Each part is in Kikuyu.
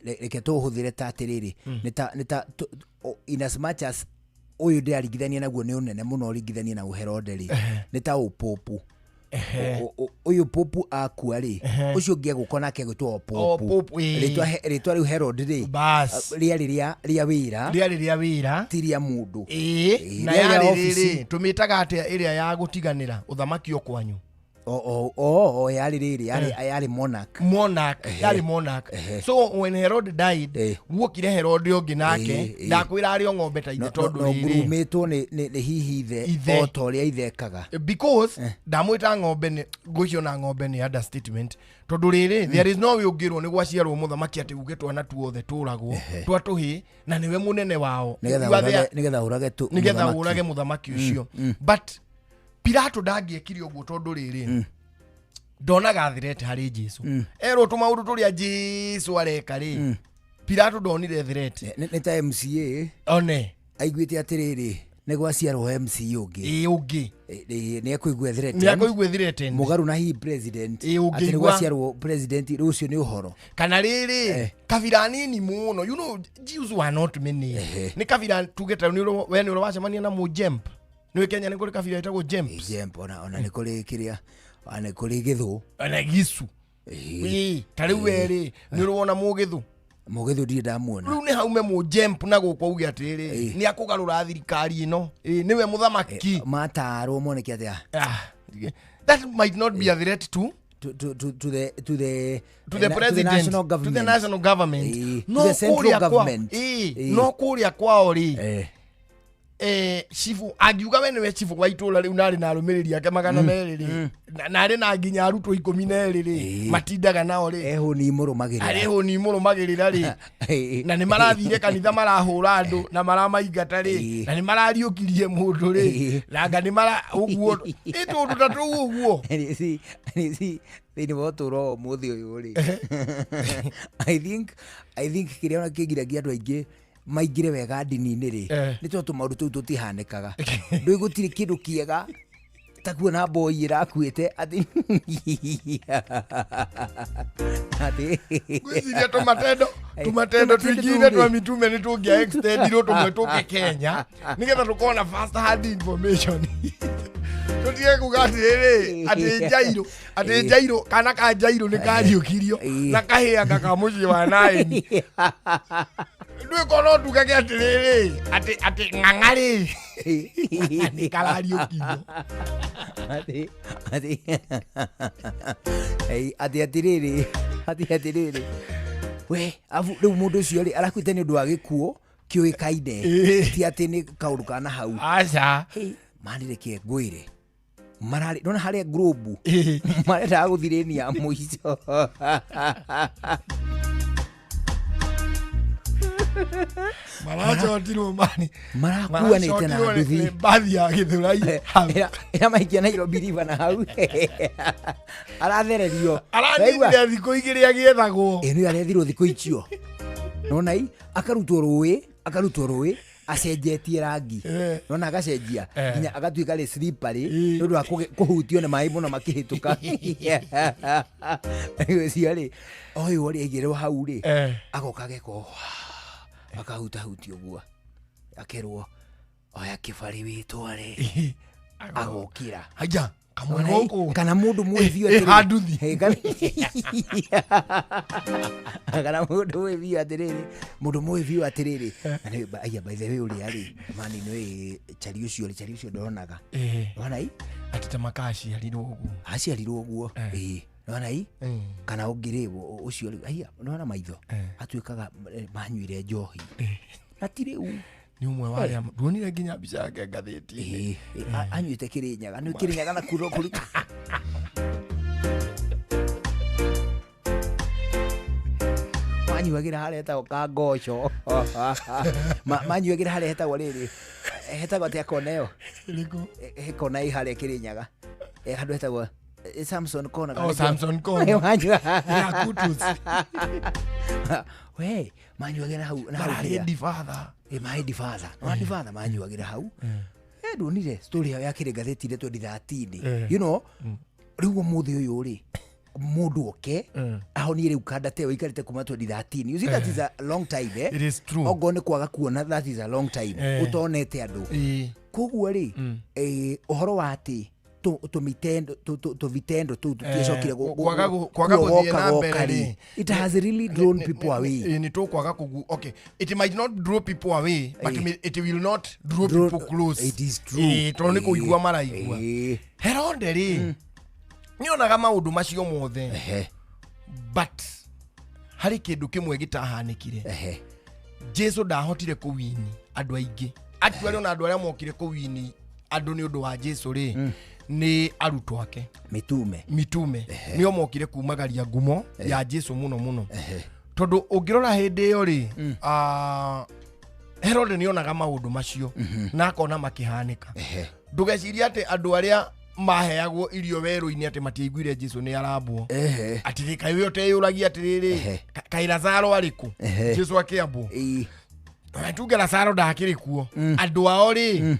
Reke tũũhũthĩre ta atĩrĩrĩ, nĩ ta in as much as ũyũ ndĩraringithania naguo nĩ ũnene mũno ũringithanie na ũherode rĩ, nĩ ta ũpũpũ. Ũyũ popu akua rĩ, ũcio ũngĩ egũka nake egwĩtwo o O popu. popu, ĩĩ. Rĩtwa rĩu Herod rĩ, Bas. rĩarĩ rĩa wĩra, rĩarĩ rĩa wĩra, ti rĩa mũndũ. Ĩĩ. Ĩĩ, Na rĩarĩ rĩa yarĩ obici. rĩrĩ, tũmĩtaga atĩa ĩrĩa ya gũtiganĩra ũthamaki o kwanyu? O yarĩ rĩrĩ, yarĩ monarch. Monarch, yarĩ monarch. So when Herod died, guokire Herod ũngĩ nake. Ndakwĩra arĩ o ng'ombe ta ithe. No Tondũ no rĩrĩ, ngurumĩtwo nĩ hihi ithe, Ithe. o ta ũrĩa ithe ekaga. Because ndamwĩta ng'ombe nĩ ngũicio na ng'ombe nĩ understatement, tondũ rĩrĩ, there is no way ũngĩrwo nĩ gwaciarwo mũthamaki atĩ uge twana tuothe tũragwo twa tũhĩ na nĩwe mũnene wao. Nĩgetha You are there nĩgetha ũrage tu nĩgetha mũthamaki. ũrage mũthamaki ũcio. But Pilato ndangĩekire ũguo tondũ rĩrĩ, ndonaga threat harĩ Jesu. Erwo tũmaũndũ tũrĩa Jesu areka rĩ, Pilato ndonire threat. Nĩ ta MCA one aiguĩte atĩrĩrĩ, nĩ gwaciarwo MCA ũngĩ. Ĩ, ũngĩ. Nĩ ekũigua threatened. Nĩ akũigua threatened. Mũgarũ na hihi president. Ĩ, atĩ nĩ ũngĩigua. gwaciarwo president rũciũ nĩ ũhoro. Kana rĩrĩ, kabira nini mũno, Jews were not many. Nĩ kabira tuge ta we nĩ ũrĩ wacemania na mũjemp? Nĩ Kenya nĩ kũrĩ kabira ĩtagwo Jemps. Jemp, ona nĩ kũrĩ kĩrĩa, ona nĩ kũrĩ gĩthũ. Ona gicu. Ĩ, ta rĩu we rĩ, nĩ ũrĩ wona mũgĩthũ? Mũgĩthũ ndirĩ ndamuona. Rĩu nĩ haume mũjemp na gũkũ auge atĩrĩrĩ, nĩ akũgarũra thirikari ĩno. Ĩ, nĩwe mũthamaki. Matarwo moneke atĩa? Ah, that might not be a threat to to the to the to president, the national to government, the national government. To the central Kũrĩa government. No kũrĩa kwao rĩ, chifu angiuga we nĩwe chifu wa itũra rĩu narĩ na arũmĩrĩri ake 200 rĩ, na arĩ na nginya arutwo 12 rĩ, matindaga nao rĩ, ehũni mũrũmagĩrĩra. Arĩ hũni mũrũmagĩrĩra rĩ, na nĩ marathire kanitha marahũra andũ na maramaingata rĩ, na nĩ marariũkirie mũndũ rĩ, na anga nĩ mara ũguo ĩ tũndũ ta tũu ũguo. Nĩci thĩinĩ wa ũtũũro wa ũmũthĩ ũyũ rĩ, I think kĩrĩa ona kĩgiragia andũ aingĩ maingĩre wega ndini-inĩ rĩ, nĩ tondũ tũmaũndũ tũu tũtihanĩkaga. Ndũĩ gũtirĩ kĩndũ kĩega ta kuona mboi ĩrakuĩte atĩ Ngwĩciria tũmatendo tũmatendo tũingĩire tũu rĩ. twa mitume nĩ tũngĩa extendirwo tũmwe tũke Kenya nĩgetha tũkorwo na first hand information, tũtige kuga atĩrĩrĩ, atĩ njairũ, atĩ njairũ, kana ka njairũ nĩ kariũkirio na kahĩanga ka mũciĩ wa Naĩni. Ndwĩko no tugage atĩrĩrĩ, atĩ ng'ang'a-rĩ nĩ karariũkirio. Atĩ Ei, atĩ atĩrĩrĩ, atĩ atĩrĩrĩ we, abu rĩu mũndũ ũcio rĩ arakuĩte nĩ ũndũ wa gĩkuũ kĩũĩkaine, ti atĩ nĩ kaũndũ kana hau. Aca. Hey, mani reke ngwĩre, mararĩ ndona harĩa Globe marendaga gũthirĩnia mũico. Maracotirwo mani. Marakuanĩte na Maracotirwo nduthi. nĩ mbathi ya Gĩthũrai. Ĩra maikia Nairobi River na hau arathererio. Araninire thikũ 2 agĩethagwo. Ĩ nĩ arethirwo thikũ icio nona i akarutwo rũĩ acenjetie rangi. Nona agacenjia nginya agatuĩka rĩ slippery nĩ ũndũ wa kũhutio nĩ maĩ mũno makĩhĩtũka. Ũcio rĩ, ũyũ rĩ aigĩrĩrwo hau rĩ, agoka agekwo akahutahutia ũguo, akerwo oya kĩbarĩ wĩtware, agokĩra. Haya kamwe. Ona Gũkũ kana mũndũ mũĩ biũ ĩ atĩrĩrĩ. Handuthi. Kana mũndũ mũĩ biũ atĩrĩrĩ, mũndũ mũĩ biũ atĩrĩrĩ, na aya, by the way, ũrĩa rĩ mani nĩ chari ũcio rĩ, chari ũcio ndonaga. Nona i Atĩ ta makaciarirwo ũguo. Aciarirwo ũguo, ĩĩ, nona i kana ũngĩ rĩ, ũcio rĩ, aya nona maitho atuĩkaga manyuire njohi na ti rĩu. Nĩ ũmwe wa arĩa nduonire nginya mbica yake ngathĩti-inĩ. Ĩĩ, anyuĩte Kĩrĩnyaga, nĩ Kĩrĩnyaga na kuro kũruta manyuagĩra harĩa hetagwo Kangoco. Manyuagĩra harĩa hetagwo rĩrĩ, hetagwo atĩa kona ĩyo? Ĩrĩkũ? He kona ĩ harĩa Kĩrĩnyaga, handũ hetagwo Samson Kona kana Oh, nĩkĩo? Samson Kona. Manyua Ya Kutus. we manyuagĩra hau na hau Mararĩ kĩrĩa. ndibatha. Ĩ maĩ ndibatha, no ndibatha manyuagĩra hau. Ndonire story yao yakĩrĩ ngathĩti-inĩ 2013. Rĩu ũmũthĩ ũyũ rĩ Mũndũ oke ahonie rĩu kanda te ũikarĩte kuma 2013. You see, that is a long time, eh? It is true. Ongorwo nĩ kwaga kuona, that is a long time ũtonete andũ. Koguo rĩ, ũhoro wa atĩ tũmitendo tũvitendo tũu tũtiacokire Kwaga gũthiĩ na mbere rĩ. It has really drawn people away. Nĩ tũkwaga kũgu, okay, it might not draw people away, but it will not draw people close. It is true. Tondũ nĩ kũigua maraigua. Herode rĩ, nĩonaga maũndũ macio mothe, but harĩ kĩndũ kĩmwe gĩtahanĩkire. Jesu ndahotire kũwini andũ aingĩ. Actually, ona andũ arĩa mokire kũwini andũ nĩ ũndũ wa Jesu rĩ, nĩ arutwo ake. Mitume. Mitume nĩo mokire kumagaria ngumo ya Jesu mũno mũno, tondũ ũngĩrora hĩndĩ ĩyo rĩ, Herode nĩonaga maũndũ macio na akona makĩhanĩka. Ndũgecirie atĩ andũ arĩa maheagwo irio werũ-inĩ atĩ matiaiguire Jesu nĩ arambwo. Atĩrĩ, kaĩ we ũteyũragia atĩrĩrĩ, kaĩ Lazaro arĩ kũ? Jesu akĩambwo. Tuge Lazaro ndakĩrĩ kuo, andũ ao rĩ,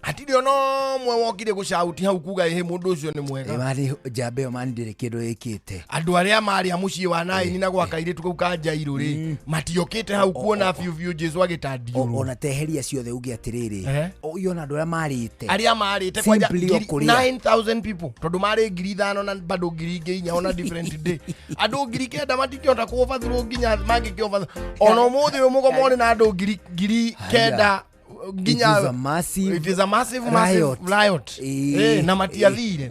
hatirĩ ona ũmwe wokire gũcauti hau kuga, "Ĩhĩ, mũndũ ũcio nĩ mwega." Marĩ njamba ĩyo mani ndĩrĩ kĩndũ ĩkĩte. Andũ arĩa marĩ a mũciĩ wa Naini na gwa kairĩtu kau ka Jairũ rĩ, matiokĩte hau kuona biũ biũ Jesu agĩtandiũrwo. Ona teheria ciothe, uge atĩrĩrĩ, ona andũ arĩa marĩte. Arĩa marĩte kwanja. Simply o kũrĩa. 9000 people, tondũ marĩ 5,000 na bado 4,000 ona different day, andũ 9,000 matingĩhota kũobathurwo nginya mangĩkĩobathurwo ona ũmũthĩ ũyũ mũgomo ũrĩ na andũ 9,000 nginya. It is a massive It is a massive, massive riot. riot. Na matiathire.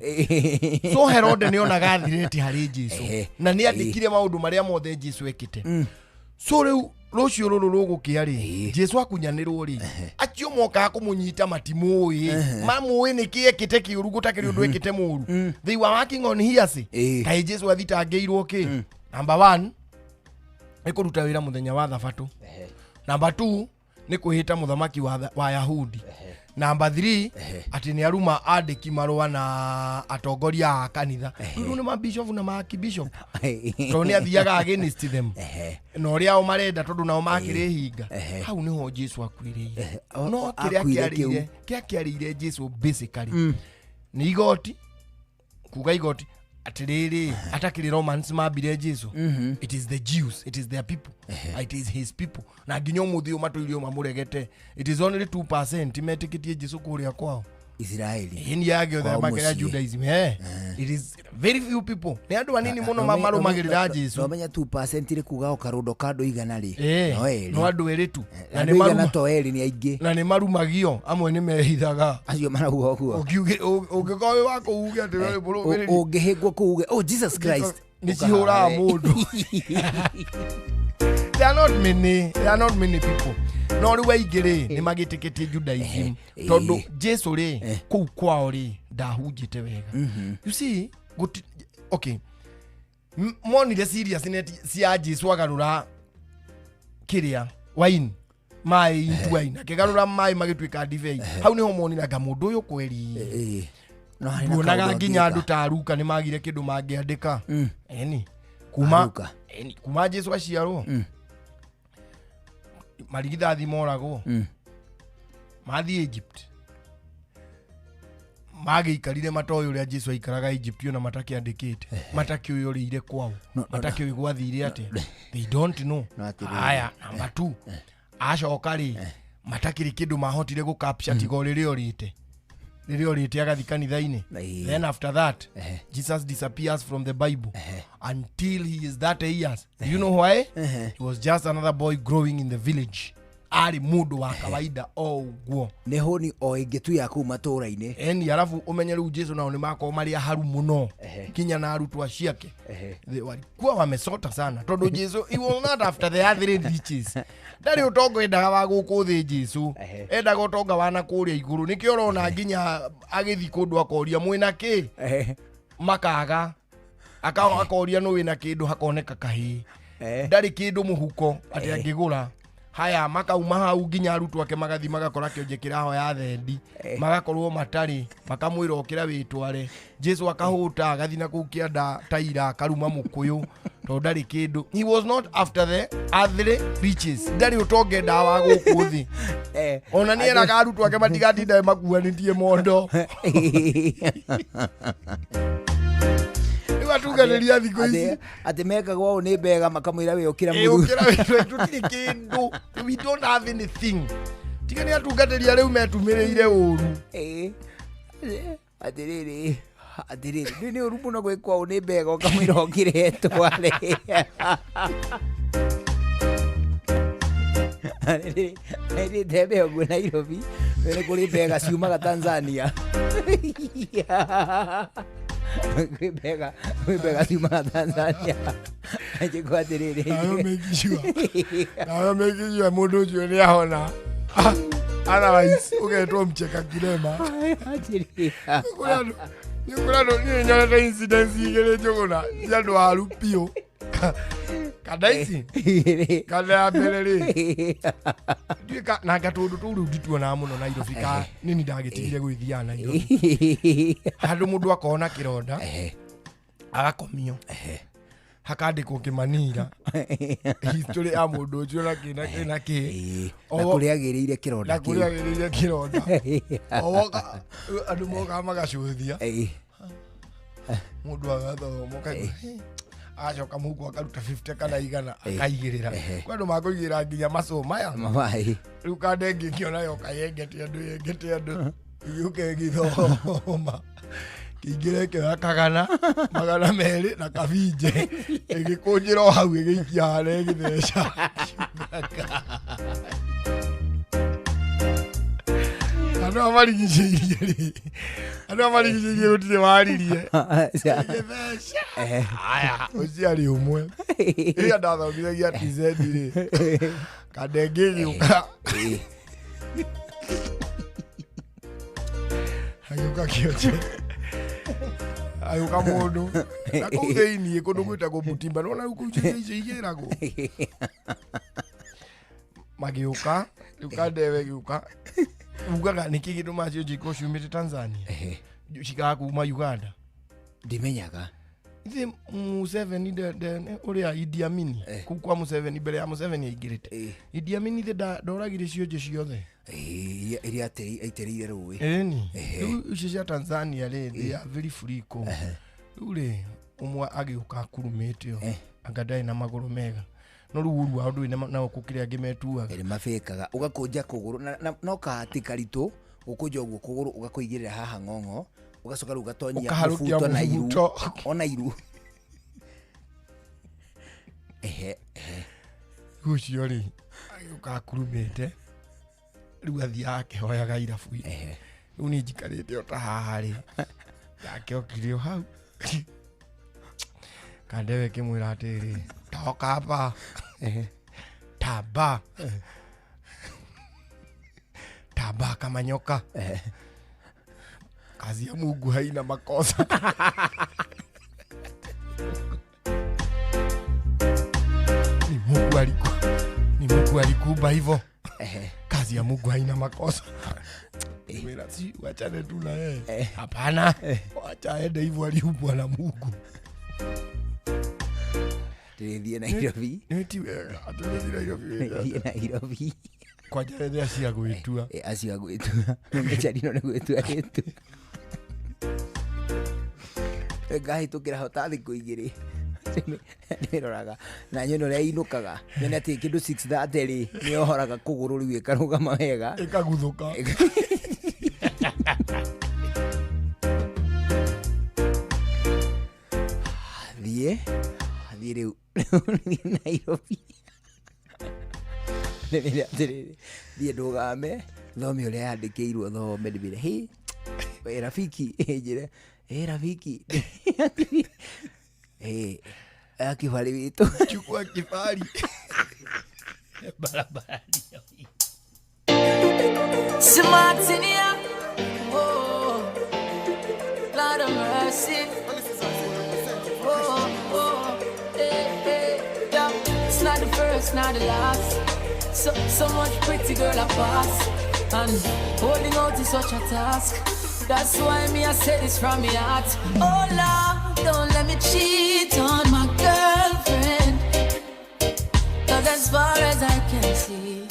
So Herode nĩ onaga thirĩti harĩ Jesu na nĩ andĩkire maũndũ marĩa mothe Jesu ekĩte. So rĩu rũciũ rũrũ rũgũkĩa rĩ, Jesu akunyanĩrwo rĩ, acio mokaga kũmũnyita matimũĩ, mamũĩ nĩkĩ ekĩte kĩũru, gũtakĩrĩ ũndũ ekĩte mũru. They were working on hearsay. Kaĩ Jesu athitangĩirwo kĩ? Number one, nĩ kũruta wĩra mũthenya wa thabatũ. Number two, nĩ kwĩhĩta mũthamaki wa Yahudi. Number three, atĩ nĩ aruma andĩki marũa na atongoria a kanitha. Rĩu nĩ mabishofu na maakibishop, tondũ nĩ athiaga against them na ũrĩa o marenda, tondũ nao makĩrĩ hinga. Hau nĩho Jesu akuĩrĩire. No kĩrĩa Akuire kĩu. Kĩrĩa kĩarĩire Jesu basically nĩ igoti, kuga igoti atĩrĩrĩ, atakĩrĩ Romans mambire Jesu. It is the Jews, it is their people, it is his people, na nginya ũmũthĩ ũyũ matũire o mamũregete. It is only 2% metĩkĩtie Jesu kũrĩa kwao. Isiraeli. Ĩni yake Kwao othe makĩra mũciĩ. Judaism, it is very few people, nĩ andũ anini mũno marũmagĩrĩra Jesu. Nomenya 2% rĩ, kuga o karũndo ka andũ 100 rĩ, no erĩ. No andũ erĩ tu na Andũ nĩ 100 maruma to erĩ nĩ aingĩ. Na nĩ marumagio, amwe nĩ mehithaga. Acio marauga ũguo. Ũngĩkorwo wĩ wa kũu uge atĩ we mũrũmĩrĩri. Ũngĩhĩngwo kũu uge, "Oh, Jesus Christ," nĩ cihũraga mũndũ. They are not many, they are not many people. No rĩu aingĩ rĩ, nĩ magĩtĩkĩtie Judaism, tondũ Jesu rĩ, kũu kwao rĩ, ndahunjĩte wega. You see, okay, monire seriousness cia Jesu agarũra kĩrĩa wine, maĩ into wine, akĩgarũra maĩ magĩtuĩka ndibei. Hau nĩho monire anga mũndũ ũyũ kweri. No harĩ na Tuonaga kaũndũ nginya angĩka. andũ ta Ruka nĩ magire kĩndũ mangĩandĩka eni kuma Aruka. eni kuma Jesu aciarwo, marigithathi moragwo, mathiĩ Egypt, magĩikarire matoĩ ũrĩa Jesu aikaraga Egypt, ona matakĩandĩkĩte, matakĩũĩ ũrĩire kwao, matakĩũĩ gwathire atĩa. They don't know. No atĩrĩrĩ. Haya, number two, acoka rĩ, matakĩrĩ kĩndũ mahotire gũcapture tiga o rĩrĩa orĩte agathiĩ kanitha-inĩ. Then after that, Jesus disappears from the Bible until he is 30 years. Do you know why? He was just another boy growing in the village. Arĩ mũndũ wa kawaida o ũguo. Nĩ hũni o ĩngĩ tu ya kũu matũũra-inĩ. Eni arabu ũmenye rĩu Jesu nao nĩ makorwo marĩ aharu mũno kinya na arutwo aciake. Walikuwa wamesota sana, tondũ Jesu, he was not after the earthly riches. Ndarĩ ũtonga endaga wa gũkũ thĩ. Jesu endaga ũtonga wa na kũrĩa igũrũ. Nĩkĩo ũrona nginya agĩthiĩ kũndũ akoria, "Mwĩna kĩ?" Makaga. Akoria, "Nũ wĩna kĩndũ?" Hakoneka kahĩĩ. Ndarĩ kĩndũ mũhuko atĩ angĩgũra. Haya, makauma hau nginya arutwo ake magathi magakora kĩonje kĩrahoya thendi, magakorwo matarĩ, makamwĩra, "Ũkĩra wĩtware." Jesu akahũta, agathi na kũu kĩanda taira, akaruma mũkũyũ, tondũ ndarĩ kĩndũ. He was not after the earthly riches. Ndarĩ ũtonga endaga wa gũkũ thĩ. Ona nĩ eraga arutwo ake matigatindae makuanĩtie mondo. Rĩu Atungatĩri a thikũ ici. Atĩ mekagwo ũũ nĩ mbega makamwĩra we ũkĩra Ĩ, mũthuri. ũkĩra wĩra tũtirĩ kĩndũ, we don't have anything, tiga nĩ atungatĩri arĩu metumĩrĩire ũru. Ĩ, atĩrĩrĩ atĩrĩrĩ nĩ ũru mũno gwĩkwo ũũ nĩ mbega ũkamwĩra ũkĩre tware. Nĩ tembe ũguo Nairobi nĩ kũrĩ mbega ciumaga Tanzania, kwĩ mbega ciumaga Tanzania, njĩkwo atĩrĩrĩ. Nawe make sure, nawe make sure mũndũ ũcio nĩ ahona. Ah, otherwise ũgetwo mcheka kilema. Atĩrĩrĩ. Nĩ kũrĩ andũ niĩ nyonete incidents igĩrĩ njũgũna cia andũ aru biũ. Kanda ici kanda ya mbere rĩ ndiũĩ na gatũndũ tũu rĩu ndituonaga mũno Nairobi ka nini ndagĩtigire gwĩthiaga Nairobi handũ mũndũ akona kĩronda agakomio hakandĩkwo kĩmanira history ya mũndũ ũcio na kĩ na kĩ na kĩ. Ĩĩ, na kũrĩa agĩrĩire kĩronda na kũrĩa kĩu. agĩrĩire kĩronda. O woka andũ mokaga magacũthia. Mũndũ agathoma ũkaigua, "Hey," agacoka mũhuko akaruta 50 kana 100 akaigĩrĩra. Kwĩ andũ makũigĩrĩra nginya macũ maya. Mabai. Rĩu kanda ĩngĩ ngĩona yoka yengete andũ yengete andũ ĩgĩũka ĩgĩthoma kĩingĩra ĩkĩoya kagana 200 na kabinje ĩgĩkũnjĩra o hau ĩgĩikia harĩa ĩgĩtheca. Andũ aya marigicĩirie rĩ, andũ aya marigicĩirie gũtirĩ waririe ĩgĩtheca. Aya ũcio arĩ ũmwe ĩrĩa ndathomithagia TZ rĩ, kanda ĩngĩ ĩgĩũka agĩũka kĩonje agĩũka mũndũ na kũu thĩiniĩ kũndũ gwĩtagwo Butimba nĩwona rĩu kũu icio icio igĩragwo magĩũka rĩu kandewe ĩgĩũka ugaga nĩkĩ gĩtũmaga cio njiko ciumĩte Tanzania cikaga kuma Uganda. Ndimenyaga. Ithe Museveni ũrĩa Idi Amini kũu kwa Museveni mbere ya Museveni aingĩrĩte. Idi Amini ithe ndoragire cionje ciothe. Iria aitĩrĩire rũĩ. Ĩni rĩu icio cia Tanzania rĩ, they are very free kũu. Rĩu rĩ ũmwe agĩũka akurumĩte o anga ndarĩ na magũrũ mega no rĩu ũru wao ndũrĩ nao kũkĩrĩa angĩ metuaga. Ĩrĩ mabĩkaga ũgakũnja kũgũrũ na no kahati karitũ gũkũnja ũguo kũgũrũ ũgakũigĩrĩra haha ng'ong'o ũgacoka rĩu ũgatonyia Ũkaharũkia mũbuto na iru. Mũbuto. Ona iru ehe ehe. Ũcio rĩ agĩũka akurumĩte rĩu athiaga akĩhoyaga irabu-inĩ. Rĩu niĩ njikarĩte o ta haha rĩ nake okire o hau kandewe kĩmwĩra atĩrĩ toka hapa tamba tamba kama nyoka. Kazi ya Mungu haina makosa. Ni Mungu aliku ni Mungu alikuumba hivyo. Kazi ya Mungu haina makosa. Mwĩra si wachane tu na yeye. Hapana, wacha aende hivyo, aliumbwa na Mungu. Ndĩrĩthiĩ Nairobi. Nĩ ti wega atũrĩthi Nairobi. Thiĩ Nairobi. Kwanja rĩrĩa cia gwĩtua. Acio a gwĩtua mĩcarino nĩ gwĩtua gĩtua ngahĩtũkĩra ho ta thikũ 2 ndĩroraga na nyone ũrĩa inũkaga nyone atĩ kĩndũ 6:30 rĩ nĩyohoraga kũgũrũ rĩu ĩkarũgama wega. Ĩkaguthũka. Thiĩ thiĩ rĩu thiĩ Nairobi ndĩmĩre atĩrĩrĩ thiĩ ndũgame thome ũrĩa yandĩkĩirwo thome ndĩmĩre hĩ we rafiki njĩre ĩ rafiki ĩ akibari witũ. Chukua kibali barabarani. Smart in here. Oh, Lord of mercy. Oh, oh, hey, hey, yeah. It's not the first, not the last. So, so much pretty girl I pass. And holding out is such a task. That's why me I say this from my heart. Oh Lord, don't let me cheat on my girlfriend. 'Cause as far as I can see,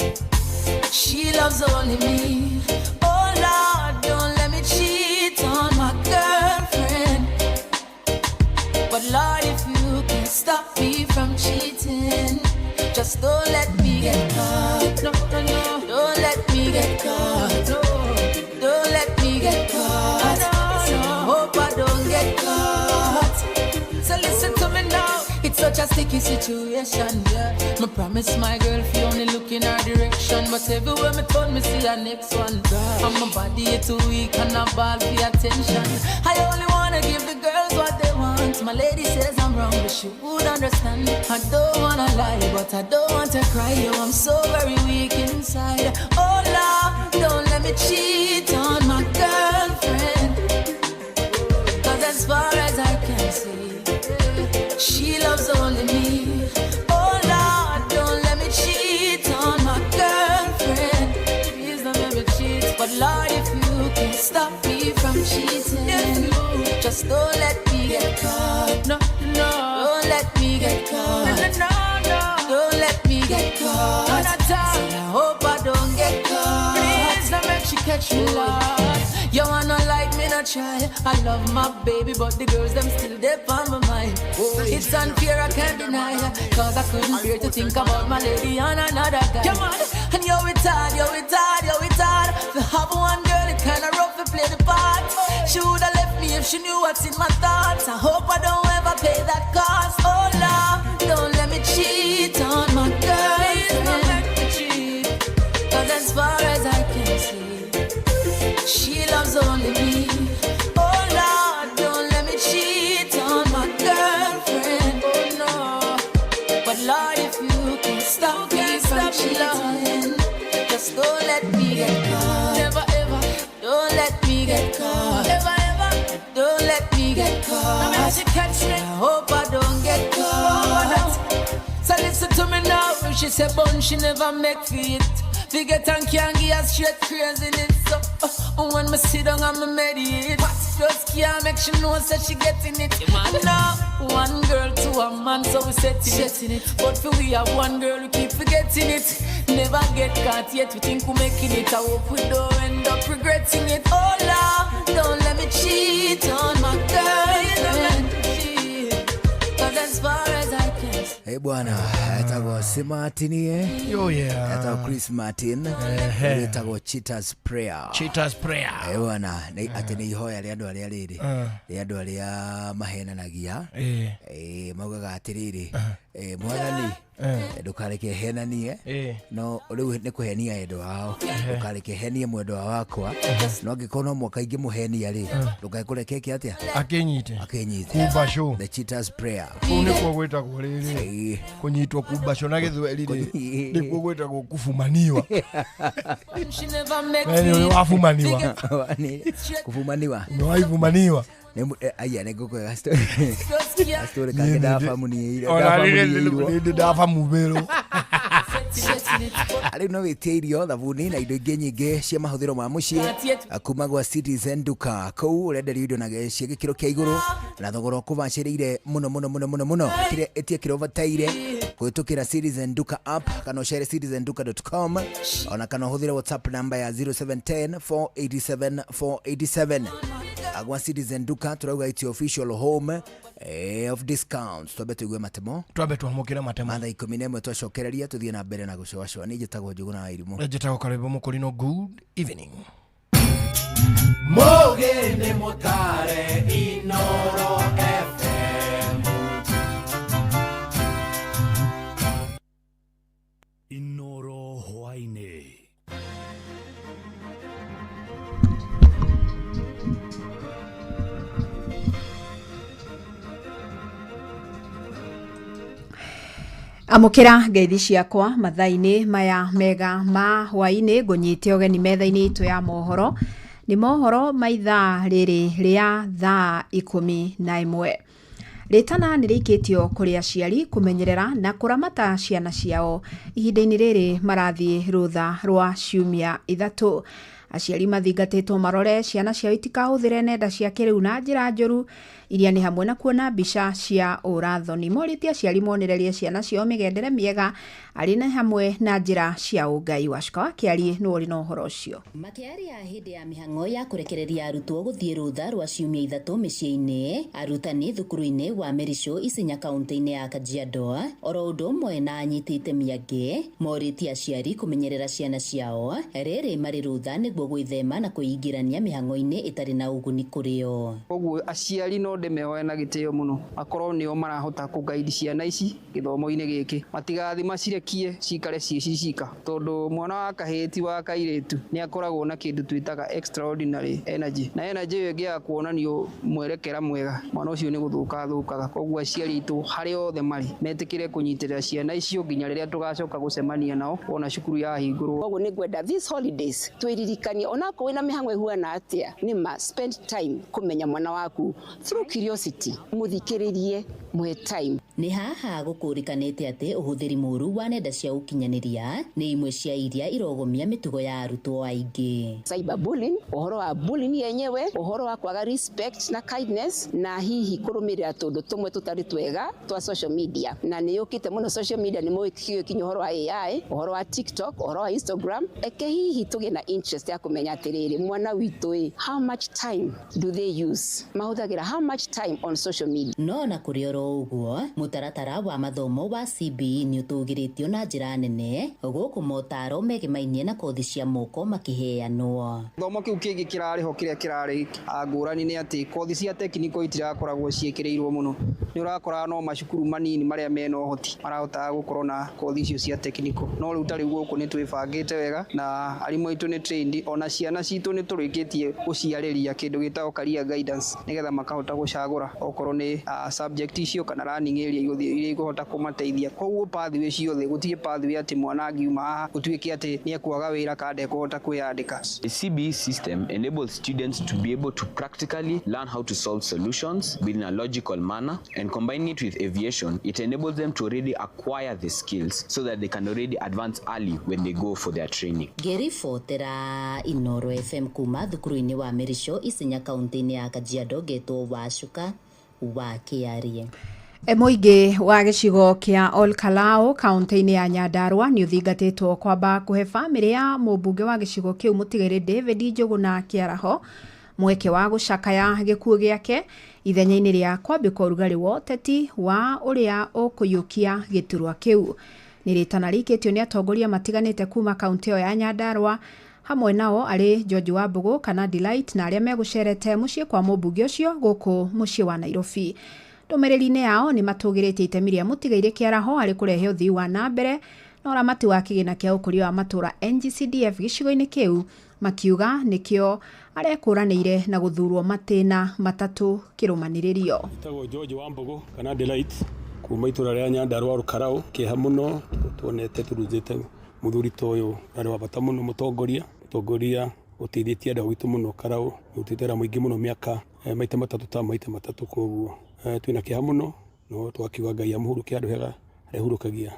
she loves only me. Oh Lord, don't let me cheat on my girlfriend. But Lord, stop me from cheating, just don't let me get caught. No, no, no. Don't let me get caught. No. Don't let me get caught. No, no. Hope I don't get caught. So listen to me now. It's such a sticky situation, yeah. Me promise my girl if you only look in her direction, but everywhere me turn, me see her next one. And my body is too weak and I ball for attention. I only wanna give the girls what they want. My lady says I'm wrong, but she would understand. I don't wanna lie, but I don't want to cry. Yo, I'm so very weak inside. Oh Lord, don't let me cheat on my girlfriend. Cause as far as I can see, she loves only me. Oh Lord, don't let me cheat on my girlfriend. Please don't let me cheat. But Lord, if you can stop me from cheating, just don't let me get caught. No, no. Don't let me get caught. No, no, no. Don't let me get caught. Not at all. I hope I don't get caught. Please don't make she catch me, Lord. You wanna like me, not try. I love my baby, but the girls, them still there on my mind. It's unfair, I can't deny. Cause I couldn't bear to think about my lady and another guy. Come on. And yo, it's hard, yo, it's hard, yo, it's hard. To have one girl, it kinda rough to play the part. She woulda left me if she knew what's in my thoughts. I hope I don't ever pay that cost. Oh Lord, don't let me cheat on my girl. Please don't let me cheat. Cause as far as I can see, she loves only me. Oh Lord, don't let me cheat on my girlfriend. Oh no. But Lord, if you can stop me from cheating, just don't let me get caught. Never ever. Don't let me get caught. Never ever. Don't let me get caught. Catch me. I hope I don't get caught. So listen to me now. She said bun, she never make fit. Forget and can't give her straight craziness. So when me sit down and me meditate, just can't make she know that she getting it. Now one girl to a man, so we setting it. But for we have one girl, we keep forgetting it. Never get caught yet, we think we making it. I hope we don't end up regretting it. Oh Lord, don't let me cheat on my girlfriend. Cause as far as I can see. Hey bwana, etagwo si Martin eh? Oh yeah. Etagwo Chris Martin. Etagwo Cheaters Prayer. Cheaters Prayer. Eh bwana, nĩ atĩ nĩ ihoya rĩa andũ arĩa rĩrĩ. Rĩa andũ arĩa mahenanagia. Maugaga atĩrĩrĩ, mwathani ndũkareke henanie, no rĩu nĩ kũhenia endwa ao, ndũkareke henie mwendwa wakwa, no angĩkorwo no mwaka ingĩmũhenia rĩ, ndũkae kũreke atĩa Akinyite. Akinyite. Kumbasho. The Cheaters Prayer. Kũu nĩkuo gwĩtagwo rĩrĩ, kũnyitwo kumbasho na gĩthweri rĩ, nĩkuo gwĩtagwo kufumaniwa. She never make We nĩ ũrĩ wafumaniwa. Kufumaniwa. Nĩ waifumaniwa. Aya nĩ ngũkwĩra story. Story kangĩ ndabamuniĩirwo. Ona rĩrĩ ndabamubĩrwo. Rĩu no wĩtie irio, thabuni na indo ingĩ nyingĩ cia mahũthĩro ma mũciĩ kuma gwa Citizen Duka. Kũu ũrenderio indo na cia gĩkĩro kĩa igũrũ na thogora ũkũbacĩrĩire mũno mũno mũno mũno mũno. Ĩtie kĩrĩa ũbataire kũhĩtũkĩra Citizen Duka app kana ũcere citizenduka.com ona kana ũhũthĩre WhatsApp namba ya 0710 487 487. Agwa Citizen Duka turauga it's your official home of discounts. Twambe tuigue matemo, twambe twamũkĩre matemo mathaa 11 twacokereria tuthiĩ na mbere na gũcũacũa. Niĩ njĩtagwo Njũgũna wa Irimũ. Njĩtagwo Karĩbo Mũkũrinũ. Good evening. Mũgĩ nĩ mũtare Inoro FM. Inoro hwaĩ-inĩ. Amũkĩra ngeithi ciakwa mathaa-inĩ maya mega ma hwaĩ-inĩ, ngũnyite ũgeni metha-inĩ itũ ya mohoro. Nĩ mohoro ma ithaa rĩrĩ rĩa thaa 11. Rĩtana nĩ rĩikĩtio kũrĩ aciari kũmenyerera na kũramata ciana ciao ihinda-inĩ rĩrĩ marathiĩ rũtha rwa ciumia 3. Aciari mathingatĩtwo marore ciana ciao itikahũthĩre nenda cia kĩrĩu na njĩra njũru iria nĩ hamwe na kuona mbica cia ũrathoni. Morĩtie aciari monererie ciana ciao mĩgendere mĩega arĩ na hamwe na njĩra cia ũngai. Wacuka wa Kĩariĩ nĩwe ũrĩ na ũhoro ũcio. Makĩaria hĩndĩ ya mĩhang'o ya kũrekereria arutwo gũthiĩ rũtha rwa ciumia 3 mĩciĩ-inĩ, arutani thukuru-inĩ wa Merico Isinya kaunti-inĩ ya Kajiado oro ũndũ ũmwe na anyiti itemi angĩ morĩtie aciari kũmenyerera ciana ciao rĩrĩ marĩ rũtha nĩguo gwĩthema na kwĩingĩrania mĩhang'o-inĩ ĩtarĩ na ũguni kũrĩ o. Koguo aciari no ndĩmehoe na gĩtĩo mũno makorwo nĩo marahota kũgaidi ciana ici gĩthomo-inĩ gĩkĩ, matigathi macirekie cikare ciĩ cicika, tondũ mwana wa kahĩĩ ti wa kairĩtu nĩ akoragwo na kĩndũ twĩtaga extraordinary energy, na energy ĩyo ĩngĩaga kuonanio mwerekera mwega mwana ũcio nĩ gũthũka athũkaga. Koguo aciari aitũ harĩa othe marĩ metĩkĩre kũnyitĩrĩra ciana icio nginya rĩrĩa tũgacoka gũcemania nao wona cukuru yahingũrwo. Koguo nĩ ngwenda these holidays twĩririkanie onakorwo wĩna mĩhang'o ĩhuana atĩa, nĩ ma spend time kũmenya mwana waku through curiosity, mũthikĩrĩrie, mũhe time. Nĩ haha gũkũrĩkanĩte atĩ ũhũthĩri mũru wa nenda cia ũkinyanĩria nĩ imwe cia iria irogomia mĩtugo ya arutwo aingĩ. Cyberbullying, ũhoro wa bullying yenyewe, ũhoro wa kwaga respect na kindness, na hihi kũrũmĩrĩra tũndũ tũmwe tũtarĩ twega twa social media, na nĩ yũkĩte mũno social media, nĩ mũĩ kinya ũhoro wa AI, ũhoro wa TikTok, ũhoro wa Instagram. Eke hihi tũgĩe na interest ya kũmenya atĩrĩrĩ, mwana witũ ĩ, how much time do they use, mahũthagĩra how much time on social media. No na kũrĩ oro ũguo, mũtaratara wa mathomo wa CBE nĩ ũtũgĩrĩtio na njĩra nene gũkũ motaro megemainie na kothi cia moko makĩheanwo. Gĩthomo kĩu kĩngĩ kĩrarĩ ho kĩrĩa kĩrarĩ ngũrani nĩ atĩ kothi cia technical itirakoragwo ciĩkĩrĩirwo mũno. Nĩ ũrakora no macukuru manini marĩa mena ũhoti marahotaga gũkorwo na kothi icio cia technical, no rĩu ta rĩu gũkũ nĩ twĩbangĩte wega na arimũ aitũ nĩ trained, ona ciana citũ nĩ tũrĩkĩtie gũciarĩria kĩndũ gĩtagwo career guidance nĩgetha makahota gũcagũra okorwo nĩ subject icio kana learning area iria ikũhota kũmateithia. Koguo pathway ciothe gũtirĩ pathway atĩ mwana angiuma haha gũtuĩke atĩ nĩ ekwaga wĩra kana ndekũhota kwĩyandĩka. The CBE system enables students to be able to practically learn how to solve solutions within a logical manner, and combining it with aviation, it enables them to already acquire the skills so that they can already advance early when they go for their training. Ngĩribotera Inoro FM kuma thukuru-inĩ wa Merico Isinya kaunti-inĩ ya Kajiado, ngetwo Wacuka wa Kĩarie. Mũingĩ wa gĩcigo kĩa Olkalou kaunti-inĩ ya Nyandarua nĩ ũthingatĩtwo kwamba kũhe bamĩrĩ ya mũmbunge wa gĩcigo kĩu mũtigĩrĩ David Njũgũna Kĩaraho mweke wa gũcakaya gĩkuũ gĩake ithenya-inĩ rĩa kwambĩka ũrugarĩ wa ũteti wa ũrĩa ũkũiyũkia gĩturwa kĩu. Nĩ rĩtana rĩikĩtio nĩ atongoria matiganĩte kuma kaunti ĩyo ya Nyandarua, hamwe nao arĩ George Wambũgũ kana Delight na arĩa megũcerete mũciĩ kwa mũmbunge ũcio gũkũ mũciĩ wa Nairobi. Ndũmĩrĩri-inĩ yao nĩ matũgĩrĩtie itemi rĩa mũtigairĩ Kĩaraho harĩ kũrehe ũthii wa na mbere na ũramati wa kĩgĩna kĩa ũkũria wa matũũra NGCDF gĩcigo-inĩ kĩu, makiuga nĩkĩo arekũranĩire na gũthurwo matĩna matatũ kĩrũmanĩrĩrio. Ĩtagwo George Wambũgũ kana Delight kuma itũra rĩa Nyandarua Olkalou. Kĩeha mũno tuonete tũrutĩte mũthuri ta ũyũ arĩ wa bata mũno, mũtongoria ũteithĩtie andũ gwitũ mũno Karau, ũrutĩte wĩra mũingĩ mũno mĩaka maita matatũ ta maita matatũ. Koguo twĩna kĩeha mũno, no twakiuga Ngai amũhurũke handũ hega harĩa ahurũkagia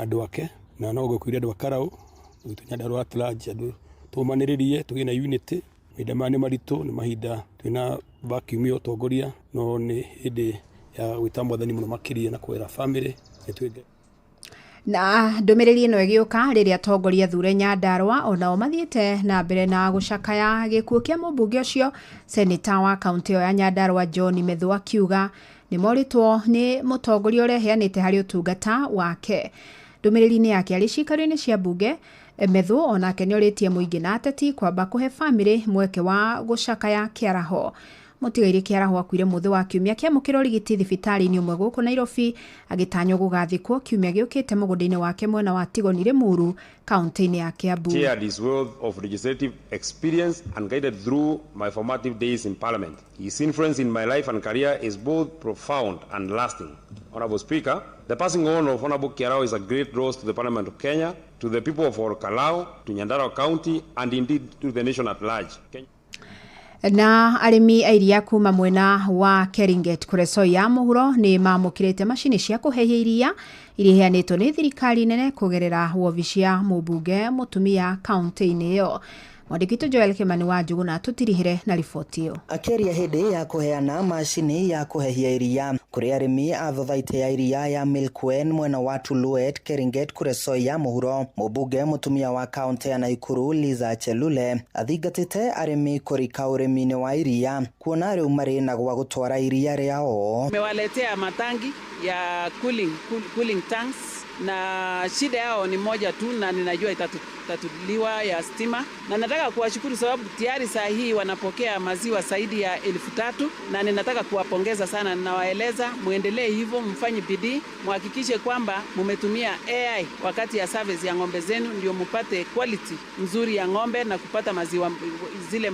andũ ake, na no ngũkwĩra andũ a Karau gwitũ Nyandarua at large, andũ tũmanĩrĩrie tũgĩe na unity. Mahinda maya nĩ maritũ, nĩ mahinda twĩna vacuum ya ũtongoria, no nĩ hĩndĩ ya gwĩta mwathani mũno makĩria na kwĩra family nĩ Na ndũmĩrĩri ĩno ĩgĩũka rĩrĩa atongoria athure Nyandarua onao mathiĩte na mbere na gũcakaya gĩkuũ kĩa mũmbunge ũcio. Seneta wa kaunti ĩyo ya Nyandarua John Methu akiuga nĩ morĩtwo nĩ mũtongoria ũrĩa eheanĩte harĩ ũtungata wake. Ndũmĩrĩri-inĩ yake arĩ ciikaro-inĩ cia mbunge, Methu onake nĩ orĩtie mũingĩ na ateti kwamba kũhe bamĩrĩ mweke wa gũcakaya Kĩaraho. Mũtigairĩ Kĩaraho akuire mũthĩ wa kiumia kĩamũkĩra ũrigiti thibitarĩ-inĩ ũmwe gũkũ Nairobi, agĩtanywo gũgathikwo kiumia gĩũkĩte mũgũnda-inĩ wake mwena wa Tigoni Limuru kaunti-inĩ ya Kiambu. Shared his wealth of legislative experience and guided through my formative days in Parliament. His influence in my life and career is both profound and lasting. Honorable Speaker, the passing on of Honorable Kiaraho is a great loss to the Parliament of Kenya, to the people of Olkalou, to Nyandarua County, and indeed to the nation at large. Na arĩmi a iria kuma mwena wa Keringet Kuresoi ya mũhuro nĩ mamũkĩrĩte macini cia kũhehia iria iria iheanĩtwo nĩ thirikari nene kũgerera wobici ya mũmbunge mũtumia kaunti-inĩ ĩyo. Mwandĩki witũ Joel Kimani wa Njuguna tũtirihĩre na riboti ĩyo. Akĩaria hĩndĩ ya kũheana macini ya kũhehia iria kũrĩ arĩmi a thothaitĩ ya iria ya Milkwen mwena wa Tuluet Keringet Kuresoi ya mũhuro, mũmbunge mũtumia wa kaũntĩ ya Naikuru Liza Chelule athingatĩte arĩmi kũrika ũrĩmi-inĩ wa iria kuona rĩu marĩ na gwa gũtwara iria rĩao. Tumewaletea matangi ya cooling tanks na shida yao ni moja tu, na ninajua itatuliwa ya stima, na nataka kuwashukuru sababu tayari saa hii wanapokea maziwa zaidi ya 3,000 na ninataka kuwapongeza sana. Ninawaeleza muendelee hivyo, mfanye bidii, muhakikishe kwamba mumetumia AI wakati ya service ya ng'ombe zenu, ndio mupate quality nzuri ya ng'ombe na kupata maziwa zile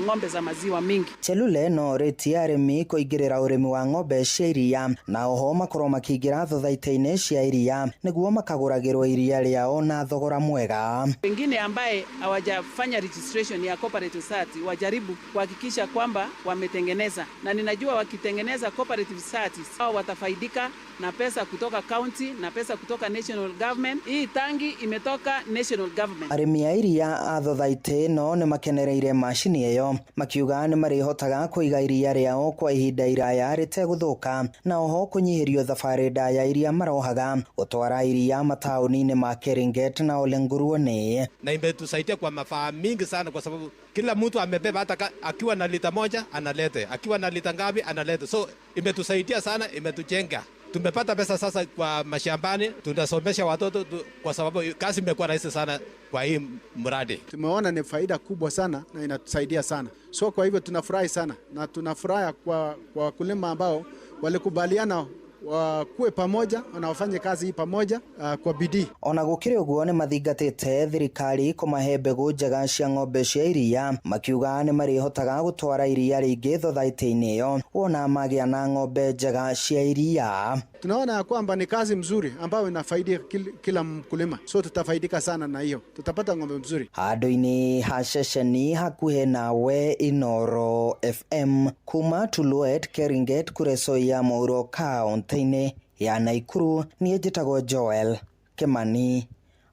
ng'ombe za maziwa mingi. Chelule no rĩtie arĩmi kũingĩrĩra ũrĩmi wa ng'ombe cia iria na oho makorwo makĩingĩra thothaitĩ-inĩ cia iria nĩguo makagũragĩrwo iria rĩao na thogora mwega. Wengine ambaye hawajafanya registration ya cooperative society wajaribu kuhakikisha kwamba wametengeneza, na ninajua wakitengeneza cooperative societies hao watafaidika na pesa kutoka county na pesa kutoka national government. Hii tangi imetoka national government. Arĩmi a iria a thothaitĩ ĩno nĩ makenereire macini ĩyo makiuga nĩ marĩhotaga kũiga iria rĩao kwa ihinda iraya rĩtegũthũka na oho kũnyihĩrio thabarĩ ndaya iria marohaga gũtwara iria mataũni-inĩ ma Keringet na Olenguruone. Na imetusaidia kwa mafaa mingi sana, kwa sababu kila mtu amebeba, hata akiwa na lita moja analete, akiwa na lita ngapi analete. So imetusaidia sana, imetujenga. Tumepata pesa sasa kwa mashambani, tunasomesha watoto kwa sababu kazi imekuwa rahisi sana kwa hii mradi. Tumeona ni faida kubwa sana na inatusaidia sana. So kwa hivyo tunafurahi sana na tunafurahi kwa wakulima ambao walikubaliana wakuwe pamoja na wafanye kazi hii pamoja kwa bidii. Ona gũkĩrĩ ũguo nĩ mathingatĩte thirikari kũmahe mbegũ njega cia ng'ombe cia iria makiuga nĩ marĩhotaga gũtwara iria rĩingĩ thothaitĩ-inĩ ĩyo wona magĩa na ng'ombe njega cia iria. Tunaona ya kwamba ni kazi mzuri ambayo inafaidia kila mkulima, so tutafaidika sana na hiyo, tutapata ng'ombe mzuri. Handũ-inĩ ha ceceni hakuhĩ nawe Inoro FM kuma Tuluet Keringet Kuresoi ya mũhuro kaũntĩ-inĩ ya Naikuru, niĩ njĩtagwo Joel Kimani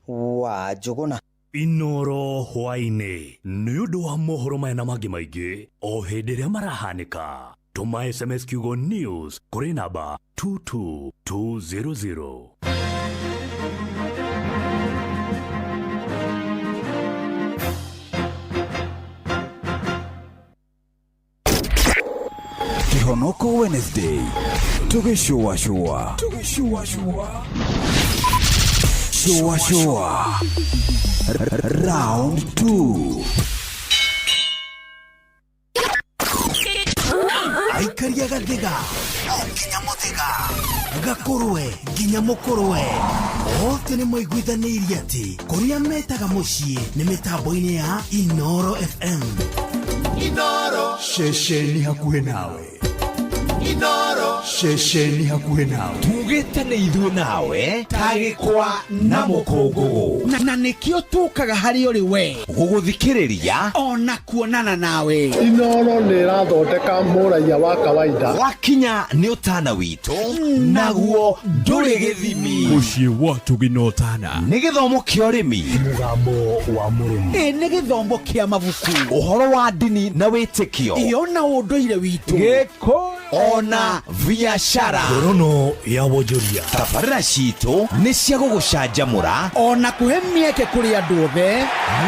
wa Njuguna. Inoro hwaĩ-inĩ nĩ ũndũ wa mohoro maya na mangĩ maingĩ o hĩndĩ ĩrĩa marahanĩka. Tũma SMS kiugo news kũrĩ namba 22200. Kihonoko Wednesday tugĩcũa cũa cũa cũa round 2. Aikaria gathiga o nginya mũthĩga gakũrwe nginya mũkũrwe othe nĩ maiguithanĩirie atĩ kũrĩa metaga mũciĩ nĩ mĩtambo-inĩ ya Inoro FM. Inoro ceceni hakuhĩ nawe. Inoro ceceni hakuhĩ nawe. Tugĩte nĩ ithuĩ nawe tagĩkwa na mũkũngũgũ na nĩkĩo tũkaga harĩ ũrĩ we gũgũthikĩrĩria ona kuonana nawe. Inoro nĩ ĩrathondeka mũraiya wa kawaida. Wakinya nĩ ũtana witũ naguo ndũrĩ gĩthimi. Mũciĩ wa tũginotana nĩ gĩthomo kĩa ũrĩmi, mũgambo wa mũrĩmi, nĩ gĩthomo kĩa mabuku, ũhoro wa ndini na wĩtĩkio, iyo na ũndũire witũ, gĩkũyũ ona biashara, ngorono ya wonjoria. Tabarĩra citũ nĩ cia gũgũcanjamũra ona kũhe mĩeke kũrĩ andũ othe,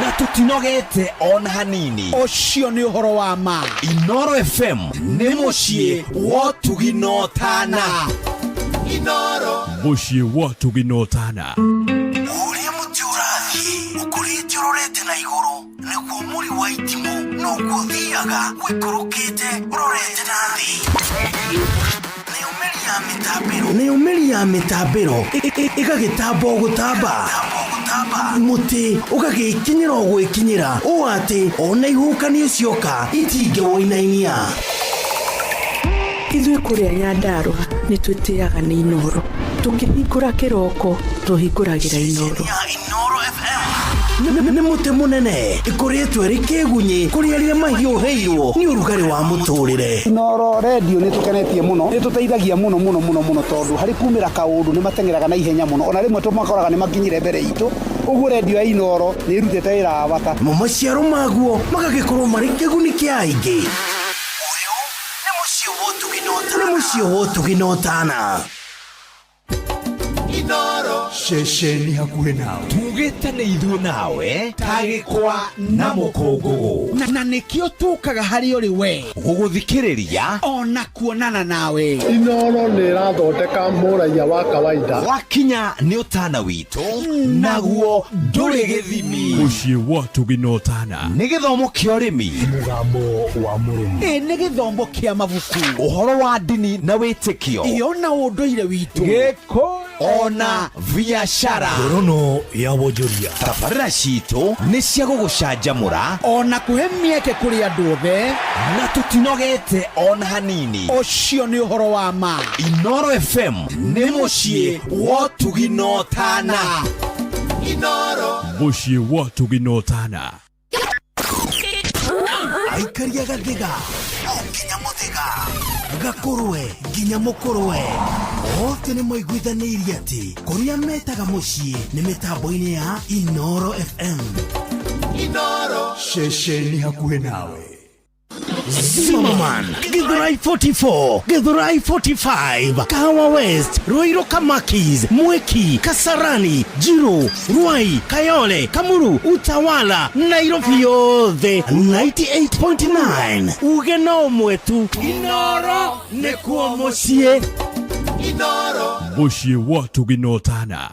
na tũtinogete ona hanini. Ũcio nĩ ũhoro wa ma. Inoro FM nĩ mũciĩ wa ũtugi-na-ũtana. Inoro mũciĩ wa ũtugi-na-ũtana. Ũrĩa mũtĩ ũrathiĩ ũkũrĩte ũrorete na igũrũ nĩguo mũri wa itimũ noguo ũthiaga ũikũrũkĩte ũrorete na thĩ. Nayo mĩri ya mĩtambĩro ĩgagĩtamba o gũtamba, mũtĩ ũgagĩkinyĩra o gwĩkinyĩra ũũ atĩ ona ihuhũkanio cioka itingĩwũinainia. Ithuĩ kũrĩa Nyandarũa nĩ twĩtĩaga nĩ Inoro. Tũkĩhingũra kĩroko tũhingũragĩra Inoro. Nĩ mũtĩ mũnene ĩkũrĩtwo ĩrĩ kĩgunyĩ kũrĩ arĩa mahiũhĩirwo nĩ ũrugarĩ wa mũtũrĩre. Inoro redio nĩ tũkenetie mũno, nĩ tũteithagia mũno mũno mũno mũno tondũ harĩ kumĩra kaũndũ nĩ mateng'eraga na ihenya mũno, ona rĩmwe tũmakoraga nĩ makinyire mbere itũ Ũguo rendio ya Inooro nĩ ĩrutĩte wĩra wa bata. Namo maciaro maguo magagĩkorwo marĩ kĩguni kĩa aingĩ. Ũyũ nĩ mũciĩ wa ũtugi na ũtana. Ceceni hakuhĩ nawe. Tugĩte nĩ ithuĩ nawe ta gĩkwa na mũkũngũgũ. Na nĩkĩo tũkaga harĩ ũrĩ we. Gũgũthikĩrĩria ona kuonana nawe. Inooro nĩ ĩrathondeka mũraiya wa kawaida. Wakinya nĩ ũtana witũ naguo ndũrĩ gĩthimi. Mũciĩ wa ũtugi na ũtana. Nĩ gĩthomo kĩa ũrĩmi. Mũgambo wa mũrĩmi. Ĩ nĩ gĩthomo kĩa mabuku. Ũhoro wa ndini na wĩtĩkio. Ĩ ona ũndũire witũ. Gĩkũyũ ona biacara. Ngorono ya wonjoria. Tabarĩra citũ nĩ cia gũgũcanjamũra ona kũhe mĩeke kũrĩ andũ othe na tũtinogete ona hanini. Ũcio nĩ ũhoro wa ma. Inooro FM nĩ mũciĩ wa ũtugi na ũtana. Inooro. Mũciĩ wa ũtugi na ũtana. Aikaria gathiga o nginya mũthĩga gakũrwe nginya mũkũrwe othe nĩ maiguithanĩirie atĩ kũrĩa metaga mũciĩ nĩ mĩtambo-inĩ ya Inooro FM. Inooro. Ceceni hakuhĩ nawe. Zimmerman, Githurai 44, Githurai 45, Kahawa West, Ruiru Kamakis, Mwiki, Kasarani, Jiru, Ruai, Kayole, Kamuru, Utawala, Nairobi yothe 98.9. Uge no ũmwe tu. Inooro nĩkuo mũciĩ. Inooro. Mũciĩ wa ũtugi na ũtana.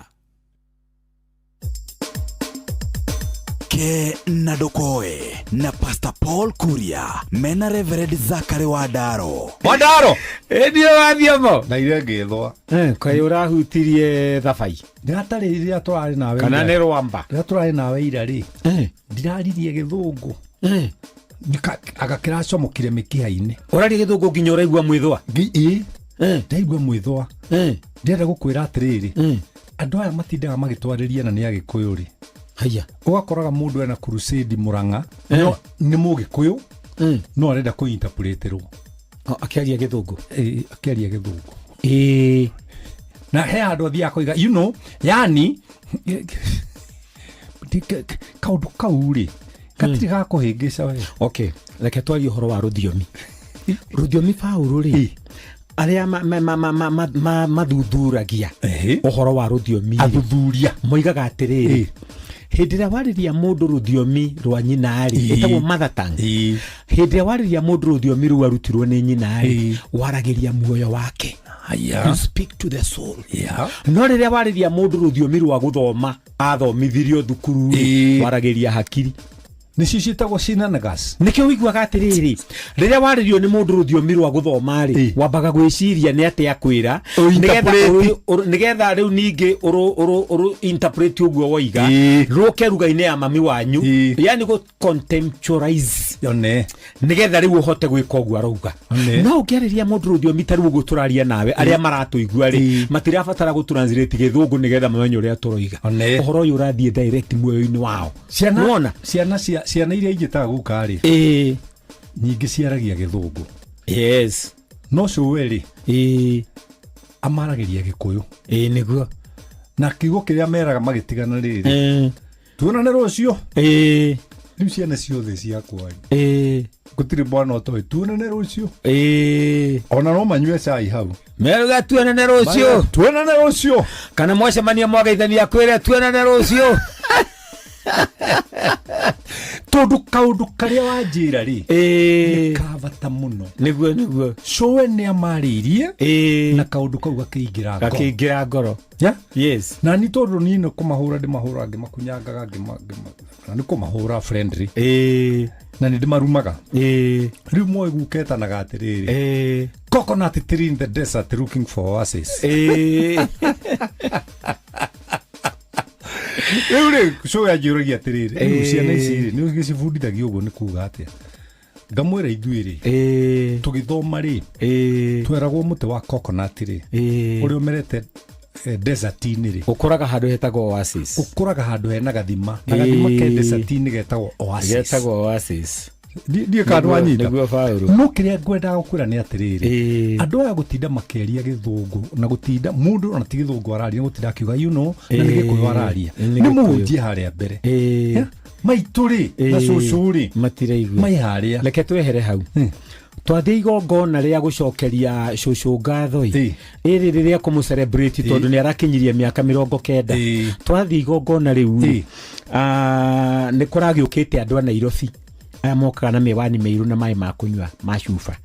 Ke na ndũkoe na Pastor Paul Kuria mena Reverend Zachary Wandaro. Wandaro ĩndio wathiamo na ire ngĩthwa. Kaĩ ũrahutirie thabai? Ndĩratarĩ rĩrĩa tũrarĩ nawe Kana ira. nĩ rwamba? Rĩrĩa tũrarĩ nawe ira rĩ, ndiraririe gĩthũngũ. Agakĩracomokire mĩkiha-inĩ. Ũraria gĩthũngũ nginya ũraigua mwĩthũa? Ĩ, ndaigua mwĩthũa. Ndĩrenda gũkwĩra atĩrĩrĩ, andũ aya matindaga magĩtwarĩria na nĩ Agĩkũyũ rĩ. Haya. Ũgakoraga mũndũ ena crusade Mũrang'a, no nĩ Mũgĩkũyũ, no arenda kũinterpreterwo. Akĩaria gĩthũngũ? Ĩ, akĩaria gĩthũngũ. Ĩ. Na he handũ athiaga koiga, you know, yani kaũndũ kau rĩ gatirĩ ga kũhĩngĩca we. Okay, reke twarie ũhoro wa rũthiomi. Rũthiomi Paũlũ rĩ, arĩa mathuthuragia ũhoro wa rũthiomi, athuthuria moigaga atĩrĩrĩ, hĩndĩ ĩrĩa warĩria mũndũ rũthiomi rwa nyina rĩ, ĩtagwo mother tongue. Hĩndĩ ĩrĩa warĩria mũndũ rũthiomi rũu arutirwo nĩ nyina rĩ, waragĩria muoyo wake. You speak to the soul. No rĩrĩa warĩria mũndũ rũthiomi rwa gũthoma athomithirio thukuru rĩ, waragĩria hakiri. Nĩcio ciĩtagwo synonyms. Nĩkĩo ũiguaga atĩrĩrĩ, rĩrĩa warĩrio nĩ mũndũ rũthiomi rwa gũthoma rĩ, wambaga gwĩciria nĩ atĩa akwĩra, nĩgetha rĩu ningĩ ũrũ interpret ũguo woiga, rũke ruga-inĩ ya mami wanyu, yani gũ contemptualize. Nĩgetha rĩu ũhote gwĩka ũguo arauga. No ũngĩarĩria mũndũ rũthiomi ta rĩu ũguo tũraria nawe, arĩa maratũigua rĩ, matirabatara gũ translate gĩthũngũ nĩgetha mamenye ũrĩa tũroiga. Ũhoro ũyũ ũrathiĩ direct muoyo-inĩ wao. Nĩwona? Ciana iria injĩtaga guka rĩ, nyingĩ ciaragia gĩthũngũ. Yes. No cũwe rĩ, amaragĩria gĩkũyũ. Ĩ, nĩguo. Na kiugo kĩrĩa meraga magĩtigana rĩrĩ, tuonane rũciũ. Rĩu ciana ciothe ciakwa rĩ, gũtirĩ mwana ũtoĩ tuonane rũciũ. Ona no manyue cai hau. Meruga tuonane rũciũ. Tuonane rũciũ. Kana mwacemania mwageithania kwĩre tuonane rũciũ. Tondũ kaũndũ karĩa wanjĩra rĩ, nĩ ka bata mũno. Nĩguo, nĩguo. Cũwe nĩ amarĩirie na kaũndũ kau gakĩingĩra ngoro. Gakĩingĩra ngoro. Yeah? Yes. Na ni tondũ niĩ nĩ kũmahũra ndĩmahũra ngĩmakunyangaga na nĩ kũmahũra friendly. Na nĩ ndĩmarumaga. Rĩu moĩ guka etanaga atĩrĩrĩ, coconut tree in the desert looking for oasis. Rĩu rĩ, cũwe anjũragia atĩrĩrĩ, rĩu ciana ici rĩ, nĩ ũgĩcibundithagia ũguo nĩ kuga atĩa? Ngamwĩra ithuĩ rĩ, tũgĩthoma rĩ, tweragwo mũtĩ wa coconut rĩ, ũrĩa ũmerete desert-inĩ rĩ, ũkũraga handũ hetagwo oasis. Ũkũraga handũ hena gathima, na gathima ke desert-inĩ getagwo oasis. Getagwo oasis. Ndiĩ kana wanyita. Nĩguo Paũlũ. No kĩrĩa ngwendaga gũkwĩra nĩ atĩrĩrĩ, andũ aya gũtinda makĩaria gĩthũngũ na gũtinda mũndũ ona ti gĩthũngũ araria, gũtinda akiuga na nĩ gĩkũyũ araria, nĩ nĩ Gĩkũyũ. mũhunjie harĩa mbere. Maitũ rĩ na cũcũ rĩ matiraigua mai harĩa. Reke twehere hau twathiĩ igongona rĩa gũcokeria cũcũ ngatho ĩ ĩrĩ rĩrĩa kũmũ celebrate tondũ nĩ arakinyirie mĩaka 90. Twathiĩ igongona rĩu rĩ, nĩ kũragĩũkĩte andũ a Nairobi aya mokaga na mĩwani mĩirũ na maĩ ma kũnyua ma cuba.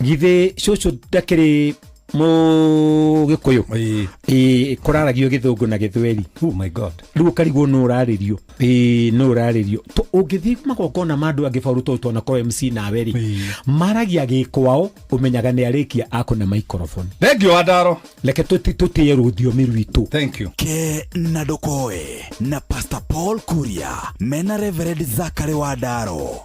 Githĩ cũcũ ndakĩrĩ mũgĩkũyũ? Ĩ kũraragio gĩthũngũ na gĩthweri. Oh my God. Rĩu ũkarigwo nũ ũrarĩrio. Ĩ nũ ũrarĩrio. Ũngĩthiĩ magongona ma andũ angĩ Paũlũ, tondũ twanakorwo MC nawe rĩ, maragia gĩkwao, ũmenyaga nĩ arĩkia akũna microphone. Thank you, Adaro. Reke tũtĩe rũthiomi rwitũ. Thank you. Ke na Ndokoe na Pastor Paul Kuria mena Reverend Zachary Wandaro.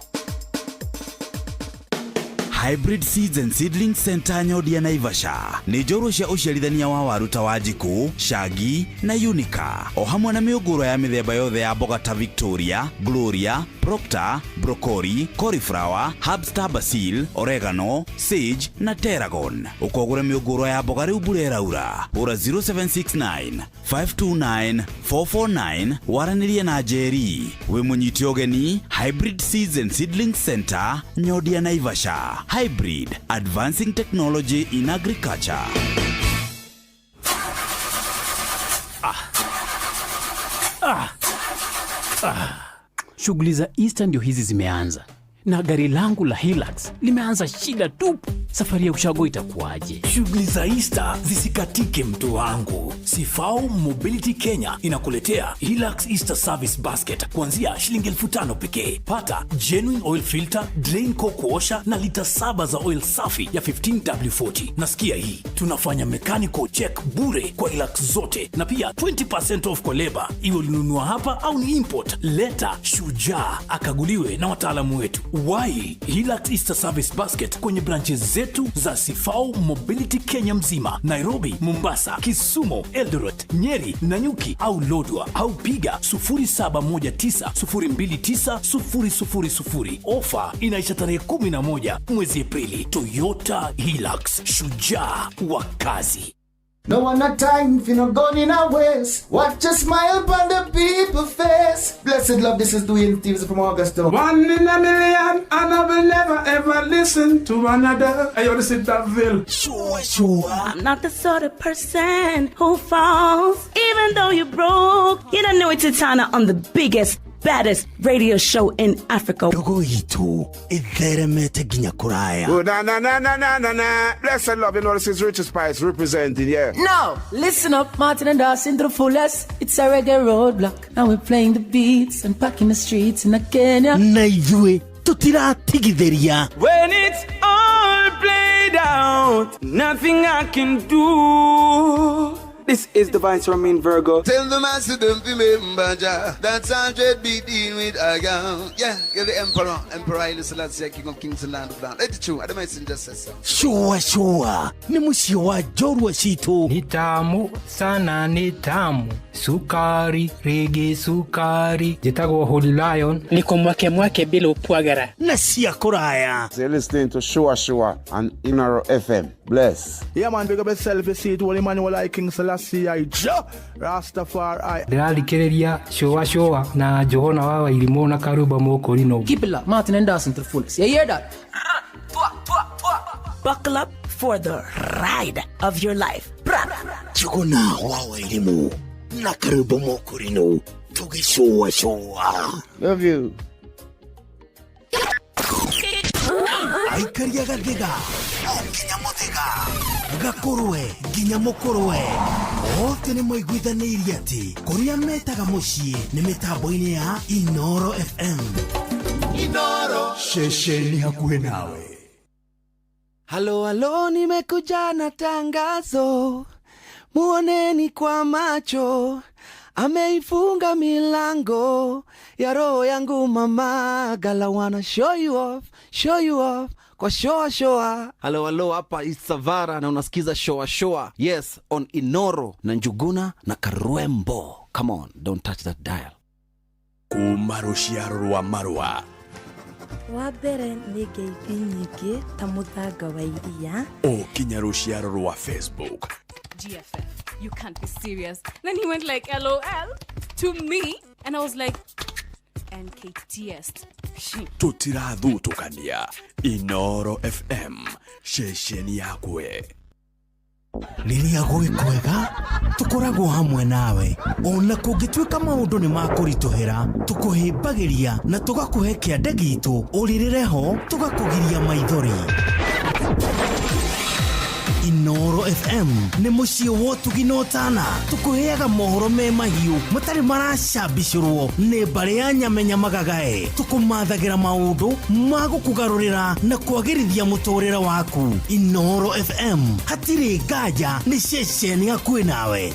Hybrid Seeds and Seedling Center Nyodia Naivasha nĩ njorua cia ũciarithania wa waru ta Wanjikũ, Shangi na Unica, o hamwe na mĩũngũrwa ya mĩthemba yothe ya mboga ta Victoria, Gloria, Proctor, Broccoli, Cauliflower, Herbstar Basil, Oregano, Sage na Tarragon. Ũkogũra mĩũngũrwa ya mboga rĩu mbura ĩraura. Hũra 0769 529 449 waranĩrie na Njeri. Wĩ mũnyite ũgeni Hybrid Seeds and Seedling Center Nyodia Naivasha. Hybrid, advancing technology in agriculture. Shughuli za Easter ndio hizi zimeanza na gari langu la Hilux limeanza shida tupu. Safari ya ushago itakuwaje? Shughuli za Easter zisikatike mtu wangu. Sifau Mobility Kenya inakuletea Hilux Easter Service Basket kuanzia shilingi 5,000 pekee. Pata genuine oil filter, drain coke washer na lita 7 za oil safi ya 15W40. Nasikia hii, tunafanya mechanical check bure kwa Hilux zote na pia 20% off kwa leba, iwe ulinunua hapa au ni import. Leta shujaa akaguliwe na wataalamu wetu. Wai Hilux Easter Service Basket kwenye branches zetu za Sifau Mobility Kenya mzima, Nairobi, Mombasa, Kisumu, Eldoret, Nyeri, Nanyuki au Lodwar, au piga 0719029000. Ofa inaisha tarehe 11 mwezi Aprili. Toyota Hilux, shujaa wa kazi. No one not time for no gun in our waist. Watch a smile upon the people face. Blessed love, this is Dwayne Stevens from Augusta. One in a million, and I will never ever listen to another. Hey, yo, this is Daville. Sure, sure. I'm not the sort of person who falls, even though you're broke. You don't know it's Titana on the biggest, baddest radio show in Africa. Ndogo itu itheremete nginya kuraya. Oh, na na na na na na na. Blessed love, you know this is Richard Spice representing, yeah. Now, listen up, Martin and Dawson to the fullest. It's a reggae roadblock. Now we're playing the beats and packing the streets in Kenya. Na ithuĩ tutiratigithĩria. When it's all played out, nothing I can do. This is the Vice Romain Virgo. Tell the master don't remember Jah. That's 100 be dealing with a girl. Yeah, you're the emperor. Emperor Haile Selassie, King of Kings and Land of Land. Let it true. I don't messenger says so. Sure, sure. Ni mũciĩ wa njorua citũ. Ni tamu sana, ni tamu. Sukari, rege sukari. Njĩtagwo Holy Lion. Niko mwake mwake bila upwagara. Na cia kũraya. So you're listening to Shua Shua on Inaro FM. Bless. Yeah, man, big up yourself. You see it, Holy Emmanuel I, King Selassie I, Jah Rastafari. Ndĩrathikĩrĩria Shua Shua na Johana wa Wairimũ na Karuba Mũkũrinũ. Keep it locked, Martin and Dawson to the fullest. You hear that? Buckle up for the ride of your life. Njuguna wa Wairimũ na Karuba Mũkũrinũ tũgĩcũa cũa. Love you. Aikaria gathiga o nginya mũthĩga, gakũrwe nginya mũkũrwe, othe nĩ maiguithanĩirie atĩ kũrĩa metaga mũciĩ nĩ mĩtambo-inĩ ya Inoro FM. Inoro ceceni hakuhĩ nawe. Halo halo, nimekuja na tangazo, muoneni kwa macho, ameifunga milango ya roho yangu mama, gala wanna show you off, show you off kwa shoa shoa. Halo halo, hapa Isavara na unasikiza shoa shoa. Yes, on Inoro na Njuguna na Karwembo. Come on, don't touch that dial. Kuma rũciaro rwa marũa Wa mbere nĩ ngeithi nyingĩ ta mũthanga wa iria. O kinya rũciaro rwa Facebook. GFF, you can't be serious. Then he went like LOL to me, and I was like, NKTS. Tũtirathutũkania. Inoro FM, ceceni yakwe. Rĩrĩa gwĩ kwega tũkoragwo hamwe nawe, ona kũngĩtuĩka maũndũ nĩ makũritũhĩra, tũkũhĩmbagĩria na tũgakũhe kĩande gitũ, ũrĩrĩre ho tũgakũgiria maithori. Inoro FM nĩ mũciĩ wa ũtugi na ũtana, tũkũheaga mohoro me mahiũ matarĩ maracambicũrwo nĩ mbarĩ ya nyamenya magagae, tũkũmathagĩra maũndũ ma gũkũgarũrĩra na kwagĩrithia mũtũrĩre waku. Inoro FM hatirĩ nganja, nĩ ceceni hakuhĩ nawe.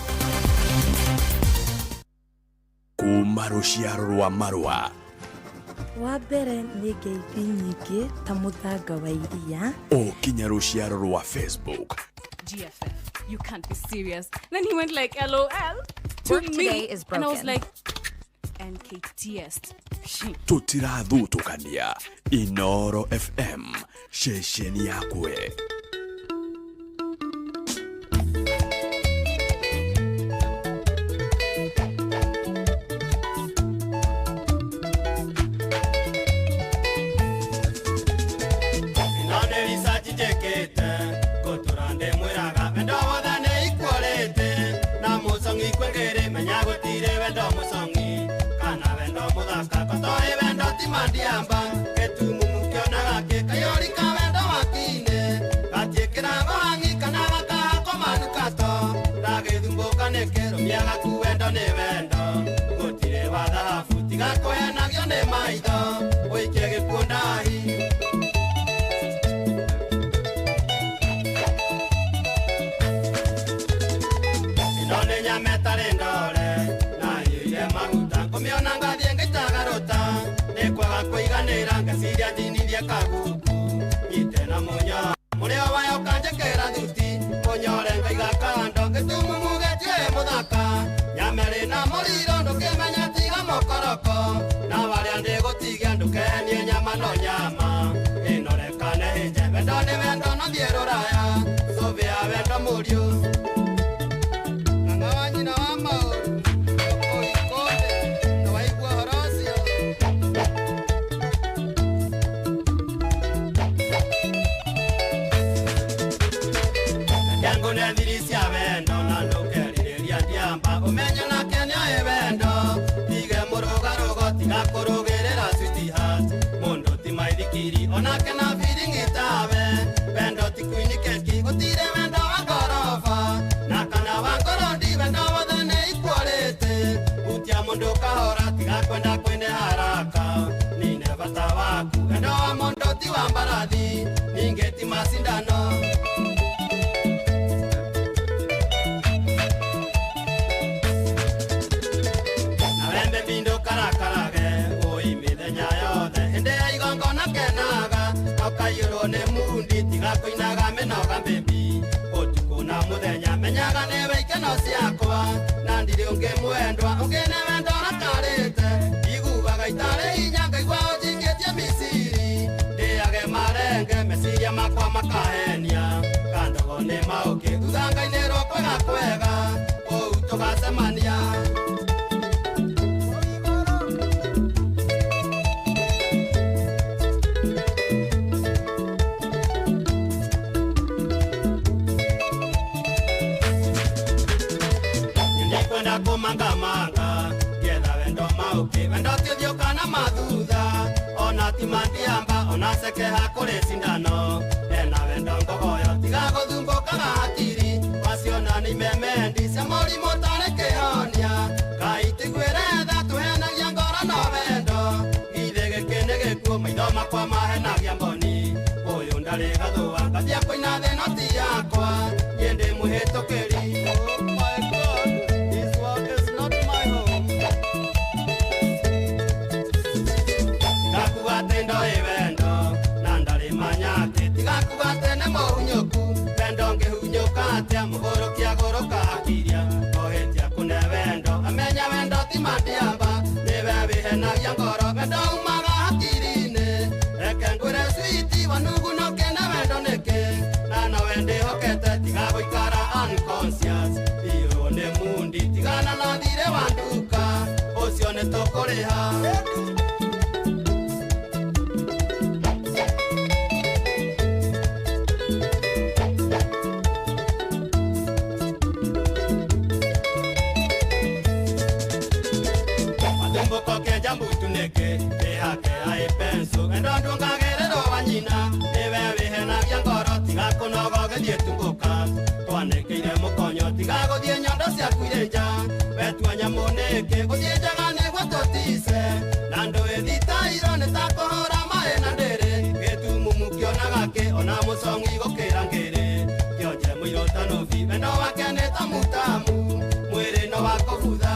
Kuma rũciaro rwa marũa. Wa mbere nĩ ngeithi nyingĩ ta mũthanga wa iria. O kinya rũciaro rwa Facebook. GFF, you can't be serious. Then he went like LOL to Work me, today is and I was broken. like, NKTS. Tũtirathutũkania. Inoro FM, ceceni yakwe. Mandiamba ketumumu kionaga ke kayori ka wendo wakine gatiĩkĩra gohangi kana gakahako manukato ndagĩthumbũka nĩ kĩrũmia gaku wendo nĩ wendo gũtirĩ wa thahabu tiga kũhenagio nĩ maitho ũikie gĩkuũ ndahi. Ĩno nĩ nyama ĩtarĩ ndore na iyũire maguta ngũmĩona ngathiĩ ngĩitaga rũta kwaga kũiganĩra ngeciria ndinithie kaguku nyite na mũnyoro mũrĩo wayo kanjĩkĩra thuti mũnyore ngaiga kando gĩtumumu gĩtiũĩ mũthaka nyamerĩ na mũriro ndũkĩmenya tiga mũkoroko na warĩa ndĩgũtigia ndũkenie nyama no nyama ĩnorekane ĩnje wendo nĩ wendo no thiĩ rũraya sũvĩa wendo mũriũ. Ng'ang'a wa nyina wa maũru ũikũmbe na waigua ũhoro ũcio. Nethiri cia wendo na ndũkerirĩria ndiamba ũmenye nake nĩoĩ wendo tige mũrũgarũgo tiga kũrũgĩrĩra sweetheart mũndũ ti maithikiri onake na biring'i tawe wendo ti kuini keki gũtirĩ wendo wa ngoroba na kana wa ngorondi wendo wothe nĩ ikuorĩte hutia mũndũ kahora tiga kwenda kwĩne haraka nine bata waku wendo wa mũndũ ti wa mbarathi ningĩ ti macindano. Kaiyũrwo nĩ mundi tiga kũinaga mĩnoga baby ũtukũ na mũthenya menyaga nĩwe ikeno ciakwa na ndirĩ ũngĩ mwendwa ũngĩ nĩ wendo ũrakarĩte iguaga itarĩ hinya ngaigua ũnjikĩtie miciri ndĩage marenge meciria makwa makahenia kandogo nĩ maũkĩ thutha ngainĩrwo kwega kwega kũu tũgacemania. Kumangamanga getha wendo mauki wendo ti ũthiũ kana mathutha ona ti mandiamba ona cekeha kũrĩ cindano ena wendo ngogoyo tiga gũthumbũkaga hakiri waciona nĩ imemendi cia mũrimũ tarĩ kĩhonia Ngai tũiguĩre tha tũhenagia ngoro no wendo githĩ gĩkĩ nĩ gĩkuũ maitho makwa mahenagia mboni ũyũ ndarĩ gathũa ngathiĩ kũina thĩ no ti yakwa niĩ ndĩ mũhĩtũkĩri. Oh my God, this world is not my home. Tigakuga atĩ ndoĩ wendo na ndarĩ manya atĩ tigakuga atĩ nĩ mũhunyũku wendo ngĩhunyũka atĩa mũgũrũki agũrũka akiria ohĩtia kũne wendo amenya wendo ti mandiamba nĩwe wĩhenagia ngoro wendo umaga hakiri-inĩ. nĩ tũkũrĩha. Mathumbuko kenja mbutu nĩkĩ ĩhake aĩ penso endo ndũngagĩrĩrwo wa nyina nĩwe wĩhenagia ngoro tiga kũnoga ũgĩthiĩ tumbũka twanĩkĩire mũkonyo tiga gũthiĩ nyondo ciaku irĩ nja wetua nyamũ nĩkĩ gũthiĩ njaga nĩguo tũtice na ndũĩ thitairwo nĩ ta kũhũra maĩ na ndĩrĩ gĩtumumu kĩonaga kĩ ona mũcong'i gũkĩra ngĩrĩ kĩonje mũirũ ta nũbi wendo wake nĩ ta mutamu mwĩrĩ no wa kũbutha.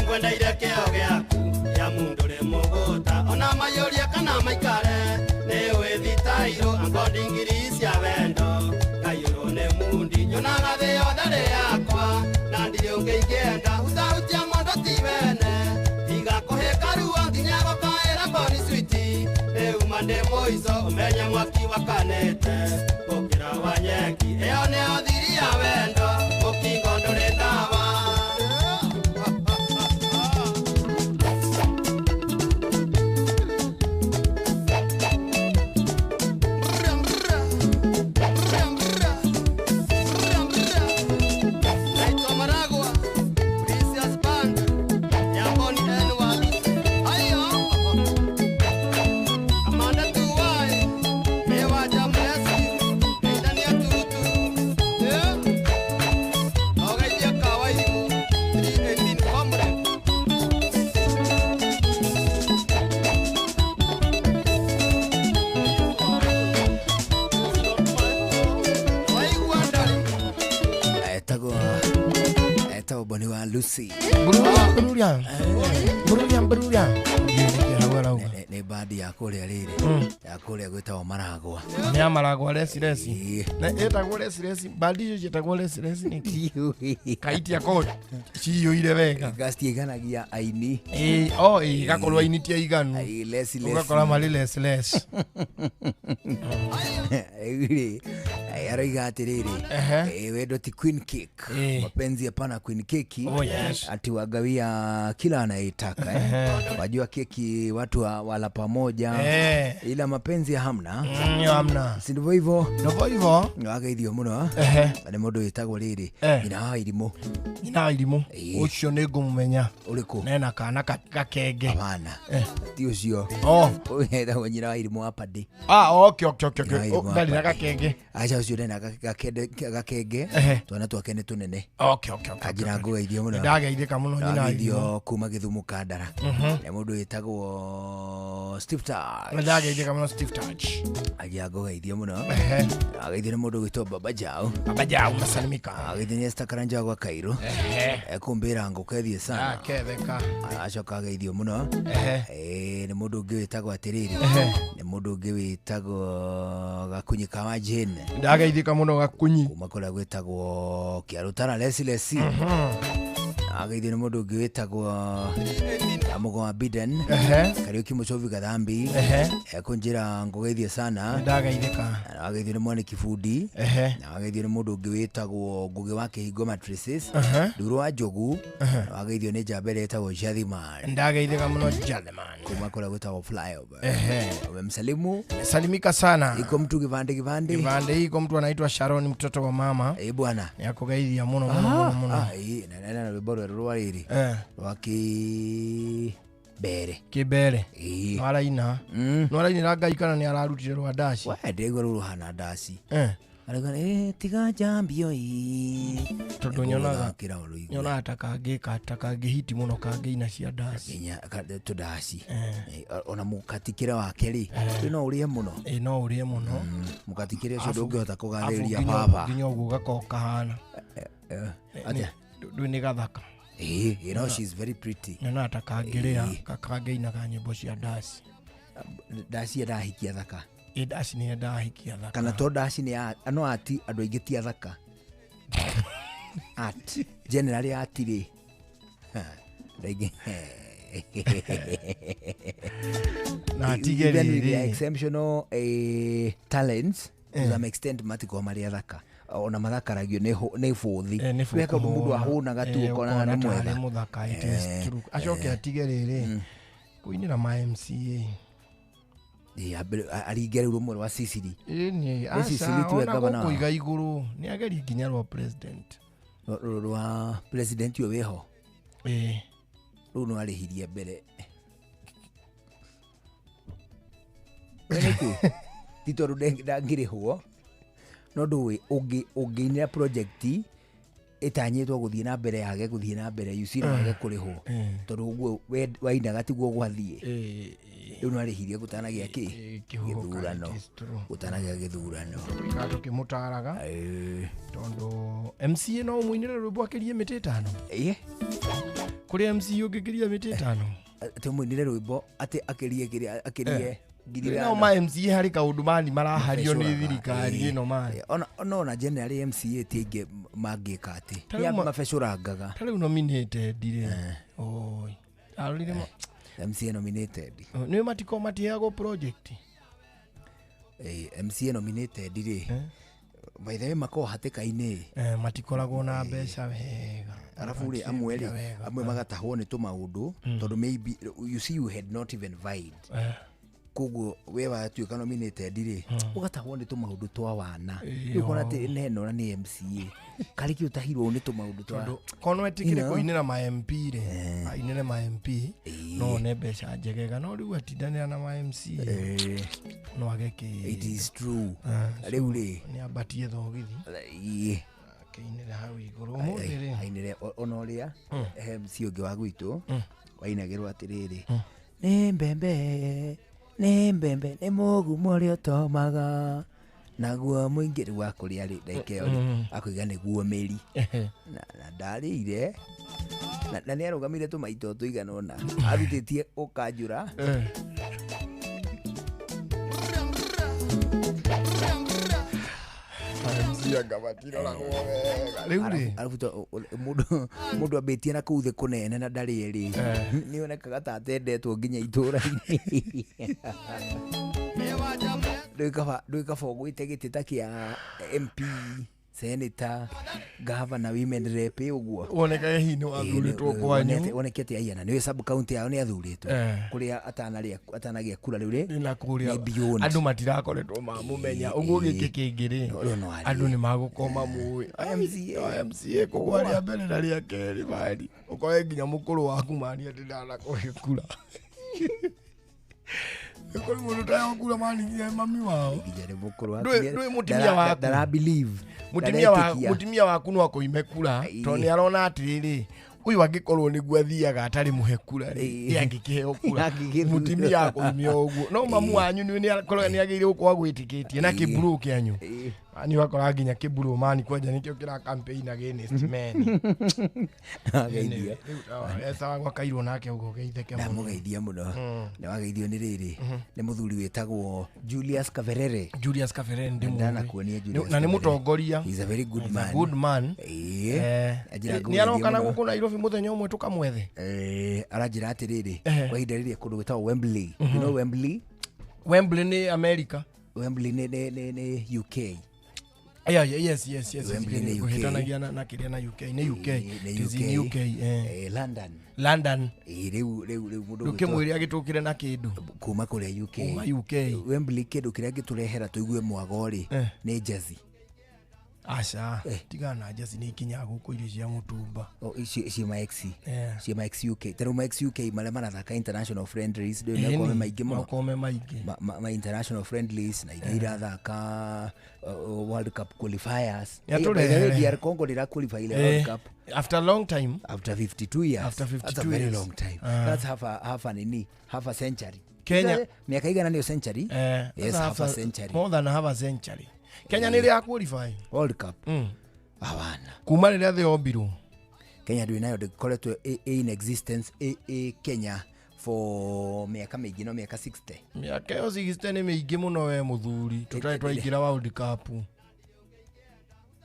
Ngwendeire kĩo gĩaku ya mundu rĩ mũgũta ona maiyũrie kana maikare nĩ wĩthitairwo angondi ngiri cia wendo kaiyũrwo nĩ mundi nyonaga thĩ yothe rĩ yakwa na ndirĩ ũngĩ ingĩenda hutahutia mondo ti wene tiga kũhĩka ruo nginya gũkaĩra mboni switi rĩu ma ndĩ mũico ũmenye mwaki wakanĩte gũkĩra wa nyeki ĩyo nĩyo thiri ya wendo mũkingo ndũrĩ ndawa. Naitwa Maragwa, Precious Band, Yamboni N1. Ayo, Amanda Tuwai, Mewa Jamlesi, Dania Tutu, yeah. Ogaithia Kawaimu, 318 Comrade. Waigua ndari. Etagwo etagwo Boni wa Lucy. Bururia bururia bururia hau arauga Nĩ bandi ya kũrĩa rĩrĩ ya kũrĩa gwĩtagwo Maragwa. Nĩ ya Maragwa reci reci na ĩtagwo reci reci bandi icio ciĩtagwo reci reci nĩkĩ kaiti akorwo ciyũire wega Gacitiiganagia aini. Ĩĩ o ĩĩ gakorwo aini ti aiganu lesi lesi. Ũgakora marĩ less less. Rĩu rĩ aroiga atĩrĩrĩ wendo ti queen cake, mapenzi hapana queen cake. Oh, yes. Ati wagawia kila anayetaka eh. Wajua keki watu wala pamoja ila mapenzi hamna. Yo hamna. Si ndivyo hivyo? Ndivyo hivyo. Wageithio mũno nĩ mũndũ wĩtagwo rĩrĩ nyina wa Irimũ. Nyina wa Irimũ ũcio nĩ ngũmũmenya. Ũrĩkũ? Nena kana gakenge. Hapana. Ti ũcio. Oh. Ũyũ etagwo nyina wa Irimũ wa Paddy. Ah, okay okay okay Nyina wa okay. Irimũ wa Ndarĩ na Paddy. gakenge. Aca ũcio ndarĩ na gakenge twana twake nĩ tũnene. Okay okay okay. Anjĩra ngũgeithio mũno. Ndageithĩka mũno nyina wa Ndageithio Irimũ. kuma Gĩthumo Kandara. Nĩ mũndũ wĩtagwo Steve Touch. Ndageithĩka mũno Steve Touch. Anjĩra ngũgeithio mũno. Ageithio nĩ mũndũ wĩtwo Baba Jao. Baba Jao masalimika. Ageithio nĩ Esther Karanja gwa Kairũ. Ekũmbĩra ngũkethie sana. Aketheka. Aracoka ageithio mũno. Nĩ mũndũ ũngĩ wĩtagwo atĩrĩrĩ. Nĩ mũndũ ũngĩ wĩtagwo Gakunyi ka wa Jane. Ndageithĩka mũno Gakunyi. Kuma kũrĩa gwĩtagwo Kĩarũtara Lesi Lesi. Ageithio nĩ mũndũ ũngĩ wĩtagwo Mũgo wa Biden. Kariuki Mũchovi Gathambi. Ekũnjĩra ngũgeithie sana. Ndageithĩka. Na ageithio nĩ Mwaniki Bundi. Na ageithio nĩ mũndũ ũngĩ wĩtagwo Ngũgĩ wa Kĩhingo Matrices. Nduru wa Njogu. Na ageithio nĩ njamba ĩrĩa ĩtagwo Jathiman. Ndageithĩka mũno Jathiman. Kuma kũrĩa gwĩtagwo Flyover. Umemsalimu? Salimika sana. Iko mtu kivande kivande. Kivande iko mtu anaitwa Sharon mtoto wa mama. Eh bwana. Ni akugeithia muno muno muno muno. Ah, na na rwĩmbo rwerũ rwa rĩrĩ. Rwa kĩbere. Kĩbere. No araina. No arainĩra Ngai kana nĩ ararutire rwa ndaci. We ndĩraigua rũu rũhana ndaci. Arauga tiga njambio ii. Tondũ nyonaga ta kangĩka ta kangĩhiti mũno kangĩina cia ndaci. Nginya tũndaci. Ona mũkatikĩre wake rĩ, no ũrĩe mũno. Ĩ no ũrĩe mũno. Mũkatikĩre ũcio ndũngĩhota kũgathĩrĩria baba. Nginya ũguo gakoragwo kahana. Atĩa? Ndũĩ nĩ gathaka. You know she's very pretty. Nyonaga ta kangĩrĩa kangĩinaga nyĩmbo cia ndaci. Ndaci endaga ahikia thaka. Ĩ ndaci nĩ endaga ahikia thaka. Kana to ndaci nĩ no ati andũ aingĩ ti athaka. Ati generally ati rĩ. Rĩngĩ. Na atige Even with rĩrĩ. their exceptional talents. To some extent matikoragwo marĩ athaka, ona mathakaragio nĩ bũthi. Nĩ Weka ũndũ mũndũ kũhũna. ahũnaga tu, ũkonaga ũkona nĩ tarĩ mwega. Mũthaka, it is true. Acoke atige rĩrĩ kũinĩra ma MCA. Aringe rĩu rũmwe rwa Sicily. Ĩni Nĩ Sicily aca tiwe ona gavana. gũkũiga igũrũ nĩ agerie nginya rwa president. Rwa president ũyũ wĩho. Ĩĩ. Rũu no arĩhirie mbere. Nĩkĩ? Ti tondũ ndangĩrĩhwo, no ndũĩ ũngĩinĩra project ĩtanyĩtwo gũthiĩ na mbere yage gũthiĩ na mbere, you see, no wage kũrĩhwo, tondũ ũguo wainaga tiguo gwathiĩ. Rĩu no arĩhirie gũtanagĩa kĩ gĩthurano, gũtanagĩa gĩthurano. Tũikara tũkĩmũtaraga tondũ MCA no ũmũinĩre rwĩmbo akĩrie mĩtĩ 5. Ĩĩ. Kũrĩ MCA ũngĩkĩria mĩtĩ 5. Atĩ ũmũinĩre rwĩmbo atĩ akĩrie kĩrĩa akĩrie ngiri No ithano. ma MCA harĩ kaũndũ mani marahario nĩ Mabecũraga. thirikari ĩno mani. Ona general MCA ti aingĩ mangĩka atĩ. Ta rĩu Nĩ mabecũrangaga. Ta rĩu nominated rĩ. Oi. Arorire MCA nominated. Nĩ matiko matiheagwo project. MCA nominated rĩ. By the way makoragwo hatĩka-inĩ. Matikoragwo na mbeca wega. Arabu rĩ, amwe rĩ, amwe magatahwo nĩ tũmaũndũ, tondũ maybe you see you had not even vied. Koguo we watuĩka nominated rĩ, ũgatahwo nĩ tũmaũndũ twa wana. Rĩu ũkona atĩ neno na nĩ MCA karĩ kĩ ũtahirwo nĩ tũmaũndũ twa Tondũ korwo etĩkĩre You know? kũinĩra ma MP rĩ, ainĩre ma MP no one mbeca njegega, no rĩu atindanĩra na ma MCA no age kĩ. It is true. Rĩu rĩ, nĩ ambatie thogithi akĩinĩre hau igũrũ ũmũthĩ rĩ. Ainĩre ona ũrĩa he MC ũngĩ wa gwitũ wainagĩrwo atĩrĩrĩ, nĩ mbembe, nĩ mbembe, nĩ mũgumo ũrĩa ũtomaga naguo mũingĩ. Rĩu akũrĩa rĩ, ndagĩka ĩyo rĩ, akũiga nĩguo mĩri na ndarĩire na nĩ arũgamire tũmaito tũigana ũna arutĩtie ũkanjũra. MCA matiroragwo wega rĩu rĩ. Arabu mũndũ ambĩtie na kũu thĩ kũnene na ndarĩ rĩ, nĩ onekaga ta atendetwo nginya itũra-inĩ. Ndũĩ kaba ũgwĩte gĩtĩ ta kĩa MP, senator, governor, women rep ũguo. Wonekage hihi nĩ wathurĩtwo kwanyu. Woneke atĩ aiana nĩwe sub county yao nĩ athurĩtwo. Kũrĩa atanagĩa kura rĩu rĩ, na kũrĩa nĩ beyond. Andũ matirakoretwo mamũmenya ũguo gĩkĩ kĩngĩ rĩ, andũ nĩ magũkorwo mamũĩ. MCA. MCA kũgwa rĩa mbere na rĩa kerĩ mani ũkore nginya mũkũrũ waku mani atĩ ndanakũhe kura. Kũrĩ mũndũ ũtaheo kura mani nginya mami wao. Nginya nĩ mũkũrũ waku. Ndũĩ mũtumia waku. Ndara believe. Mũtumia Ndaretĩkia. Mũtumia waku no akũime kura tondũ nĩ arona atĩrĩrĩ, ũyũ angĩkorwo nĩguo athiaga atarĩ mũhe kura rĩ, ĩ angĩkĩheo kura. Mũtumia akũime ũguo. No mamu wanyu nĩ akorwo nĩ agĩrĩire gũkorwo agwĩtĩkĩtie na kĩmburũ kĩanyu. Mani wakora nginya kĩmburũ mani kwanja nĩkĩo kĩra campaign against men. Ageithia. Rĩu esa gwakairwo nake ũguo geitheke mũno. Ndamũgeithia mũno. Nĩ wageithio nĩ rĩrĩ, nĩ mũthuri wĩtagwo Julius Kaberere. Julius Kaberere ndĩmũĩ. Ndanakuonia Julius Na nĩ Kaberere. mũtongoria. He's a very good He's a man. good man. Anjĩra Nĩ aroka na ngũgeithie mũno. gũkũ Nairobi mũthenya ũmwe tũkamwethe. Aranjĩra atĩrĩrĩ, kwa ihinda rĩrĩ kũndũ gwĩtagwo Wembley. You know Wembley? Wembley nĩ America. Wembley nĩ UK. Yeah, yeah, yes, yes, yes. Wembley nĩ UK. Kũhĩtanagia na kĩrĩa na UK, nĩ UK. Nĩ It is in UK. UK, London. London. Rĩu mũndũ ũgwĩtwo Ndũkĩmwĩre agĩtũkĩre na kĩndũ. Kuma kũrĩa UK. Kuma UK. Wembley kĩndũ kĩrĩa gĩtũrehera tũigue mwago rĩ, nĩ jezi. Aca, tigana na jezi nĩ ikinyaga gũkũ irio cia mũtumba. Oh, ici ma X. Ci ma X UK. Ta rĩu ma X UK marĩa marathaka international friendlies, ndũĩ makorwo me maingĩ mũno. Makorwo me maingĩ. Ma international friendlies na iria irathaka World Cup qualifiers. Nĩ By the way, atũrehere. DR Congo ndĩra qualify ile World Cup. After a long time. After 52 years. After That's a 52 very years. long time. That's half a nini, half a century. Kenya. Miaka igana nĩyo century? Yes, That's half a century. More than half a century. Kenya nĩ ĩrĩ qualify World Cup. Hawana. Kuma rĩrĩa thĩ yombirwo. Kenya ndwĩ nayo, ndĩkoretwo ĩ in existence ĩ Kenya for miaka mĩingĩ, no mĩaka 60. Mĩaka ĩyo 60 nĩ mĩingĩ mũno we mũthuri, tũtarĩ twaingĩra World Cup.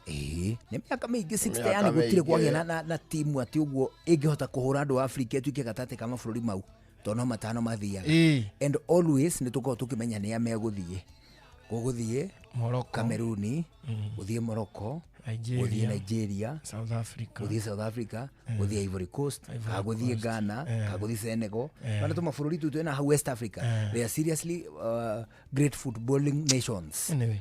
Ĩĩ, nĩ mĩaka mĩingĩ 60, Mĩaka yani gũtirĩ mĩingĩ. kwagĩa na timu atĩ ũguo ĩngĩhota kũhũra andũ a Afrika ĩtuĩke gatagatĩ ka mabũrũri mau, tondũ no matano mathiaga. And always nĩ tũkoragwo tũkĩmenya nĩa megũthiĩ. Gũgũthiĩ Morocco, Kameruni, gũthiĩ Morocco, gũthiĩ Nigeria, South Africa, gũthiĩ South Africa, gũthiĩ Ivory Coast, kana gũthiĩ Ghana, kana gũthiĩ Senegal. Mana tũmabũrũri tũu twĩna hau West Africa. They are seriously great footballing nations. Anyway,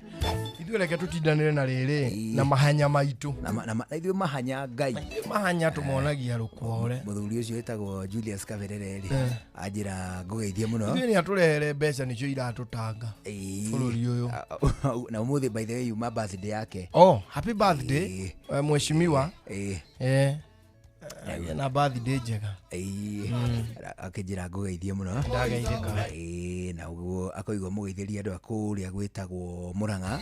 ithuĩ reke tũtindanĩre na rĩrĩ na mahanya maitũ. Na ithuĩ mahanya Ngai. Mahanya tũmonagia rũkwore. Mũthuri ũcio wĩtagwo Julius Kaberere rĩ, anjĩra ngũgeithie mũno. Ithuĩ nĩ atũrehere mbeca nĩcio iratũtanga bũrũri ũyũ. Na ũmũthĩ by the way yuma birthday yake. Oh, happy birthday mheshimiwa. Na birthday njega. Akĩnjĩra ngũgeithie mũno. Ndageithĩka. Na ũguo akoigwo mũgeithĩrie andũ a kũrĩa gwĩtagwo Murang'a.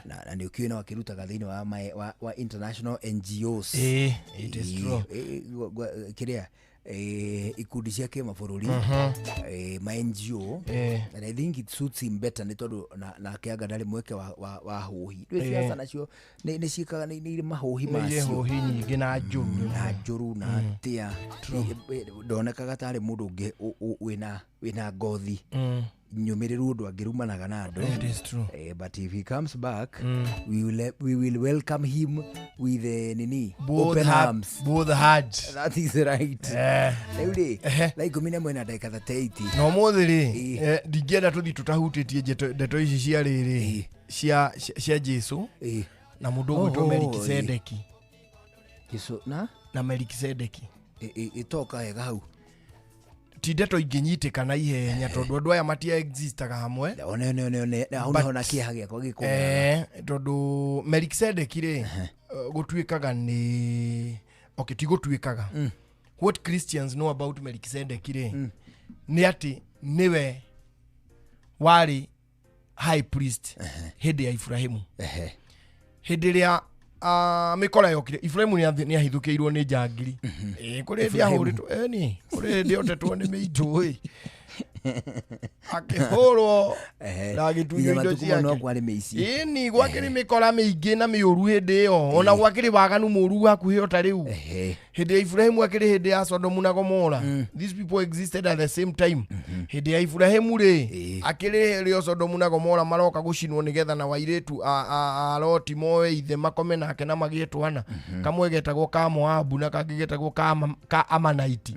Na nĩ ũkĩũĩ no akĩrutaga thĩinĩ wa international NGOs. It is true. Kĩrĩa ikundi cia kĩmabũrũri, ma NGO, and I think it suits him better nĩ tondũ nake anga ndarĩ mweke wa hũhi. Rĩu siasa nacio nĩ ciĩkaga nĩ irĩ mahũhi macio. Nĩ irĩ hũhi nyingĩ na njũru. Na njũru na atĩa. Ndonekaga tarĩ mũndũ ũngĩ wĩna ngothi nyũmĩrĩru ũndũ angĩrumanaga na andũ. It is true. But if he comes back, we will welcome him with nini, open arms. Both hands. That is right. Rĩu rĩ, thaa 11:38. Na ũmũthĩ rĩ, ndingĩenda tũthiĩ tũtahutĩtie ndeto ici cia rĩrĩ cia Jesu na mũndũ ũgwĩtwo Melkisedeki. Jesu na? Na Melkisedeki. Ĩtoka wega hau. Ti ndeto ingĩnyitĩka na ihenya tondũ andũ aya matia existaga hamwe. One hau nĩho na kĩeha gĩakwa gĩkũgĩaga. Tondũ Melkisedeki rĩ, gũtuĩkaga nĩ okay, ti gũtuĩkaga. What Christians know about Melkisedeki rĩ, nĩ atĩ nĩwe warĩ high priest hĩndĩ ya Ibrahimu. Hĩndĩ ĩrĩa mĩkora yokire, Ibrahimu nĩ ahithũkĩirwo nĩ njangiri. Kũrĩ hĩndĩ ahũrĩtwo, nĩ kũrĩ hĩndĩ otetwo nĩ mĩitũ ĩ. Akĩhũrwo na agĩtunywo indo ciake. Ĩni gwakĩrĩ mĩkora mĩingĩ na mĩũru hĩndĩ ĩyo, ona gwakĩrĩ waganu mũũru hakuhĩ o ta rĩu. Hĩndĩ ya Ibrahimu akĩrĩ hĩndĩ ya Sodomu na Gomora. These people existed at the same time. Hĩndĩ ya Ibrahimu rĩ, akĩrĩ rĩo Sodomu na Gomora maroka gũcinwo nĩgetha na wairĩtu a Loti moe ithe makome nake na magĩe twana. Kamwe getagwo ka Moabu na kangĩ getagwo ka Amanaiti.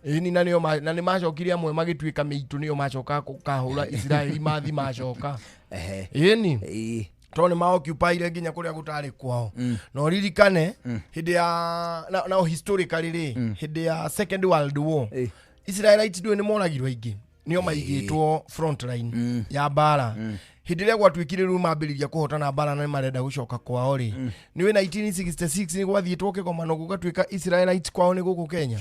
Ĩni na nĩo na nĩ macokire amwe magĩtuĩka mĩitũ nĩo macoka kũhũra Isiraeli mathi macoka. Ĩni tondũ nĩ maoccupyire nginya kũrĩa gũtarĩ kwao. Na ũririkane hĩndĩ ya na historically rĩ, hĩndĩ ya Second World War, Israelites ndũĩ nĩ moragirwo aingĩ, nĩo maigĩtwo front line ya mbara. Hĩndĩ ĩrĩa gwatuĩkire rĩu mambĩrĩria kũhotana mbara na nĩ marenda gũcoka kwao rĩ, nĩũĩ 1966 nĩ gwathiĩtwo kĩgomano gũgatuĩka Israelites kwao nĩ gũkũ Kenya.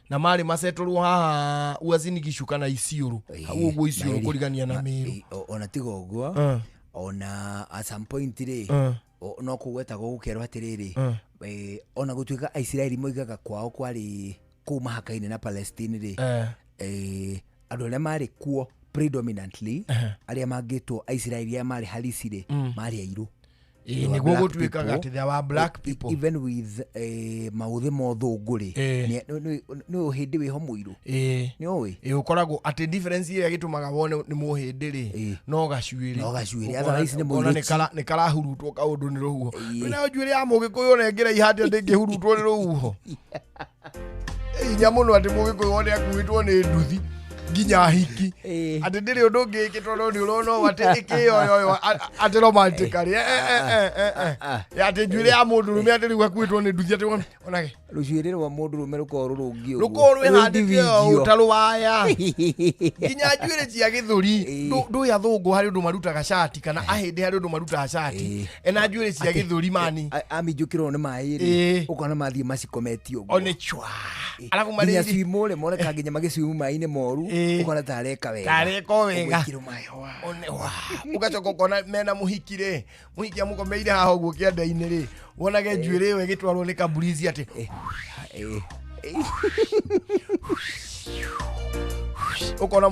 Na marĩ macetũrwo haha Uasin Gishu kana Isiolo. Hau ũguo Isiolo kũrigania na Meru. Ona tiga ũguo, ona at some point rĩ, no kũgwetagwo gũkerwo atĩrĩrĩ, ona gũtuĩka Aisiraeli moigaga kwao kwarĩ kũu mahaka-inĩ na Palestine rĩ, andũ arĩa marĩ kuo predominantly, arĩa mangĩtwo Aisiraeli arĩa marĩ halisi rĩ, marĩ airũ. Nĩguo gũtuĩkaga atĩ there were black people. Even with maũthĩ ma ũthũngũ rĩ, nĩ ũhĩndĩ wĩho mũirũ. Nĩ ũĩ? Ũkoragwo atĩ difference ĩrĩa gĩtũmaga wone nĩ mũhĩndĩ rĩ, no gacuĩrĩ. No gacuĩrĩ, otherwise nĩ mũirũ. Nĩ karahurutwo kaũndũ nĩ rũhuho. Nayo njuĩrĩ ya mũgĩkũyũ ona ĩngĩra ihande ndĩngĩhurutwo nĩ rũhuho. Hinya mũno atĩ mũgĩkũyũ one akuĩtwo nĩ nduthi nginya hiki. Atĩ ndĩrĩ ũndũ ũngĩ ĩkĩtwo no nĩ ũrona ũũ atĩ ĩkĩyoyoyo atĩ romantically. Atĩ njuĩrĩ ya mũndũrũme atĩ rĩu akuĩtwo nĩ nduthi atĩ onage. Rũcuĩrĩ rwa mũndũrũme rũkoragwo rũrũngiĩ ũguo. Rũkoragwo rwĩhandĩte ũũ ta rũwaya. Nginya njuĩrĩ cia gĩthũri, ndũĩ athũngũ harĩ ũndũ marutaga cati kana ahĩndĩ harĩ ũndũ marutaga cati. Ena njuĩrĩ cia gĩthũri mani. Aminjũkĩrwo nĩ maĩ rĩ, ũkona mathiĩ macikometie ũguo. One chwa. Alafu nginya marĩ swimo rĩ, moneka nginya magĩswimu maĩ-inĩ moru, ũkona tareka wega. Tareka wega. Ũgwĩkĩrwo maĩ wa. One wa. Ũgacoka ũkona mena mũhiki rĩ, mũhiki amũkomeire haha ũguo kĩanda-inĩ rĩ, wonage njuĩrĩ ĩyo ĩgĩtwarwo nĩ kaburizi atĩ ũkona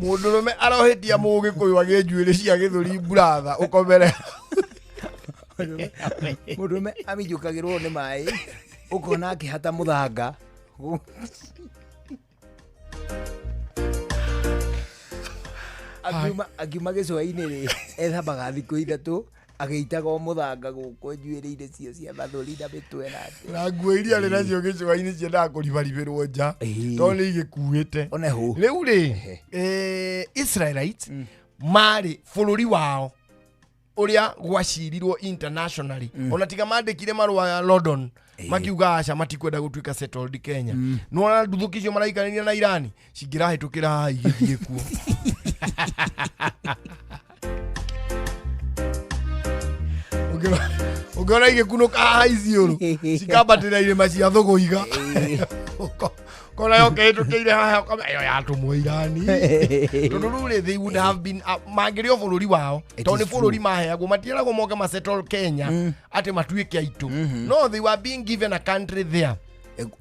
mũndũrũme arohĩtia mũgĩkũyũ agĩe njuĩrĩ cia gĩthũri mburatha ũkomere. Mũndũrũme aminjũkagĩrwo nĩ maĩ, ũkona akĩhata mũthanga. Akiuma gĩcũa-inĩ rĩ, ethambaga thikũ 3 agĩitaga o mũthanga gũkũ njuĩrĩ-inĩ cio cia mathũri na mĩtwe nake. Na nguo iria arĩ nacio gĩcũa-inĩ ciendaga kũribaribĩrwo nja tondũ nĩ igĩkuĩte. Rĩu rĩ, Israelites marĩ bũrũri wao ũrĩa gwacirirwo internationally, ona tiga mandĩkire marũa ya London makiuga aca matikwenda gũtuĩka settled Kenya. Nĩwona nduthũki icio maraikarania na Irani cingĩrahĩtũkĩra haha igĩthiĩ kuo. Ũngĩona igĩkunũka haha iciũrũ cikambatĩra irĩma cia Thũgũiga, kona yokĩhĩtũkĩire haha ũkamenya ĩyo yatũmwo Irani. Tondũ rĩu rĩ, they would have been mangĩrĩ o bũrũri wao, tondũ nĩ bũrũri maheagwo, matieragwo moke masettle Kenya atĩ matuĩke aitũ. No they were being given a country there.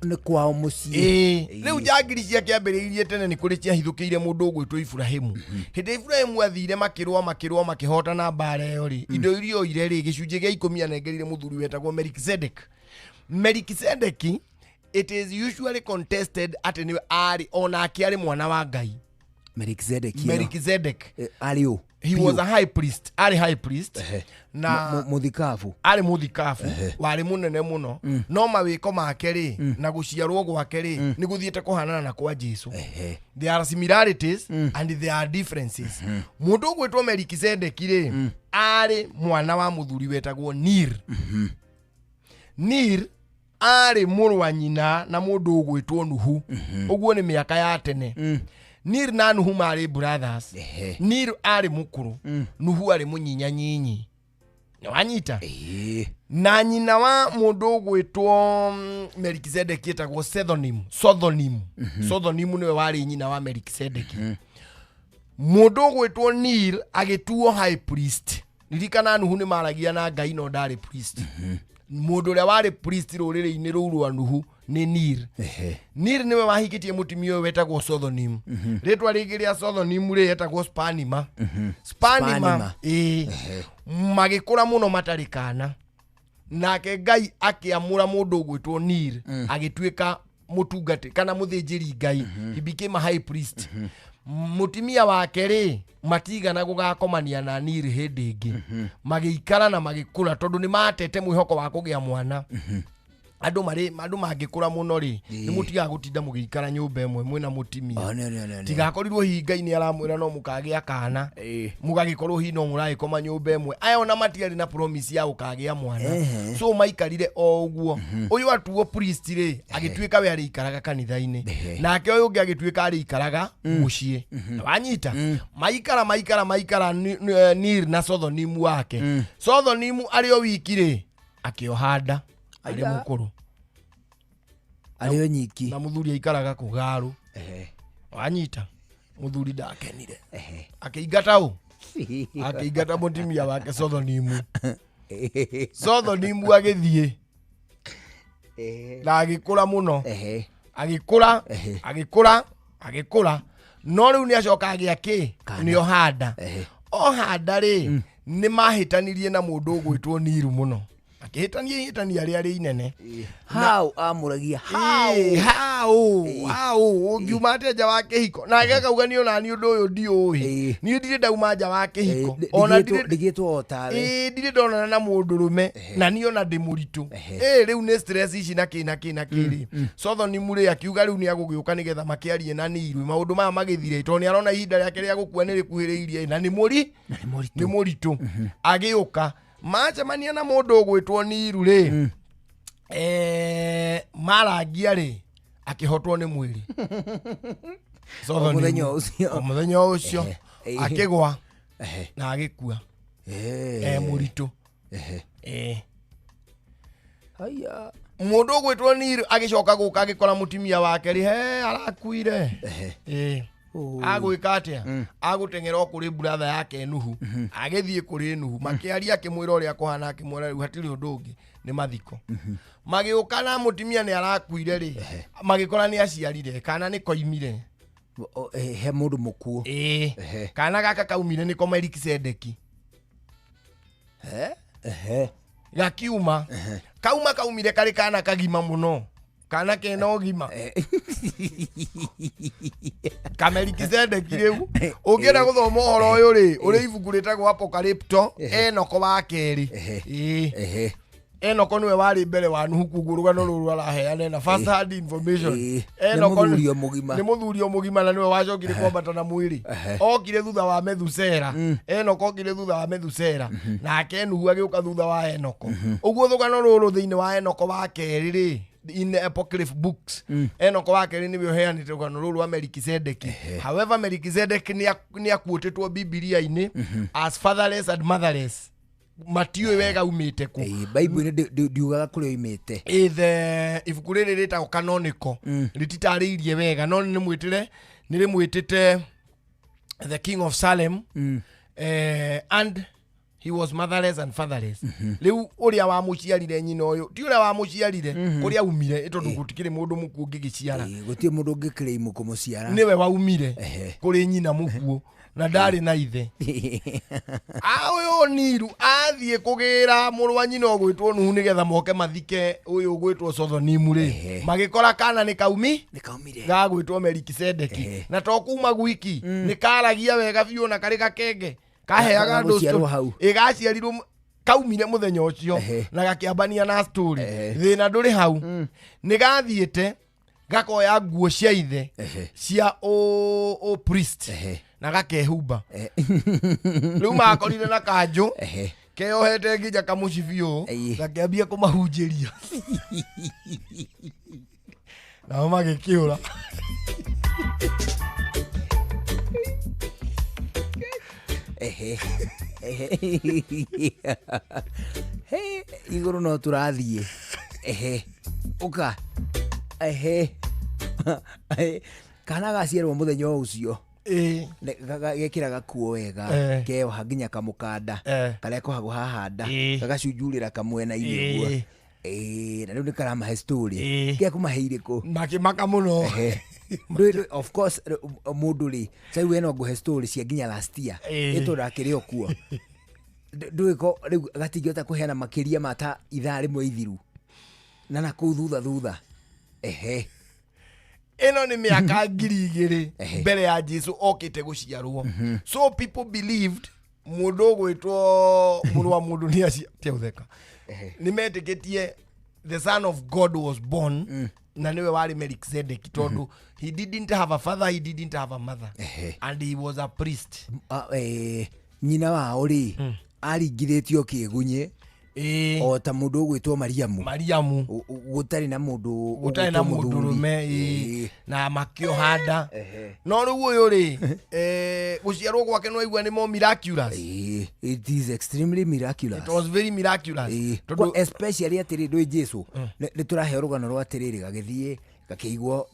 Nĩ kwao mũciĩ. Rĩu njangiri cia kĩambĩrĩirie tene nĩ kũrĩ ciahithũkĩire mũndũ ũgwĩtwo Iburahĩmu. Hĩndĩ Iburahĩmu athire makĩrũa makĩrũa makĩhotana mbara ĩyo rĩ, indo iria oire rĩ, gĩcunjĩ gĩa 10 anengerire mũthuri wetagwo Melkizedek. Melkizedek, it is usually contested atĩ nĩwe arĩ onake arĩ mwana wa Ngai. Melkizedek. Melkizedek arĩ ũ? He was a high priest, arĩ high priest na mũthikabu, arĩ mũthikabu warĩ mũnene mũno, no mawĩko make rĩ na gũciarwo gwake rĩ nĩ gũthiĩte kũhanana na kwa Jesu. There are similarities and there are differences. Mũndũ ũgwĩtwo Melkizedek rĩ arĩ mwana wa mũthuri wetagwo Nir. Nir arĩ mũrũ wa nyina na mũndũ ũgwĩtwo Nuhu. Ũguo nĩ mĩaka ya tene. Nir na Nuhu marĩ brothers. Nir arĩ mũkũrũ, Nuhu arĩ mũnyinyanyinyi. Nĩwanyita? Na nyina wa mũndũ ũgwĩtwo Melkizedek etagwo Sethonim. Sothonim. Sothonim nĩwe warĩ nyina wa Melkizedek. Mũndũ ũgwĩtwo Nir agĩtuo high priest. Ririkana Nuhu nĩ maragia na Ngai no ndarĩ priest. Mũndũ ũrĩa warĩ priest rũrĩrĩ-inĩ rũu rwa Nuhu nĩ Nir. Nir nĩwe wahikĩtie mũtumia ũyũ wetagwo Sothonim. Rĩtwa rĩngĩ rĩa Sothonim rĩ etagwo Spanima. Spanima. Magĩkũra mũno matarĩ kana. Nake Ngai akĩamũra mũndũ ũgwĩtwo Nir agĩtuĩka mũtungati kana mũthĩnjĩri Ngai. He became a high priest. Mũtumia wake rĩ matigana gũgakomania na Nir hĩndĩ ĩngĩ. Magĩikara na magĩkũra tondũ nĩ matete mwĩhoko wa kũgĩa mwana. Andũ marĩ andũ mangĩkũra mũno rĩ nĩ mũtigaga gũtinda mũgĩikara nyũmba ĩmwe mwĩna mũtimia. Tigakorirwo hihi Ngai nĩ aramwĩra no mũkagĩa kana mũgagĩkorwo hihi no mũragĩkoma nyũmba ĩmwe. Aya ona matiarĩ na promise ya gũkagĩa mwana. So maikarire o ũguo. Ũyũ atuo priest rĩ agĩtuĩka we arĩikaraga kanitha-inĩ, nake ũyũ ũngĩ agĩtuĩka arĩikaraga mũciĩ. Wanyita? Maikara maikara maikara Nir na Sothonimu wake. Sothonimu arĩ o wiki rĩ akĩoha nda arĩ mũkũrũ, arĩ o nyiki, na mũthuri aikaraga kũgarũ. Wanyita? Mũthuri ndakenire, akĩingata ũ, akĩingata mũtumia wake Sothonimu. Sothonimu agĩthiĩ na agĩkũra mũno, agĩkũra agĩkũra agĩkũra, no rĩu nĩ acoka agĩa kĩ, nĩ oha nda. Oha nda rĩ nĩ mahĩtanirie na mũndũ ũgwĩtwo Niru mũno. Akĩhĩtania ihĩtania rĩarĩ inene. Hau amũragia hau hau hau ũngiuma atĩa nja wa kĩhiko? Nake akauga niĩ ona niĩ ũndũ ũyũ ndiũĩ, niĩ ndirĩ ndauma nja wa kĩhiko, ona ndigĩtwo o tawe, ndirĩ ndonana na mũndũrũme, na niĩ ona ndĩ mũritũ. Rĩu nĩ stress ici na kĩ na kĩ na kĩ rĩ. Sothonimu rĩ akiuga rĩu nĩ agũgĩũka nĩgetha makĩarie na Niru, maũndũ maya magĩthire, tondũ nĩ arona ihinda rĩake rĩa gũkua nĩ rĩkuhĩrĩirie na nĩ mũritũ. Agĩũka macemania na mũndũ ũgwĩtwo Niru rĩ, marangia rĩ akĩhotwo nĩ mwĩrĩ. Mũthenya ũcio akĩgwa na agĩkua mũritũ. Mũndũ ũgwĩtwo Niru agĩcoka gũka agĩkora mũtumia wake rĩ, he arakuire. Agwĩka atĩa? Agũteng'era o kũrĩ brother yake Nuhu. Agĩthiĩ kũrĩ Nuhu makĩaria, akĩmwĩra ũrĩa kũhana, akĩmwĩra rĩu hatirĩ ũndũ ũngĩ nĩ mathiko. Magĩũka na mũtumia nĩ arakuire rĩ, magĩkora nĩ aciarire kana nĩ koimire he mũndũ mũkuũ. Kana gaka kaumire nĩko Melkizedeki. Gakiuma kauma kaumire karĩ kana kagima mũno. Kana kena ũgima. Kamelikisedeki rĩu ũngĩenda gũthoma ũhoro ũyũ rĩ, ũrĩ ibuku rĩtagwo Apocalypto, Enoko wa kerĩ. Ĩĩ. Enoko nĩwe warĩ mbere wa Nuhu, koguo rũgano rũrũ araheana na first hand information. Nĩ Enoko mũthuri o mũgima. Nĩ mũthuri o mũgima na nĩwe wacokire kwambata na mwĩrĩ. Okire thutha wa Methusera. Enoko okire thutha wa Methusera, nake Nuhu agĩũka thutha wa Enoko. Ũguo rũgano rũrũ thĩinĩ wa Enoko wa kerĩ rĩ, in the apocryph books, Enoko wa kerĩ nĩwe ũheanĩte rũgano rũrũ rwa Melikisedeki. However, Melikisedeki nĩ akuĩtĩtwo Bibilia-inĩ as fatherless and motherless, matiũĩ wega umĩte kũ. Bible ndiugaga kũrĩa oimĩte. Ĩthe ibuku rĩrĩ rĩtagwo canonical rĩtitarĩirie wega, no nĩ mwĩtĩre, nĩ rĩmwĩtĩte the king of Salem, and he was motherless and fatherless. Rĩu ũrĩa wamũciarire, nyina ũyũ ti ũrĩa wamũciarire, kũrĩa aumire, tondũ gũtikĩrĩ mũndũ mũkuũ ũngĩgĩciara. Gũtirĩ mũndũ ũngĩclaim kũmũciara. Nĩwe waumire kũrĩ nyina mũkuũ na ndarĩ na ithe. Ũyũ Niru athiĩ kũgĩra mũrũ wa nyina ũgwĩtwo Nuhu nĩgetha moke mathike ũyũ ũgwĩtwo Sothonimu rĩ, magĩkora kana nĩ kaumi gagwĩtwo Melikisedeki, na to kuma gwiki nĩ karagia wega biũ na karĩ gakenge kaheaga andũ Gagũciarwo hau. Ĩ, gaciarirwo kaumire mũthenya ũcio na gakĩambania na story. Thĩna ndũrĩ hau, nĩ gathiĩte gakoya nguo cia ithe cia ũ priest na gakehumba. Rĩu makorire na kanjũ keyohete nginya kamũcibi ũũ, gakĩambia kũmahunjĩria nao magĩkĩũra. Ehe. Ehe. He, igũrũ no tũrathiĩ. Ehe, ũka. Ehe. Kana gaciarwo mũthenya o ũcio, gekĩra gakuo wega, keoha nginya kamũkanda karĩa kohagwo haha nda, gagacunjurĩra kamwena-inĩ ũguo. Ĩĩ, na rĩu nĩ karamahe story. Kĩa kũmahe irĩkũ? Makĩmaka mũno. Ehe. Of course mũndũ rĩ, sai we no ngũhe story cia nginya last year, ĩ tondũ akĩrĩ o kuo. Ndũĩ ko rĩu gatingĩhota kũheana makĩria ma ta ithaa rĩmwe ithiru na nakũu thutha thutha. Ehe. Ĩno nĩ mĩaka 2000 mbere ya Jesu okĩte gũciarwo. So people believed mũndũ ũgwĩtwo mũrũ wa mũndũ nĩ acia tiaũtheka, nĩ metĩkĩtie the son of God was born na nĩwe warĩ Melchizedek, tondũ he didn't have a father, he didn't have a mother, and he was a priest. Ah, nyina wao rĩ, aringithĩtio kĩgunyĩ o ta mũndũ ũgwĩtwo Mariamu. Mariamu. Gũtarĩ na mũndũ gũtarĩ na ũgwĩtwo mũthuri. Mũndũrũme, ĩĩ, na makĩohanda. No rĩu ũyũ rĩ, gũciarwo gwake no aigua nĩ mo miraculous. It is extremely miraculous. It was very miraculous. Tondũ especially atĩrĩ, ndũĩ Jesu nĩ tũraheo rũgano rwa atĩrĩrĩ, gagĩthiĩ gakĩigwo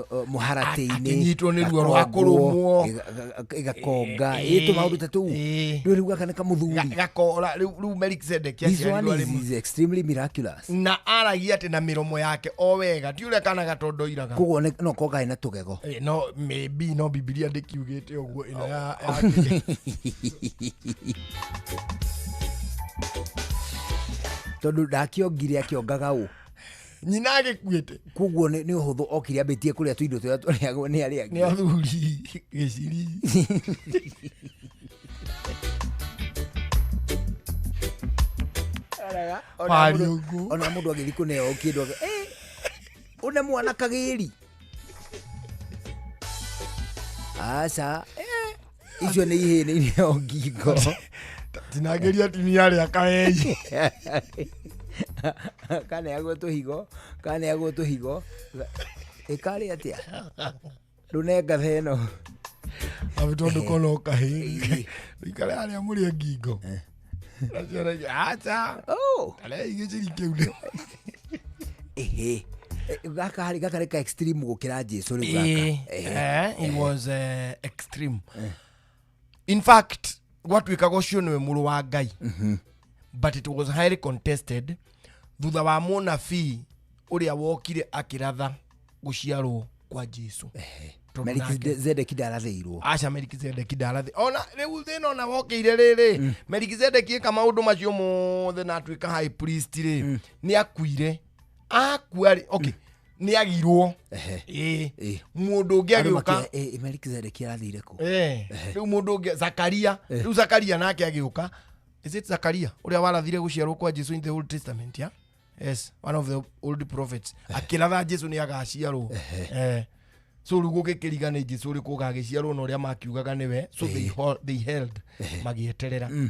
mũharatĩ-inĩ, Akĩnyitwo nĩ ruo rwa gakongwo, kũrũmwo. Ĩgakonga ĩ tũmaũndũ ta tũu. Ndũĩ rĩu gaka nĩ kamũthuri. Gakora rĩu Melchizedek This one aciarirwo is, arĩ is extremely miraculous. Na aragia atĩ na mĩromo yake o wega, ti ũrĩa kana gatondoiraga. Koguo no korwo karĩ na tũgego. No maybe, no Bibilia ndĩkiugĩte ũguo ĩno ya Tondũ ndakĩongire, akĩongaga ũ? Nyina agĩkuĩte. Koguo nĩ ũhũthũ okire ambĩtie kũrĩa tũindo tũrĩa tũrĩagwo nĩ arĩa angĩ. Nĩ athuri gĩciri. Ona Wariũngũ. Ona mũndũ agĩthiĩ kũneo kĩndũ une mwana kagĩri, aca, icio nĩ ihĩ nĩ ineo ngingo. Tinangĩria atumia arĩa kaei. Kaneagwo tũhigo, kaneagwo tũhigo, ĩkarĩ atĩa ndũnenga theno. Abu tondũ kono kahĩ ikare harĩa mũrĩe ngingo. Nacio aca tarei gĩciri kĩu nĩ Ehe. Gaka harĩ gaka nĩ ka extreme gũkĩra Jesu rĩu gaka. Ĩĩ, he was extreme. In fact, gwatuĩkaga ũcio nĩwe mũrũ wa Ngai, but it was highly contested thutha wa mũnabii ũrĩa wokire akĩratha gũciarwo kwa Jesu. Tondũ Melkizedeki ndarathĩirwo. Aca, Melkizedeki ndarathĩ ona rĩu thĩna ona wokĩire rĩrĩ, Melkizedeki ĩka maũndũ macio mothe na atuĩka high priest rĩ, nĩ akuire. Akua rĩ, okay, Nĩ agirwo. Ĩĩ, mũndũ ũngĩ Andũ agĩũka. Melkizedeki arathire kũ? Rĩu mũndũ ũngĩ Zakaria, rĩu Zakaria nake agĩũka. Is it Zakaria ũrĩa warathire gũciarwo kwa Jesu in the Old Testament? Yeah? Yes, one of the old prophets akĩratha Jesu nĩ agaciarwo. So rĩu gũgĩkĩriga nĩ Jesu ũrĩkũ ũgagĩciarwo na ũrĩa makiugaga nĩwe. So they held, magĩeterera.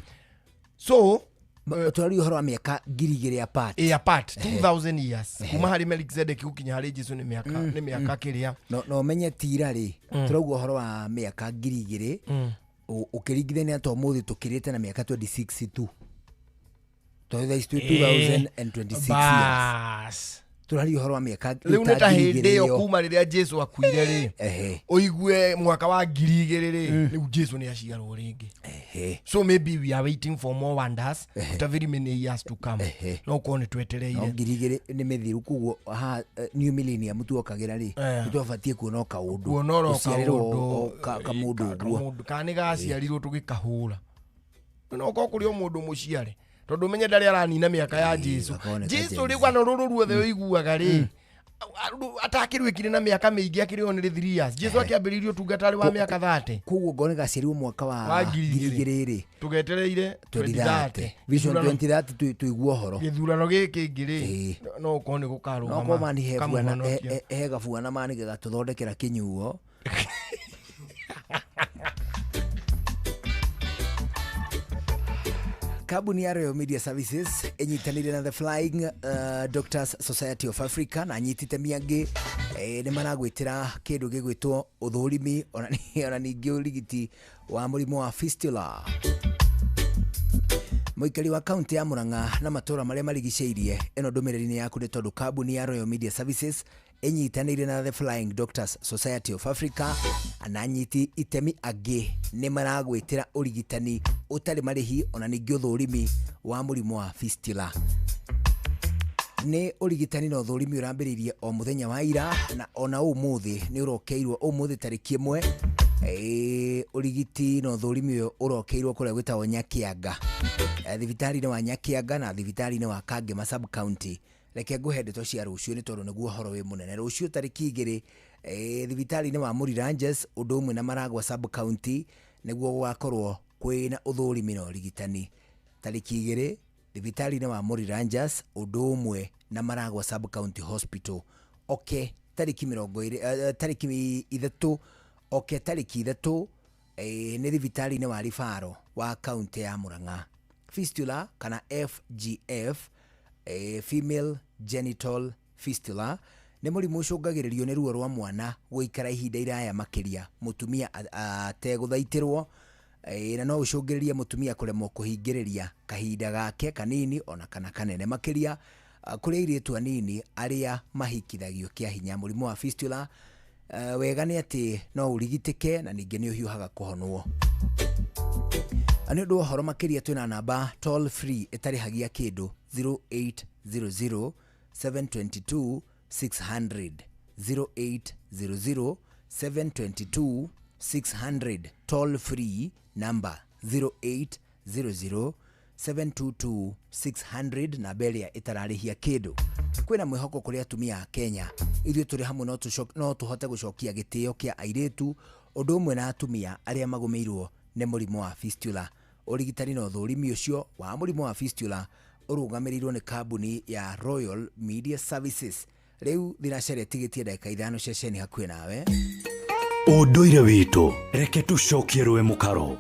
So tũraria ũhoro wa mĩaka 2000 apart. Apart 2000 years kuma harĩ Melchizedek gũkinya harĩ Jesu nĩ mĩaka, nĩ mĩaka kĩrĩa. No menye tira rĩ, tũrauga ũhoro wa mĩaka 2000, ũkĩringithania ta ũmũthĩ tũkĩrĩte na mĩaka 26 tu, tondũ thaa ici twĩ 2026 years. Bas. Tũraria ũhoro wa mĩaka Rĩu nĩ ta 2000 hĩndĩ ĩyo ĩyo. kuma rĩrĩa Jesu akuire rĩ, ũigue mwaka wa 2000 rĩ, rĩu Jesu nĩ aciarwo rĩngĩ. So maybe we are waiting for more wonders after very many years to come. No korwo nĩ No twetereire. 2000 nĩ mĩthiru, koguo haha new millennium tuokagĩra rĩ, nĩ twabatiĩ kuona o kaũndũ. Kuona oro Gũciarĩrwo kaũndũ, o kamũndũ ũguo. Kamũndũ kana nĩ gaciarirwo tũgĩkahũra, no korwo kũrĩ o mũndũ mũciare, tondũ ũmenye ndarĩ aranina mĩaka ya Jesu. Gakone ka Jesu Gen rĩ, rũgano rũrũ ruothe ũiguaga rĩ, atakĩrwĩkire na mĩaka mĩingĩ, akĩrĩ only 3 years. Jesu akĩambĩrĩirie ũtungata arĩ wa mĩaka 30. Koguo ngone gaciarirwo mwaka wa Wa 2000. 2000 rĩ, Tũgetereire 2030, vision 2030, tũigue ũhoro. Gĩthurano gĩkĩ ngĩ rĩ, no ũkorwo nĩ gũkarũgama. No korwo mani he buana kamũhonokia. he gabuana mani gagatũthondekera kĩnyuo. Kambuni ya Royal Media Services ĩnyitanĩire na The Flying Doctors Society of Africa na anyiti itemi angĩ, nĩ maragwĩtĩra kĩndũ gĩgwĩtwo ũthũrimi ona ningĩ ũrigiti wa mũrimũ wa fistula. Mũikari wa kaunti ya Murang'a na matũũra marĩa marigicĩirie, ĩno ndũmĩrĩri nĩ yaku, nĩ tondũ kambuni ya Royal Media Services ĩnyitanĩire na The Flying Doctors Society of Africa na anyiti itemi angĩ nĩ maragwĩtĩra ũrigitani ũtarĩ marĩhi ona ningĩ ũthũrimi wa mũrimũ wa fistula. Nĩ ũrigitani na ũthũrimi ũrambĩrĩirie o mũthenya wa ira, na ona ũmũthĩ nĩ ũrokeirwo, ũmũthĩ tarĩki 1. Ũrigiti na ũthũrimi ũyũ ũrokeirwo kũrĩa gwĩtagwo Nyakianga, thibitarĩ-inĩ wa Nyakianga na thibitarĩ-inĩ wa Kangema sub county. Reke ngũhe ndeto cia rũciũ, nĩ tondũ nĩguo ũhoro wĩ mũnene. Rũciũ tarĩki 2, thibitarĩ-inĩ wa Mũriranjes ũndũ ũmwe na Maragwa sub county nĩguo gũgakorwo kwĩna ũthũrimi na ũrigitani. Tarĩki 2 thibitarĩ-inĩ wa Mũriranjas ũndũ ũmwe na Maragwa sub county hospital. Oke tarĩki 20, tarĩki 3, oke tarĩki 3, nĩ thibitarĩ-inĩ wa Ribaro wa kaunti ya Murang'a. Fistula kana FGF, female genital fistula, nĩ mũrimũ ũcũngagĩrĩrio nĩ ruo rwa mwana gũikara ihinda iraya makĩria mũtumia ategũthaitĩrwo, na no ũcũngĩrĩrie mũtumia kũremwo kũhingĩrĩria kahinda gake kanini ona kana kanene makĩria kũrĩ airĩtu anini arĩa mahikithagio kĩa hinya. Mũrimũ wa fistula, wega nĩ atĩ no ũrigitĩke na ningĩ nĩ ũhiũhaga kũhonwo. Nĩ ũndũ wa ũhoro makĩria twĩna namba toll free ĩtarĩhagia kĩndũ 0800 722 600, 0800 722 600, toll free number 0800 722 600, namba ĩrĩa ĩtararĩhia kĩndũ. Kwĩna mwĩhoko kũrĩ atumia a Kenya, ithuĩ tũrĩ hamwe no tũhote gũcokia gĩtĩo kĩa airĩtu ũndũ ũmwe na atumia arĩa magũmĩirwo nĩ mũrimũ wa fistula. Ũrigitani na ũthũrimi ũcio wa mũrimũ wa fistula ũrũgamĩrĩirwo nĩ kambuni ya Royal Media Services. Rĩu thinacara ĩtigĩtie ndagĩka 5 ceceni hakuhĩ nawe. Ũndũire witũ reke tũcokie rũĩ mũkaro.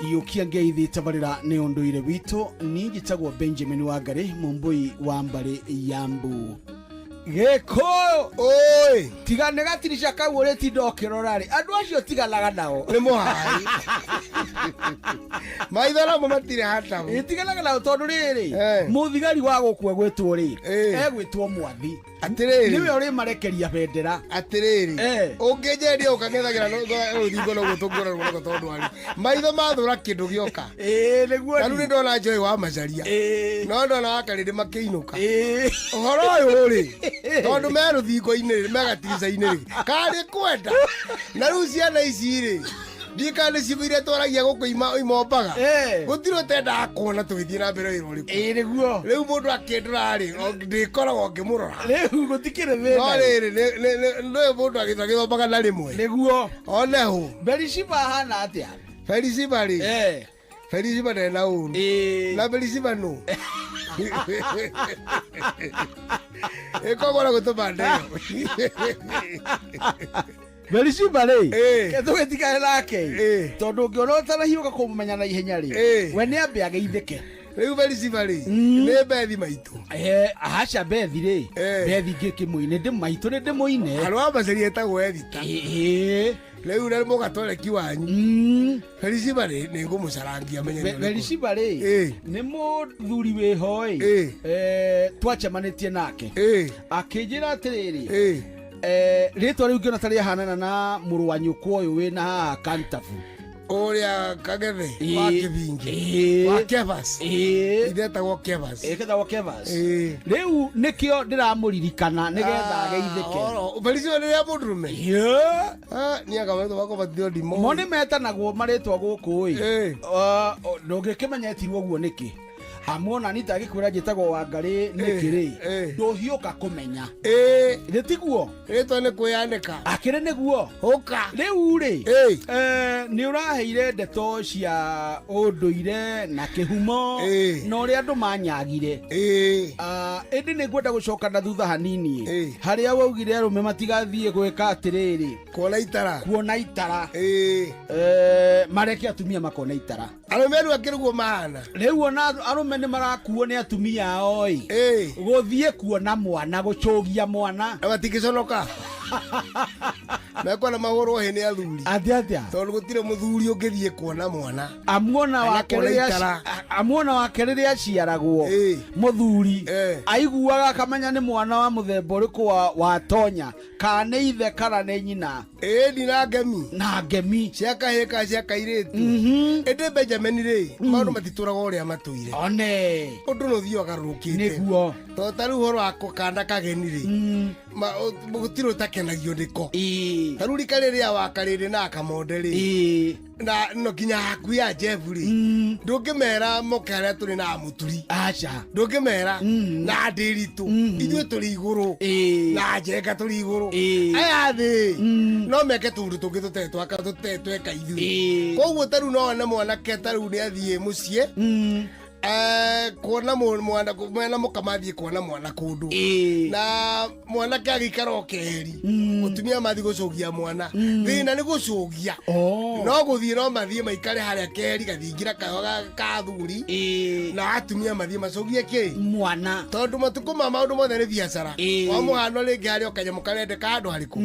Iyũkia ngeithi tabarĩra nĩ ũndũire witũ. Niĩ njĩtagwo Benjamin Wangari, mũmbũi wa mbarĩ ya Mbu. Gĩkũyũ oi, tiga nĩ gatirisha kau ũrĩtinda ũkĩrora rĩ, andũ acio tiganaga nao. Nĩ mũhai maitho namo matirĩ hatamu. Ĩ, tiganaga nao tondũ rĩrĩ, mũthigari wa gũkũ egwĩtwo rĩ, egwĩtwo mwathi. Atĩrĩrĩ. Nĩwe ũrĩmarekeria bendera. Atĩrĩrĩ, ũngĩnjendia ũkang'ethagĩra rũthingo noguo tũngĩona rũgongo, tondũ arĩ maitho mathũra kĩndũ gĩoka. Ĩĩ, nĩguo. Ta rĩu nĩ ndona Joy wa Macharia, no ndona wa Karĩndĩ makĩinũka ũhoro ũyũ rĩ, tondũ me rũthingo-inĩ rĩ, me gatirica-inĩ rĩ, karĩ kwenda na rĩu ciana ici rĩ. Ndiĩ kana nĩ ciugo iria twaragia gũkũ imombaga. Eh. Gũtirĩ ũtendaga kuona tũgĩthiĩ na mbere wĩra ũrĩkũ. Ĩĩ nĩguo. Rĩu mũndũ akĩndora rĩ, ndĩkoragwo ngĩmũrora. Rĩu gũtikĩrĩ thĩna. No rĩrĩ, nĩ mũndũ agĩthomaga na rĩmwe. Nĩguo. One hũ. Berishiba ahana atĩa? Berishiba rĩ. Eh. Berishiba ndarĩ na ũru. Na Berishiba nũ? Ĩkoguo na gũtũma ndeo. Berishiba rĩ, ke tũgĩtigane nake tondũ ũngĩona ũtanahiũka kũmũmenya na ihenya rĩ, we nĩ ambe ageithĩke. Rĩu Berishiba rĩ, nĩ Bethi maitũ. Aca Bethi rĩ, Bethi ngĩkĩmũine ndĩ maitũ nĩ ndĩmũine. Arũ wa Maceri etagwo Ethita. Rĩu na mũgatwareki wanyu. Berishiba rĩ, nĩ ngũmũcarangia menye nĩ ũrĩkũ. Berishiba rĩ, nĩ mũthuri wĩho ĩ, twacemanĩtie nake akĩnjĩra atĩrĩrĩ, rĩtwa rĩu ngĩona ta rĩahanana na mũrũ wa nyũkwa ũyũ wĩna haha Kantabu. Ũrĩa Kagethe wa Kĩbingi wa Kevas. Ithetagwo Kevas. Ĩtagwo Kevas. Rĩu nĩkĩo ndĩramũririkana nĩgetha ageithĩke. Berishiba nĩ rĩa mũndũrũme? Niĩ anga marĩtwa makwa matirĩ ndimo. Mo nĩ metanagwo marĩtwa gũkũ ĩ. Ndũngĩkĩmenya etirwo ũguo nĩkĩ. Amuona ni tagĩkwĩra njĩtagwo Wangarĩ nĩkĩ rĩ, ndũhiũka kũmenya. Nĩ tiguo? Rĩtwa nĩ kwĩyandĩka. Akĩrĩ nĩguo. Ũka. Rĩu rĩ, nĩ ũraheire ndeto cia ũndũire na kĩhumo na ũrĩa andũ manyagire. Ĩndĩ nĩ ngwenda gũcoka na thutha hanini harĩa waugire arũme matigathiĩ gwĩka atĩrĩrĩ. Kuona itara. Kuona itara. Mareke atumia makona itara. Arũme rĩu akĩrĩ mahana. Rĩu ona arũme nĩ marakuo nĩ atumia ao ĩ. Gũthiĩ kuona mwana, gũcũgia mwana. Na matingĩconoka. Mekuona mahũrwo hĩ nĩ athuri. Atĩa atĩa? Tondũ gũtirĩ mũthuri ũngĩthiĩ kuona mwana. Amuona wake Kana kuona rĩrĩa itara. amuona wake rĩrĩa aciaragwo mũthuri aiguaga akamenya nĩ mwana wa mũthemba ũrĩkũ wa watonya kana nĩ ithe kana nĩ nyina. Ĩni na ngemi. Na ngemi. Cia kahĩĩ kana cia kairĩtu. Ĩndĩ Benjamin rĩ, maũndũ matitũraga ũrĩa matũire. One. Ũndũ nĩ ũthiaga ũgarũrũkĩte. Nĩguo. Tondũ ta rĩu ũhoro wa kanda kageni rĩ, gũtirĩ ũtakenagio nĩko. Ta rĩu rika rĩrĩa wa karĩrĩ na kamonde rĩ, na no nginya hakuhĩ ya Jeff rĩ, ndũngĩmera moke harĩa tũrĩ na mũturi. Aca. Ndũngĩmera na ndĩritũ. Ithuĩ tũrĩ igũrũ. Na njenga tũrĩ igũrũ. Aya thĩ no meke tũũndũ tũngĩ tũtarĩ twaka tũtarĩ tweka ithuĩ. Koguo ta rĩu no wone mwanake ta rĩu nĩ athiĩ mũciĩ kuona mwana mwana mũka mathiĩ kuona mwana kũndũ na mwanake agĩikara o keheri mũtumia mathiĩ gũcũgia mwana thĩna nĩ gũcũgia no gũthiĩ no mathiĩ maikare harĩa keheri gathingira kao ka athuri na atumia mathiĩ macũgie kĩ mwana tondũ matukũ ma maũndũ mothe nĩ biacara kwa mũhano rĩngĩ harĩ o kanyamũ karendeka handũ harĩkũ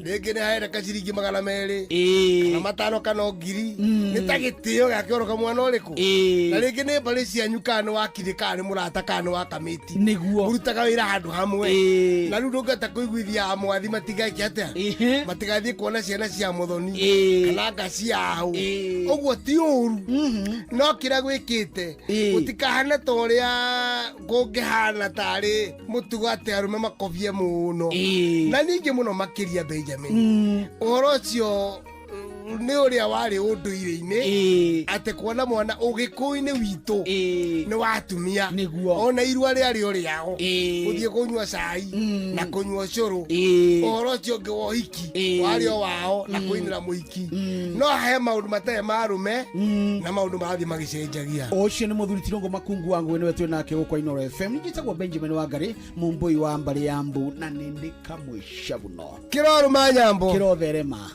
rĩngĩ nĩ harendeka ciringi 200 kana 5 kana 1000 nĩ ta gĩtĩo gĩa kĩoro mwana ũrĩkũ na rĩngĩ nĩ mbarĩ cianyu kana nĩ wakirĩ kana nĩ mũrata kana nĩ wa kamĩti nĩguo mũrutaga wĩra handũ hamwe na rĩu ndũngĩhota kũiguithia mwathi matigeke atĩa matigathiĩ kuona ciana cia mũthoni kana nga cia aũ ũguo ti ũru no kĩrĩa gwĩkĩte gũtikahane ta ũrĩa kũngĩhana tarĩ mũtugo atĩ arũme makobie mũno na ningĩ mũno makĩria Benjamin ũhoro ũcio nĩ ũrĩa warĩ ũndũire-inĩ atĩ kuona mwana ũgĩkũyũ-inĩ witũ nĩ wa atumia ona irua rĩarĩ o rĩao gũthiĩ kũnyua cai na kũnyua ũcũrũ ũhoro ũcio ũngĩ wa ũhiki warĩ o wao na kũinĩra mũhiki no he maũndũ matarĩ ma arũme na maũndũ marathiĩ magĩcenjagia. Ũcio nĩ mũthuri Tirongo Makungu wa Ngũĩ nĩwe twĩ nake gũkũ Inooro FM. Njĩtagwo Benjamin Wangari mũmbũi wa mbarĩ ya Mbu na nĩ ndĩ kamwĩcabuno kĩrorũma nyambo kĩrotherema.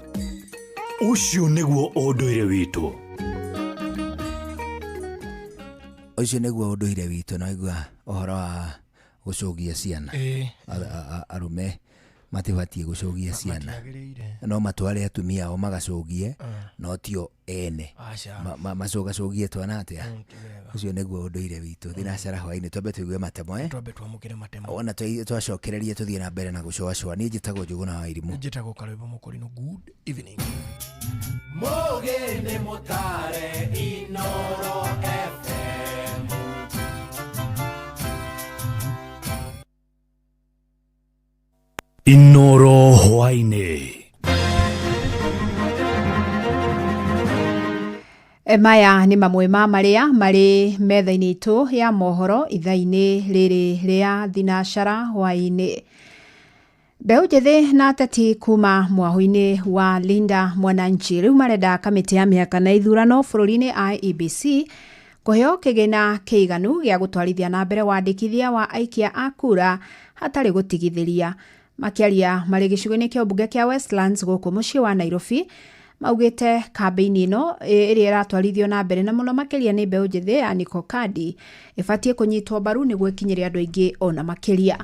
Ũcio nĩguo ũndũire witũ. Ũcio nĩguo ũndũire witũ na igua ũhoro wa gũcũgia ciana. Arũme matibatiĩ gũcũgia ciana. No matware atumia ao magacũgie no tio ene. Macũgacũgie twana atĩa. Ũcio nĩguo ũndũire witũ. Thinacara hwaĩ-inĩ twambe tũigue matemo. Twambe twamũkĩre matemo. Wona twacokereria tũthiĩ na mbere na gũcũacũa. Niĩ njĩtagwo Njũgũna wa Irimũ. Njĩtagwo Karwĩmbo Mũkũrinũ. Good evening. Mũgĩ nĩ mũtare Inooro FM. Inooro hwaĩ-inĩ. Maya nĩ mamwe ma marĩa marĩ metha-inĩ itũ ya mohoro ithaa-inĩ rĩrĩ rĩa thinacara hwaĩ-inĩ. Mbeũ njĩthĩ na ateti kuma mwahũ-inĩ wa Linda Mwananchi rĩu marenda kamĩtĩ ya mĩhaka na ithurano bũrũri-inĩ IEBC kũheo kĩgĩna kĩiganu gĩa gũtwarithia na mbere wandĩkithia wa aikia a kura hatarĩ gũtigithĩria. Makĩaria marĩ gĩcigo-inĩ kĩa ũmbunge kĩa Westlands gũkũ mũciĩ wa Nairobi, maugĩte kambĩini ĩno ĩrĩa ĩratwarithio na mbere na mũno makĩria nĩ mbeũ njĩthĩ ya Niko Kadi ĩbatiĩ kũnyitwo mbaru nĩguo ĩkinyĩre andũ aingĩ ona makĩria.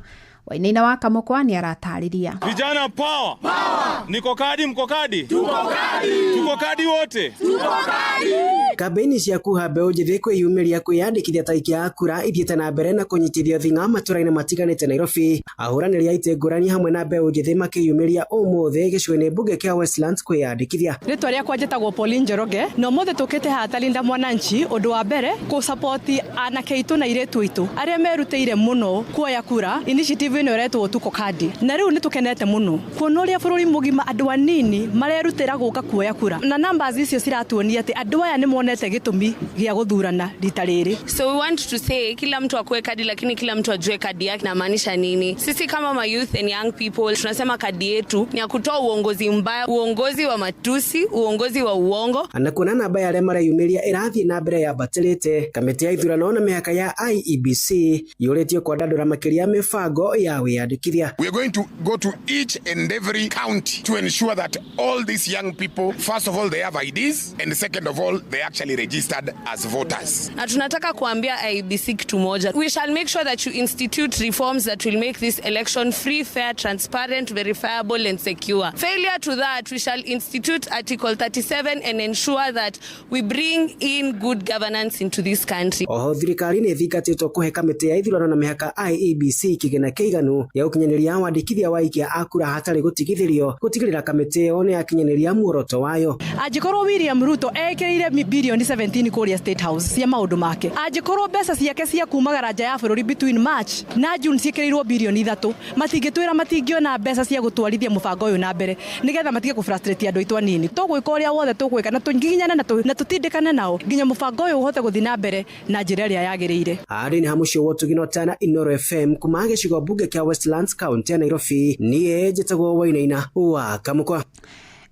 Wainaina wa Kamũkwa nĩ aratarĩria. Vijana power. Power. Niko kadi, mko kadi? Tuko kadi. Tuko kadi wote? Tuko kadi. Kambeini cia kuha mbeũ njĩthĩ kwĩyumĩria kwĩyandĩkithia ta aikia a kura ithiĩte na mbere na kũnyitithio thing'a matũra-inĩ matiganĩte Nairobi. Ahũranĩri a itĩ ngũrani hamwe na mbeũ njĩthĩ makĩyumĩria ũmũthĩ gĩcigo-inĩ mbunge kĩa Westlands kwĩyandĩkithia. Rĩtwa rĩakwa njĩtagwo Pauline Njoroge na ũmũthĩ tũkĩte haha ta Linda Mwananchi ũndũ wa mbere kũ-support anake aitũ na airĩtu aitũ arĩa merutĩire mũno kuoya kura initiative ĩno ĩretwo Tuko Kadi, na rĩu nĩtũkenete mũno kuona ũrĩa bũrũri mũgima andũ anini marerutĩra gũka kuoya kura, na numbers icio ciratuonia atĩ andũ aya nĩmonete gĩtũmi gĩa gũthurana rita rĩrĩ. So we want to say kila mtu akue kadi, lakini kila mtu ajue kadi yake inamaanisha nini. Sisi kama ma youth and young people tunasema kadi yetu ni ya kutoa uongozi mbaya, uongozi wa matusi, uongozi wa uongo. Na kuona namba ya arĩa mareyumĩria ĩrathiĩ na mbere yambatĩrĩte, kamĩtĩ ya ithurano na mĩhaka ya IEBC yũrĩtio kwandandũra makĩria mĩbango ya wĩyandĩkithia. We are going to go to each and every county to ensure that all these young people, first of all, they have IDs, and second of all, they actually registered as voters. Na tunataka kuambia IEBC kitu moja. We shall make sure that you institute reforms that will make this election free, fair, transparent, verifiable and secure. Failure to that, we shall institute Article 37 and ensure that we bring in good governance into this country. Oho thirikari nĩ ĩthingatĩtwo kũhe kamĩtĩ ya ithurano na mĩhaka IEBC kĩgĩna kĩiganu gĩa gũkinyanĩria wandĩkithia wa aikia a kura hatarĩ gũtigithĩrio gũtigĩrĩra kamĩtĩ ĩyo nĩ yakinyanĩria muoroto wayo. Angĩkorwo William Ruto ekĩrĩire bilioni 17 kũrĩa State House cia maũndũ make, angĩkorwo mbeca ciake cia kumagara nja ya bũrũri between March na June ciĩkĩrĩirwo bilioni 3, matingĩtwĩra matingĩona mbeca cia gũtwarithia mũbango ũyũ na mbere nĩgetha matige kũfrustrate andũ aitũ anini. Tũgwĩka ũrĩa wothe tũgwĩka na tũngiginyane na tũtindĩkane nao nginya mũbango ũyũ ũhote gũthiĩ na mbere na njĩra ĩrĩa yagĩrĩire. Arĩ nĩ hamũciĩ wa Ũtugi na Ũtana, Inooro FM kuma gĩcigo mbunge kĩa Westlands kaunti ya Nairobi. Niĩ njĩtagwo Wainaina wa Kamũkwa.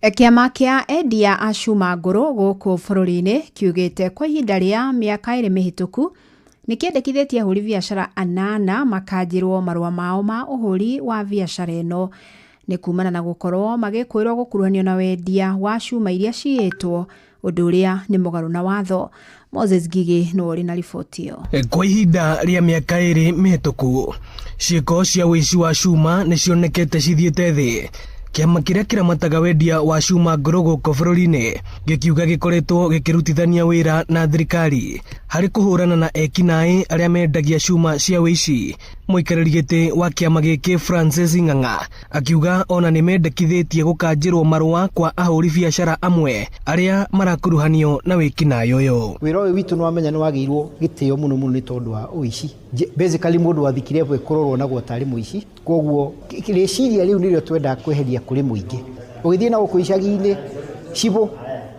Kĩama kĩa endia a cuma ngũrũ gũkũ bũrũri-inĩ kiugĩte kwa ihinda rĩa mĩaka 2 mĩhĩtũku nĩ kĩendekithĩtie ahũri biacara 8 makanjĩrwo marũa mao ma ũhũri wa biacara ĩno nĩ kumana na gũkorwo magĩkwĩrwo gũkuruhanio na wendia wa cuma iria ciĩtwo, ũndũ ũrĩa nĩ mũgarũ na watho. Moses Ngigĩ nĩwe ũrĩ na riboti ĩyo. Kwa ihinda rĩa mĩaka 2 mĩhĩtũku, ciĩko cia ũici wa cuma nĩ cionekete cithiĩte thĩ. Kĩama kĩrĩa kĩramataga wendia wa cuma ngũrũ gũkũ bũrũri-inĩ gĩkiuga gĩkoretwo gĩkĩrutithania wĩra na thirikari harĩ kũhũrana na ekinaĩ arĩa mendagia cuma cia ũici. Mũikarĩri gĩtĩ wa kĩama gĩkĩ Francis Ng'ang'a akiuga ona nĩ mendekithĩtie gũkanjĩrwo marũa kwa ahũri biacara amwe arĩa marakuruhanio na wĩkinaĩ ũyũ. Wĩra ũyũ witũ nĩ wamenya nĩ wagĩirwo gĩtĩo mũno mũno nĩ tondũ wa ũici. Basically mũndũ wathikire kũrorwo naguo tarĩ mũici, koguo rĩciria rĩu nĩrĩo twendaga kweheria kũrĩ mũingĩ. Ũgĩthiĩ na gũkũ icagi-inĩ, cibũ,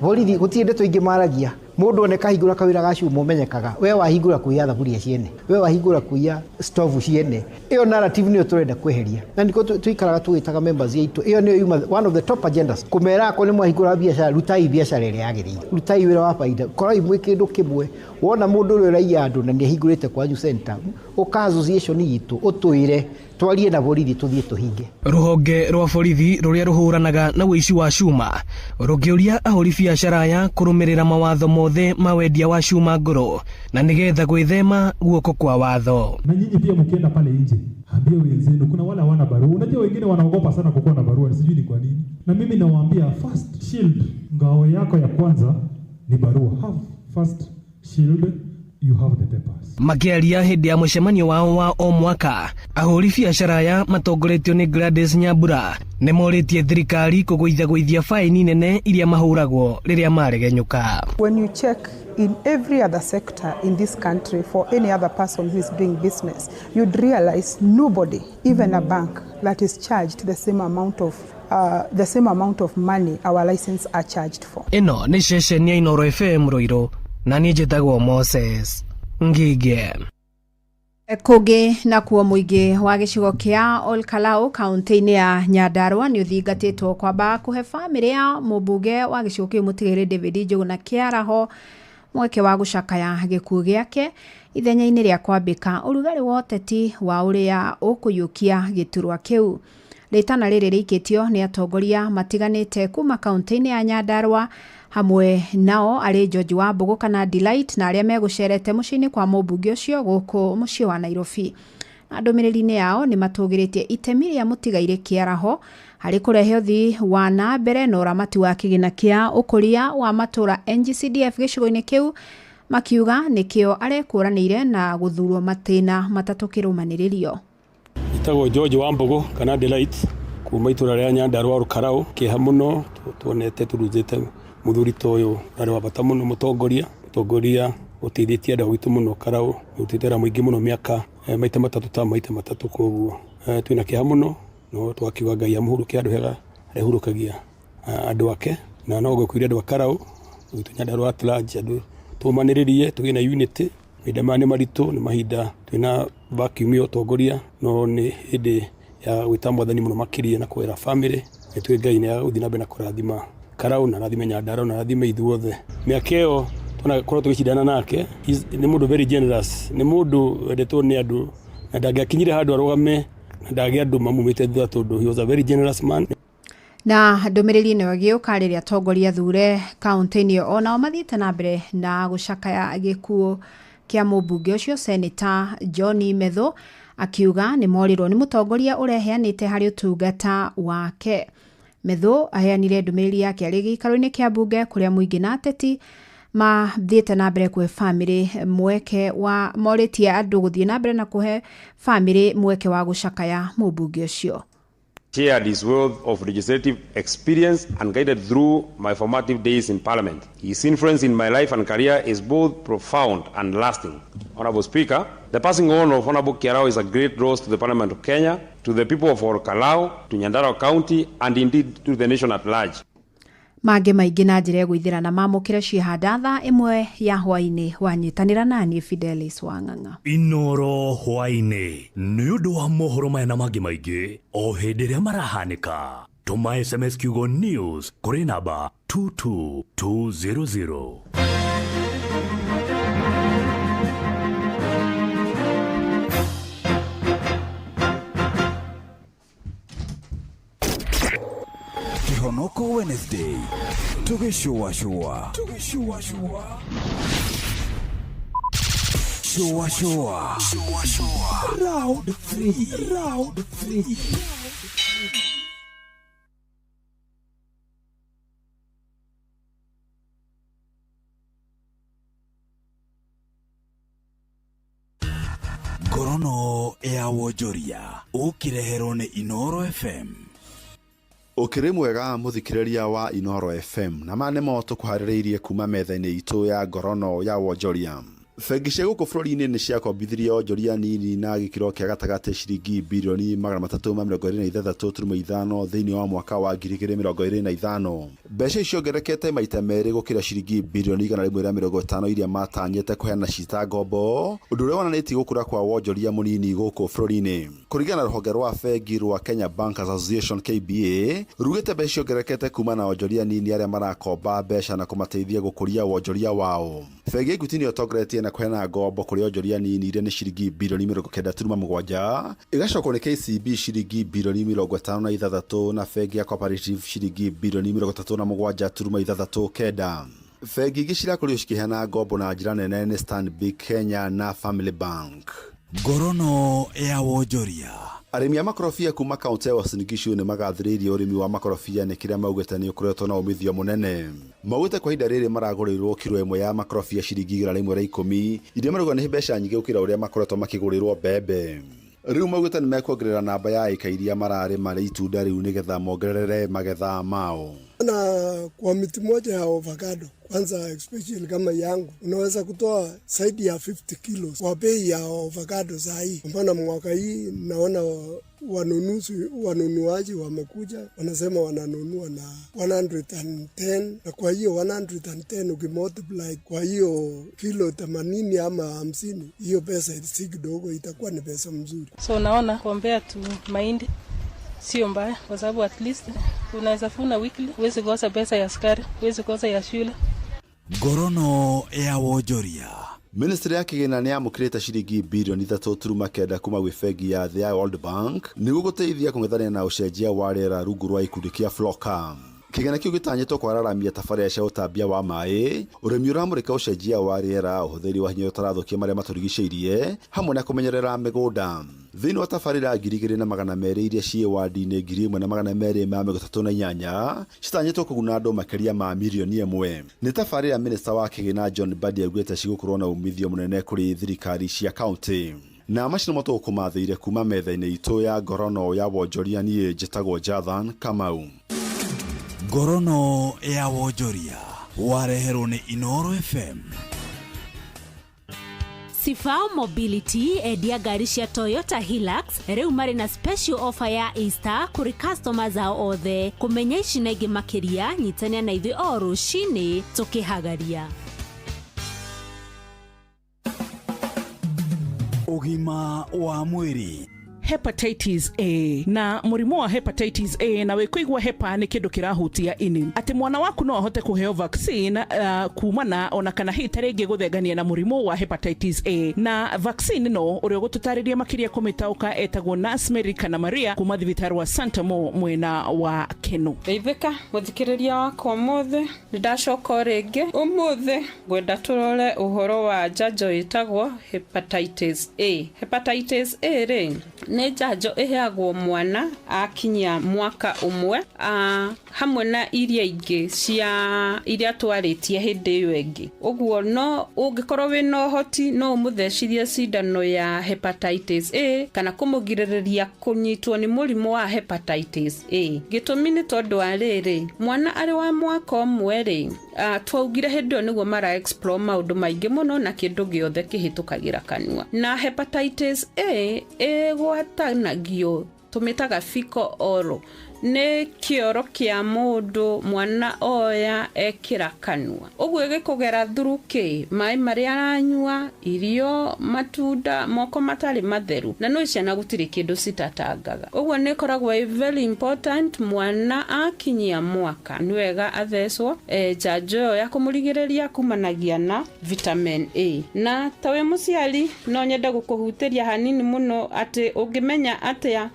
borithi, gũtirĩ ndeto ingĩ maragia. Mũndũ oneka ahingũra kawĩra ga cuma ũmenyekaga, we wahingũra kũiya thaburia ciene, we wahingũra kũiya stovu ciene. Ĩyo narrative nĩyo tũrenda kweheria, na nĩkĩo tũikaraga tũgĩtaga members aitũ. Ĩyo nĩyo yuma one of the top agendas, kũmera akorwo nĩ mwahingũra biacara, rutai biacara ĩrĩa yagĩrĩire, rutai wĩra wa baida, korai mwĩ kĩndũ kĩmwe. Wona mũndũ ũrĩa ũraiya andũ na nĩ ahingũrĩte kwanyu center, ũka association itũ ũtwĩre twarie na borithi tũthiĩ tũhinge. Rũhonge rwa borithi rũrĩa rũhũranaga na ũici wa cuma rũngĩũria ahũri biacara aya kũrũmĩrĩra mawatho mothe ma wendia wa cuma ngũrũ na nĩgetha gwĩthema guoko kwa watho. Na nyinyi pia mkienda pale nje, ambia wenzenu kuna wale hawana barua. Unajua wengine wanaogopa sana kukuwa na barua, sijui ni kwa nini. Na mimi nawaambia first shield, ngao yako ya kwanza ni barua. Have first shield, you have the papers. Makĩaria hĩndĩ ya mũcemanio wao wa o mwaka, ahũri biacara aya matongoretio nĩ Gladys Nyambura nĩ morĩtie thirikari kũgũithagũithia faini nene iria mahũragwo rĩrĩa maregenyũka. When you check in every other sector in this country for any other person who is doing business, you'd realize nobody, even a bank, that is charged the same amount of the same amount of money our license are charged for. Ĩno nĩ ceceni ya Inooro FM Ruiru na niĩ njĩtagwo Moses Ngige. Kũngĩ nakuo mũingĩ wa gĩcigo kĩa Olkalau kaunti-inĩ ya Nyandarua nĩ ũthingatĩtwo kwamba kũhe bamĩrĩ ya mũmbunge wa gĩcigo kĩu mũtigairĩ David Njuguna Kĩaraho mweke wa gũcakaya gĩkuũ gĩake ithenya-inĩ rĩa kwambĩka ũrugarĩ wa ũteti wa ũrĩa ũkũiyũkia gĩturwa kĩu. Rĩtana rĩrĩ rĩikĩtio nĩ atongoria matiganĩte kuma kaunti-inĩ ya Nyandarua hamwe nao arĩ George Wambugu kana Delight na arĩa megũcerete mũciĩ-inĩ kwa mũmbunge ũcio gũkũ mũciĩ wa Nairobi. Na ndũmĩrĩri-inĩ yao nĩ matũgĩrĩtie itemi rĩa mũtigairĩ Kĩaraho harĩ kũrehe ũthii wa na mbere na ũramati wa kĩgĩna kĩa ũkũria wa matũra NGCDF gĩcigo-inĩ kĩu, makiuga nĩkĩo arekũranĩire na gũthurwo matĩna matatũ kĩrũmanĩrĩrio. Njĩtagwo George Wambugu kana Delight kuma itũra rĩa Nyandarua Olkalau. Kĩeha mũno tuonete tũrutĩte mũthuri ta ũyũ arĩ wa bata mũno, mũtongoria ũteithĩtie andũ gwitũ mũno Karau, ũrutĩte wĩra mũingĩ mũno mĩaka maita matatũ ta maita matatũ, koguo twĩna kĩeha mũno, no twakiuga Ngai amũhurũkie handũ hega harĩa ahurũkagia andũ ake, na no ngũkwĩra andũ a Karau gwitũ Nyandarua at large, andũ tũmanĩrĩrie tũgĩe na unity. Mahinda maya nĩ maritũ, nĩ mahinda twĩna vacuum ya ũtongoria, no nĩ hĩndĩ ya gwĩta mwathani mũno makĩria na kwĩra family nĩ Ngai nĩ agũthiĩ na mbere na kũrathima Karau na arathime Nyandarua na arathime ithuothe. Mĩaka ĩyo tunakorwo tũgĩcindana nake, nĩ mũndũ very generous, nĩ mũndũ wendetwo nĩ andũ na ndangĩakinyire handũ arũgame na ndagĩa andũ mamumĩte thutha tondũ he was a very generous man. Na ndũmĩrĩri ĩno ĩgĩũka rĩrĩa atongoria thure kaunti-inĩ ĩyo onao mathiĩte na mbere na gũcakaya gĩkuũ kĩa mũmbunge ũcio Senator John Methu, akiuga nĩ morirwo nĩ mũtongoria ũreheanĩte harĩ ũtungata wake. Methu aheanire ndũmĩrĩri yake arĩ gĩikaro-inĩ kĩa mbunge kũrĩa mũingĩ na ateti mathiĩte na mbere kũhe bamĩrĩ mweke wa morĩtie andũ gũthiĩ na mbere na kũhe bamĩrĩ mweke wa gũcakaya mũmbunge ũcio. Shared his wealth of legislative experience and guided through my formative days in Parliament. His influence in my life and career is both profound and lasting. Honorable Speaker, the passing on of Honorable Kiaraho is a great loss to the Parliament of Kenya, to the people of Olkalau, to Nyandarua County, and indeed to the nation at large. Mangĩ maingĩ na njĩra ĩgũithĩra na mamũkĩre ciĩhanda thaa ĩmwe ya hwaĩ-inĩ wanyitanĩra naniĩ Fidelis Wang'ang'a. Inoro hwaĩ-inĩ nĩ ũndũ wa mohoro maya na mangĩ maingĩ o hĩndĩ ĩrĩa marahanĩka. Tũma SMS kiugo news kũrĩ namba 22200. Kihonoko Wednesday tugĩcũacũa cũacũa round 3 round 3. Ngorono ya wonjoria ũkĩreherwo nĩ Inooro FM. Ũkĩrĩ mwega mũthikĩrĩria wa Inooro FM na ma nĩmo tũkũharĩrĩirie kuma metha-inĩ itũ ya ngorono ya wonjoria. Bengi cia gũkũ bũrũri-inĩ nĩ ciakombithirie onjoria nini na gĩkĩro kĩa gatagatĩ ciringi birioni 326.5 thĩinĩ wa mwaka wa 2025. Mbeca icio ciongererekete maita merĩ gũkĩra ciringi birioni 150 iria matanyĩte kũheana cita ngombo, ũndũ ũrĩa wonanĩtie gũkũra kwa wonjoria mũnini gũkũ bũrũri-inĩ. Kũringana na rũhonge rwa bengi rwa Kenya Bankers Association KBA, rugĩte mbeca ciongererekete kuma na onjoria nini arĩa marakomba mbeca na kũmateithia gũkũria wonjoria wao. Bengi ya Equity nĩyo ĩtongoretie na kũheana ngombo kũrĩ onjoria nini iria nĩ ciringi birioni 97.7, ĩgacokwo nĩ KCB ciringi birioni 56 na bengi ya Cooperative ciringi birioni 37.69. Bengi ingĩ cirakorirwo cikĩheana ngombo na njĩra nene nĩ Stanbic Kenya na Family Bank. Ngorono ya wonjoria. Arĩmi a makorobia kuma kaunti ya Uasin Gishu nĩ magathĩrĩirie ũrĩmi wa makorobia nĩ kĩrĩa maugĩte nĩ ũkoretwo na umithio mũnene. Maugĩte kwa ihinda rĩrĩ maragũrĩrwo kiro ĩmwe ya makorobia ciringi 110 iria marauga nĩ mbeca nyingĩ gũkĩra ũrĩa makoretwo makĩgũrĩrwo mbembe. Rĩu maugĩte nĩ mekuongerera namba ya ĩka iria mararĩma itunda rĩu nĩgetha mongerere magetha mao. Na kwa miti moja ya avocado kwanza, especially kama yangu, unaweza kutoa zaidi ya 50 kilos kwa bei ya avocado saa hii. Maana mwaka hii naona wanunuzi wanunuaji wamekuja wanasema wananunua na 110, na kwa hiyo 110 ukimultiply kwa hiyo kilo 80 ama 50, hiyo pesa si kidogo, itakuwa ni pesa mzuri. So unaona compare to mahindi sio mbaya, kwa sababu at least unaweza vuna weekly, huwezi kosa pesa ya sukari, huwezi kosa ya shule. Ngorono ya wonjoria. Ministry ya kĩgĩna nĩ yamũkĩrĩte ciringi birioni 3.9 kuma gwĩ bengi ya thĩ ya World Bank nĩguo gũteithia kũng'ethanĩra na ũcenjia wa rĩera rungu rwa gĩkundi kĩa FLOCA. Kĩgĩna kĩu gĩtanyĩtwo kwararamia tabarĩra cia ũtambia wa maĩ, ũrĩmi ũramũrĩka ũcenjia wa rĩera, ũhũthĩri wa hinya ũtarathũkia marĩa matũrigicĩirie, hamwe na kũmenyerera mĩgũnda. Thĩinĩ wa tabarĩra 2,200 iria ciĩ wandi-inĩ 1,238 citanyĩtwo kũguna andũ makĩria ma mirioni 1. Nĩ tabarĩra minista wa kĩgĩna John Mbadi augĩte cigũkorwo na umithio mũnene kũrĩ thirikari cia kaunti. Na macio nĩmo tũgũkũmathĩire kuma metha-inĩ itũ ya ngorono ya wonjoria. Niĩ njĩtagwo Jathan Kamau. Ngorono ya wonjoria wareherwo nĩ Inoro FM. Sifao Mobility endia ngari cia Toyota Hilux rĩu marĩ na special offer ya Easter kũrĩ customers ao othe. Kũmenya ici na ingĩ makĩria, nyitania na ithuĩ o rũcinĩ tũkĩhagaria. Ũgima wa mwĩrĩ. Hepatitis A na mũrimũ wa hepatitis A, na wĩkũigua hepa nĩ kĩndũ kĩrahutia ini, atĩ mwana waku no ahote kũheo vaccine kumana ona kana hihi ta rĩngĩ gũthengania na mũrimũ wa hepatitis A. Na vaccine no ũrĩa ũgũtũtarĩria makĩria kũmĩtaũka etagwo Nurse Mary kana Maria kuma thibitarĩ wa Santa Mo mwena wa Keno. Geithĩka mũthikĩrĩria wakwa ũmũthĩ, nĩ ndacoka o rĩngĩ. Ũmũthĩ ngwenda tũrore ũhoro wa njanjo ĩtagwo hepatitis A. Hepatitis A rĩ, nĩ njanjo ĩheagwo mwana akinyia mwaka ũmwe, hamwe na iria ingĩ cia iria twarĩtie hĩndĩ ĩyo ĩngĩ. Ũguo no ũngĩkorwo wĩna ũhoti no ũmũthecirie cindano ya hepatitis A kana kũmũgirĩrĩria kũnyitwo nĩ mũrimũ wa hepatitis A. Gĩtũmi nĩ tondũ wa rĩrĩ, mwana arĩ wa mwaka ũmwe rĩ, twaugire hĩndĩ ĩyo nĩguo mara explore maũndũ maingĩ mũno na kĩndũ gĩothe kĩhĩtũkagĩra kanua. Na hepatitis A ĩgwatanagio, tũmĩtaga fecal oral, nĩ kĩoro kĩa mũndũ mwana oya ekĩra kanua. Ũguo ĩgĩkũgera through kĩ, maĩ marĩa aranyua, irio, matunda, moko matarĩ matheru, na no ciana gũtirĩ kĩndũ citatangaga. Ũguo nĩ ĩkoragwo ĩ very important mwana akinyia mwaka nĩ wega athecwo njanjo ĩyo ya kũmũrigĩrĩria kumanagia na vitamin A. Na ta wĩ mũciari no nyende gũkũhutĩria hanini mũno atĩ ũngĩmenya atĩa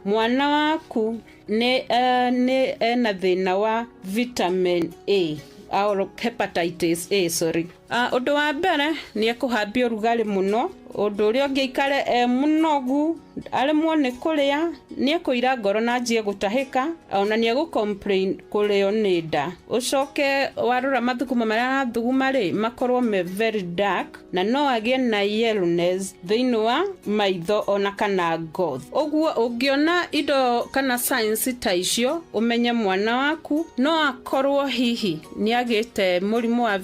mwana waku nĩ ena thĩna wa vitamin A or hepatitis A, sorry. Ũndũ wa mbere nĩ ekũhambia ũrugarĩ mũno, ũndũ ũrĩa ũngĩ aikare e mũnogu, aremwo nĩ kũrĩa, nĩ ekũira ngoro na anjie gũtahĩka, ona nĩ egũ-complain kũrĩo nĩ nda. Ũcoke warora mathugumo marĩa arathuguma rĩ, makorwo me very dark, na no agĩe na yellowness thĩinĩ wa maitho ona kana ngothi. Ũguo ũngĩona indo kana signs ta icio, ũmenye mwana waku no akorwo hihi nĩ agĩte mũrimũ wa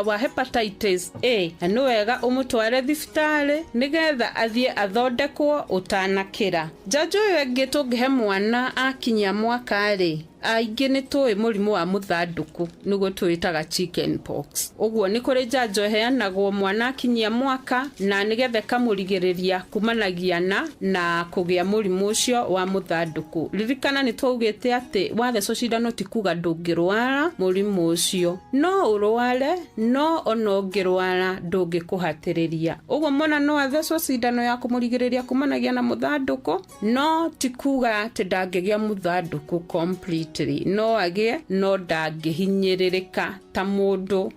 wa hepatitis A, na nĩ wega ũmũtware thibitarĩ nĩgetha athiĩ athondekwo ũtanakĩra. Njanjo ĩyo ĩngĩ tũngĩhe mwana akinyia mwaka rĩ, aingĩ nĩ tũĩ mũrimũ wa mũthandũkũ nĩguo tũĩtaga chicken pox. Ũguo nĩ kũrĩ njanjo ĩheanagwo mwana akinyia mwaka na nĩgetha ĩkamũrigĩrĩria kumanagia na kũgĩa mũrimũ ũcio wa mũthandũkũ. Ririkana nĩ twaugĩte atĩ wathecwo cindano ti kuga ndũngĩrwara mũrimũ ũcio, no ũrware, no ona ũngĩrwara ndũngĩkũhatĩrĩria. Ũguo mwana no athecwo cindano ya kũmũrigĩrĩria kumanagia na mũthandũkũ, no ti kuga atĩ ndangĩgĩa mũthandũkũ complete, no agĩe, no ndangĩhinyĩrĩrĩka ta mũndũ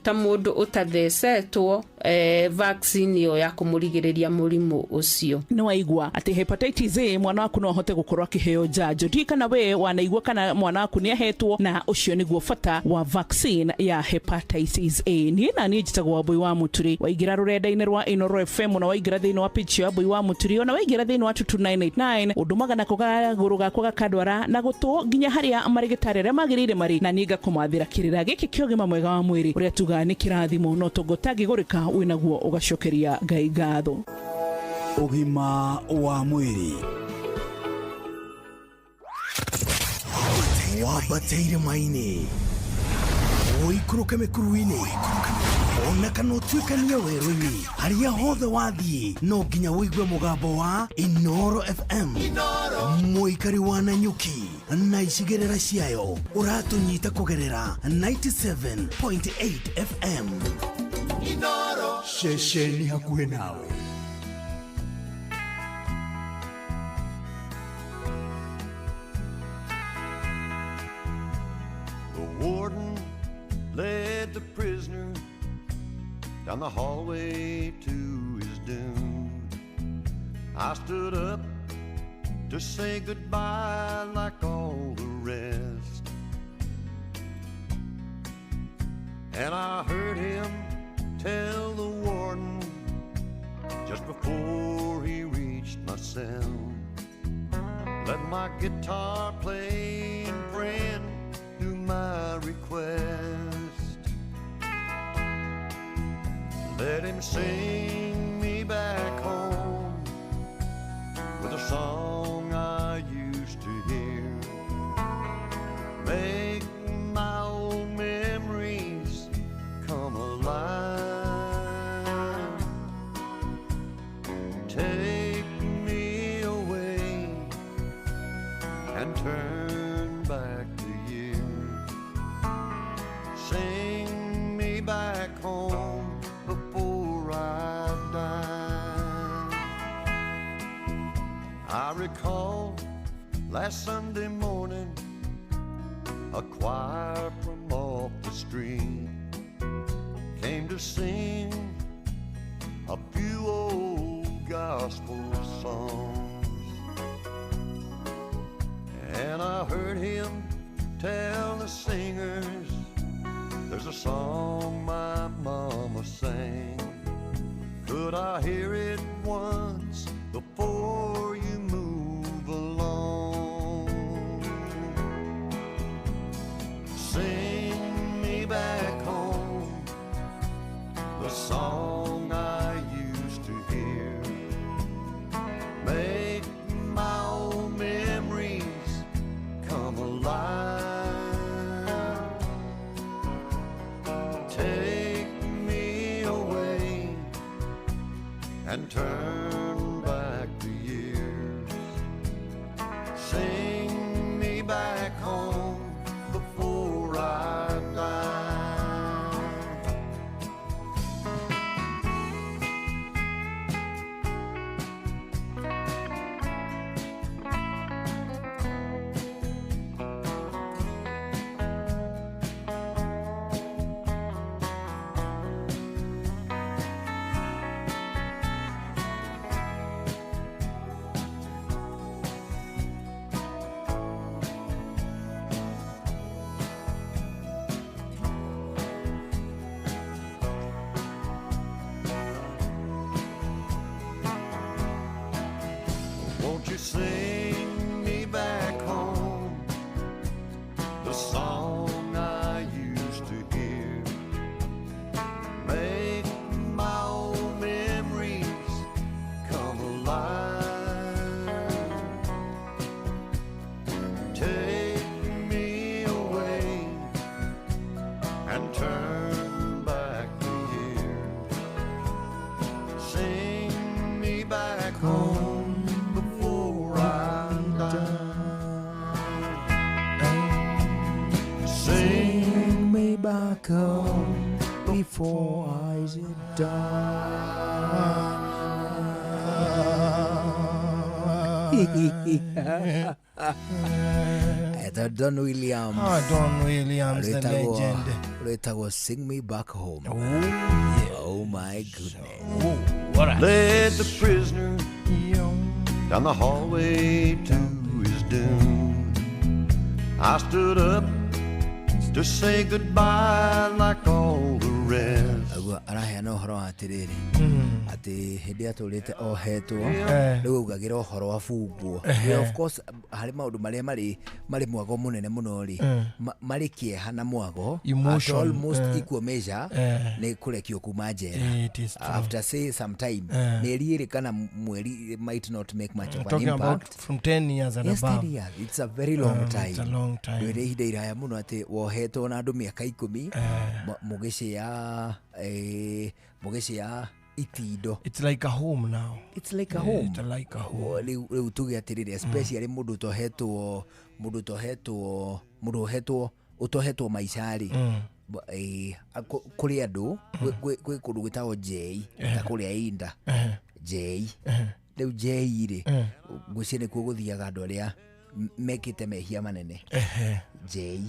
ta mũndũ ũtathecetwo vaccine ĩyo ya kũmũrigĩrĩria mũrimũ ũcio. Nĩ waigua atĩ hepatitis A mwana waku no ahote gũkorwo akĩheo njanjo. Ndiũĩ kana we wanaigua kana mwana waku nĩ ahetwo, na ũcio nĩguo bata wa vaccine ya hepatitis A. Niĩ na niĩ njĩtagwo Wambui wa Mũturi. Waingĩra rũrenda-inĩ rwa Inooro FM na waingĩra thĩinĩ wa page ya Wambui wa Mũturi, ona waingĩra thĩinĩ wa 22989 ũndũmaga nako kagũrũ gakwa gakandwara na gũtũ nginya harĩa marĩgĩtarĩ arĩa magĩrĩire marĩ, na niĩ ngakũmathĩra kĩrĩra gĩkĩ kĩa ũgima mwega wa mwĩrĩ ũrĩa tugaga nĩ kĩrathimo no ũtonga ũtangĩgũrĩka wĩnaguo ũgacokeria Ngai ngatho. Ũgima wa mwĩrĩ. Wambate irĩma-inĩ, ũikũrũke mĩkuru-inĩ, ona kana ũtuĩkanie werũ-inĩ, harĩa hothe wathiĩ no nginya ũigue mũgambo wa Inooro FM. Mũikari wa Nanyuki na icigĩrĩra ciayo ũratũnyita kũgerera 97.8 FM. Ceceni hakuhĩ nawe. The warden led the prisoner down the hallway to his doom. I stood up to say goodbye like all the rest, and I heard him tell the warden just before he reached my cell, let my guitar playing friend do my request. Let him sing me back home with a song I used to hear. Make my old memories come alive. Take me away and turn back the years. Sing me back home before I die. I recall last Sunday morning, a choir from off the street came to sing a few old gospel songs. And I heard him tell the singers, there's a song my mama sang. Could I hear it once before you move along? Sing me back home, the song I used to hear. Make my old memories come alive. Take me away and turn back the years. Sing me back home before I die. Won't you sing me back home, the song I used to hear? Make my old memories come alive. Take me away and turn back the years. Sing me back home before I die. Sing me back home before I die. Etha Don Williams. Ah, Don Williams, the Rĩtagwo legend. Ũretagwo Sing Me Back Home. Oh my goodness. Led the prisoner down the hallway to his doom. I stood up to say goodbye like all the rest. Aguo araheana ũhoro wa atĩrĩrĩ atĩ hĩndĩ atũrĩte ohetwo rĩu augagĩra ũhoro abungwo. Of course harĩ maũndũ marĩa marĩ mwago mũnene mũno rĩ, marĩ kĩeha na mwago at almost equal measure nĩ kũrekio kuma njera after say some time, mĩeri ĩrĩ kana mweri might not make much of an impact. From 10 years and yes, above. 10 years. It's a very long time. It's a long time. Ndwĩrĩ ihinda iraya mũno atĩ wohetwo na andũ mĩaka 10 mũgĩcĩa itindo. It's like a home now. It's like a home. It's like a home. Rĩu tuge atĩrĩrĩ, especially mũndũ ũtohetwo, mũndũ ũtohetwo, mũndũ ũhetwo, ũtohetwo maica rĩ, kũrĩ andũ gwĩ kũndũ gwĩtagwo njei ta kũrĩa Inda njei. Rĩu njei rĩ, ngwĩciria nĩkuo gũthiaga andũ arĩa mekĩte mehia manene. Njei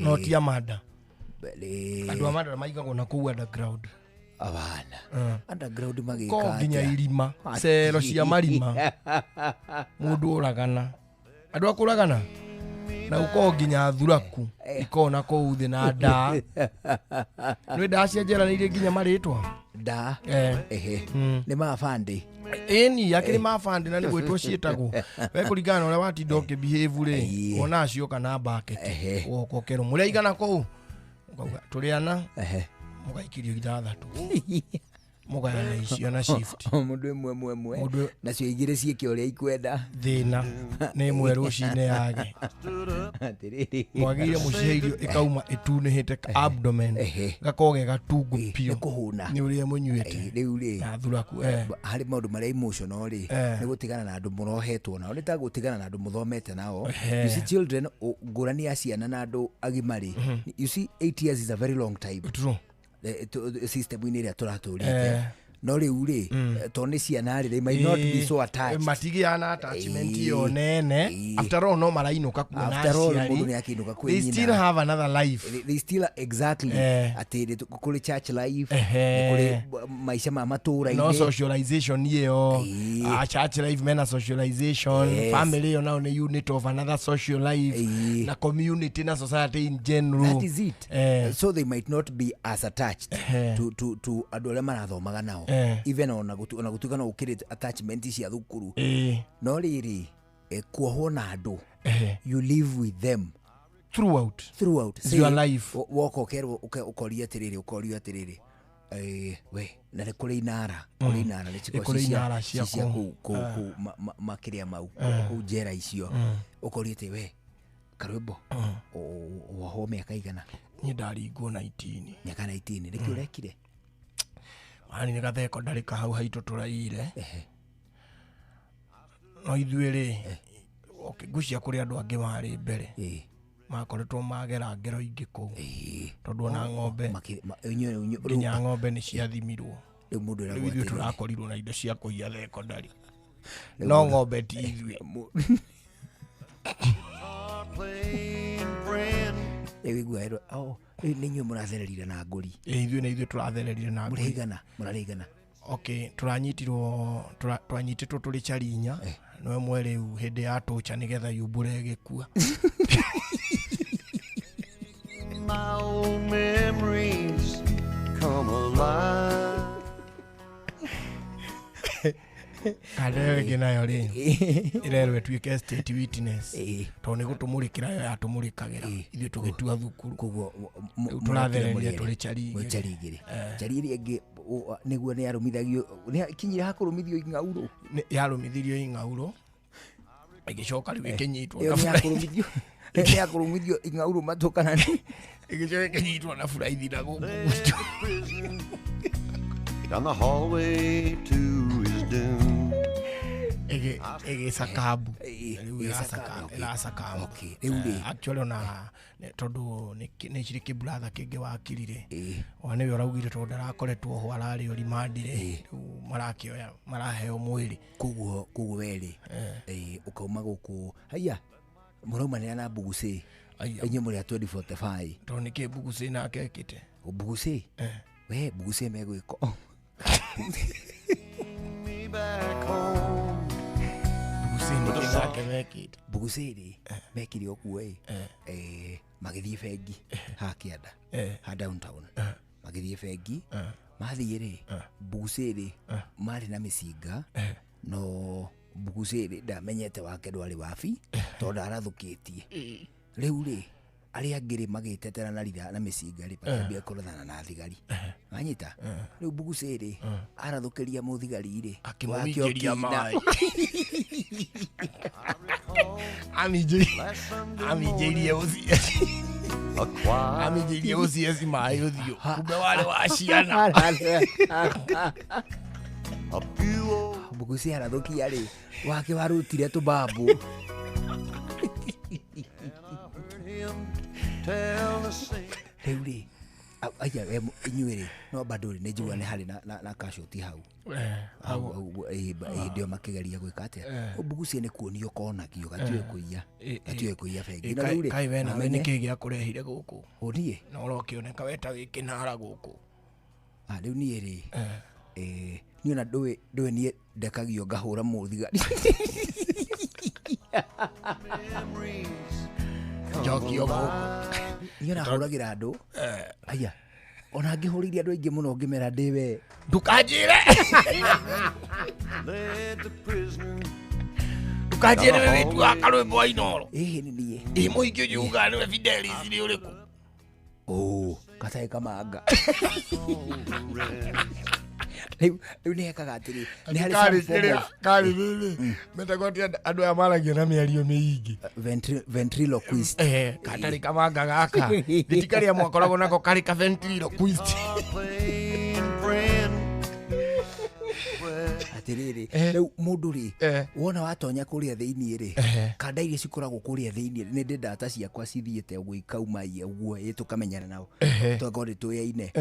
no ti Amanda. Andũ a Amanda maigagwo na kũu underground. Abana underground magĩka ko nginya irima cero cia marima mũndũ ũragana andũ akũragana na uko nginya thuraku ikona kũu thĩ na nda nĩ nda cia njera nĩ irĩ nginya marĩtwa nda ehe nĩ mabandĩ ĩni akĩrĩ mabandĩ na nĩ gwĩtwo ciĩtagwo we kũringana na ũrĩa watinda ũkĩbehave rĩ wona cioka na bucket woka ũkerwo mũrĩ aigana kũu ũkauga tũrĩ ana mũgaikirio ithathatũ mũgayana icio na shift mũndũ ĩmwe ĩmwe ĩmwe nacio igĩrĩ ciĩke ũrĩa ikwenda thĩna nĩ ĩmwe rũcinĩ yage atĩrĩrĩ mwagĩrĩire mũcihe irio ĩkauma ĩtunĩhĩte abdomen gakorwo ge gatungu biũ nĩ kũhũna nĩ ũrĩa mũnyuĩte rĩu rĩ na thuraku harĩ maũndũ marĩa emotional rĩ nĩ gũtigana na andũ mũrohetwo nao nĩ ta gũtigana na andũ mũthomete nao. You see children, ngũrani ya ciana na andũ agima rĩ, you see 8 years is a very long time. True. System-inĩ ĩrĩa tũratũrĩte no rĩu rĩ tondũ nĩ ciana rĩ they might not be so attached matigiana na attachment ĩyo nene. After all no marainũka kuona after all mũndũ nĩ akĩinũka kwĩ nyina. They still have another life. They still exactly atĩ kũrĩ church life, kũrĩ maica ma matũũra-inĩ no socialization ĩyo church life mena socialization family ĩyo nao nĩ unit of another social life na community na society in general. That is it. So they might not be as attached to andũ arĩa marathomaga nao even ona gũtuĩka no ũkĩrĩ attachment cia thukuru no rĩrĩ kuohwo na andũ you live with them throughout your life. Woka ũkerwo ũkoria atĩrĩrĩ ũkorio atĩrĩrĩ we na nĩ kũrĩ inara kũrĩ inara nĩ cikorwo cia kũu makĩrĩa mau kũu njera icio ũkorio atĩ we Karwĩmbo wohwo mĩaka igana? Niĩ ndaringwo 19 mĩaka 19 nĩkĩ ũrekire? Ani nĩ gatheko ndarĩ kahau haitũ tũraire no ithuĩ rĩ ngwĩciria kũrĩ andũ angĩ marĩ mbere makoretwo magera ngero ingĩ kũu tondũ ona ng'ombe nginya ng'ombe nĩ ciathimirwo rĩu mũndũ rĩu ithuĩ tũrakorirwo na indo cia kũiya thekondarĩ no ng'ombe ti ithuĩ. Rĩu igua nĩ inyuĩ mũrathererire na ngũri. Ithuĩ nĩ ithuĩ tũrathererire na ngũri. Mũrarĩ igana? Okay, tũranyitirwo twanyitĩtwo tũrĩ cari inya no ĩmwe rĩu hĩndĩ ya tũcha nĩgetha yumbũre ĩgĩkua. My old memories come alive. Kana ĩyo ĩngĩ nayo rĩ ĩrerwo ĩtuĩke state witness tondũ nĩ gũtũmũrĩkĩra yo yatũmũrĩkagĩra ithuĩ tũgĩtua thukuru koguo tũrathererire tũrĩ cari igĩrĩ. Cari ĩrĩa ĩngĩ nĩguo nĩ yarũmithagio nĩ kinyire hakũrũmithio ing'aurũ yarũmithirio ing'aurũ ĩgĩcoka rĩu ĩkĩnyitwo nĩ yakũrũmithio ing'aurũ matũ kana nĩ ĩgĩcoka ĩkĩnyitwo na buraithi na gũkũ gwitũ. Down the hallway to his doom. Ĩgĩcakambu rĩu ĩracakambu rĩu rĩ actually ona tondũ nĩ cirĩ kĩburatha kĩngĩ wakirire ona nĩwe ũraugire tondũ ndarakoretwo ho ararĩ o rimandi-rĩ rĩu marakĩoya maraheo mwĩrĩ koguo we rĩ ũkauma gũkũ haiya mũraumanĩra na Mbugucĩ? Inyuĩ mũrĩ a 2045. Tondũ nĩkĩ Bugusi nake ekĩte? Bugusi? We Bugusi megwĩko. Bugusi nĩkĩ nake mekĩte? Bugusi rĩ mekire ũguo ĩ, magĩthiĩ bengi haha kĩanda, ha downtown, magĩthiĩ bengi, mathiĩ rĩ Bugusi rĩ marĩ na mĩcinga, no Bugusi rĩ ndamenyete wake ndwarĩ wabi tondũ ndarathũkĩtie. Rĩu rĩ arĩa angĩ rĩ magĩtetera na ritha na mĩcinga rĩ makĩambia kũrũthana na thigari. Wanyita? Rĩu Bugusi rĩ arathũkĩria mũthigari rĩ akĩmũminjĩria maĩ. Aminjĩirie aminjĩirie OCS maĩ ũthiũ, kumbe warĩ wa ciana. Bugusi arathũkia rĩ wake warutire tũbambu. Rĩu rĩ aya inyuĩ rĩ no bado rĩ nĩ njigua nĩ harĩ na casualty hau hĩndĩ ĩyo makĩgeria gwĩka atĩa. Bugusi nĩ kuonio konagio gatiũĩ kũiya, gatiũĩ kũiya bengi. Na rĩu rĩ kai we nawe nĩkĩ gĩakũrehire gũkũ? Niĩ na ũrokĩoneka we ta wĩ kĩnara gũkũ. Rĩu niĩ rĩ niĩ ona ndũĩ niĩ ndekagio ngahũra mũthigari. Njokio gũkũ. Niĩ ona hũragĩra andũ. Aya ona ngĩhũrĩire andũ aingĩ mũno ngĩmera ndĩ we. Ndũkanjĩre. Ndũkanjĩre nĩwe wĩtuaga karwĩmbo wa Inooro. Ĩhĩ nĩ niĩ. Ĩ mũingĩ ũyũ ugaga nĩwe Fidelis nĩ ũrĩkũ? Gatarĩ kamanga. Rĩu nĩ hekaga atĩrĩ, nĩ harĩ some form of karĩ rĩrĩ metagwo atĩ andũ aya maragia na mĩario mĩingĩ. Ventriloquist. Gatarĩ kamanga gaka gĩti karĩa mwakoragwo nako karĩ ka ventriloquist. Atĩrĩrĩ rĩu mũndũ rĩ wona watonya kũrĩa thĩinĩ rĩ kanda iria cikoragwo kũrĩa thĩinĩ nĩ ndĩ data ciakwa cithiĩte ũguo ikaumaia ũguo ĩ tũkamenyana nao twakorwo nĩ tũyaine.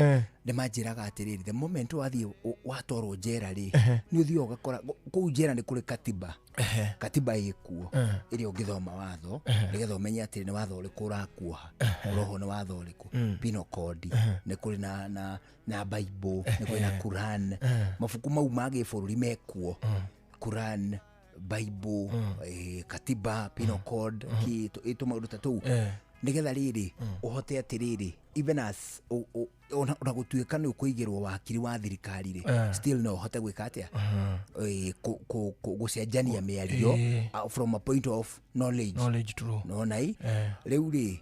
Nĩ manjĩraga atĩrĩrĩ the moment wathiĩ watwarwo njera rĩ nĩ ũthiaga ũgakora kũu njera nĩ kũrĩ katiba. Katiba ĩkuo ĩrĩa ũngĩthoma watho nĩgetha ũmenye atĩ nĩ watho ũrĩkũ ũrakuoha, ũrohwo nĩ watho ũrĩkũ. Penal code nĩ kũrĩ na Bible, nĩ kũrĩ na Quran, mabuku mau ma gĩbũrũri mekuo. Quran, Bible, katiba, penal code, tũmaũndũ ta tũu nĩgetha rĩrĩ ũhote atĩrĩrĩ even as ona gũtuĩka nĩ ũkũigĩrwo wakiri wa thirikari rĩ still no ũhote gwĩka atĩa gũcenjania mĩario from a point of knowledge. Knowledge true. Nona ĩ rĩu rĩ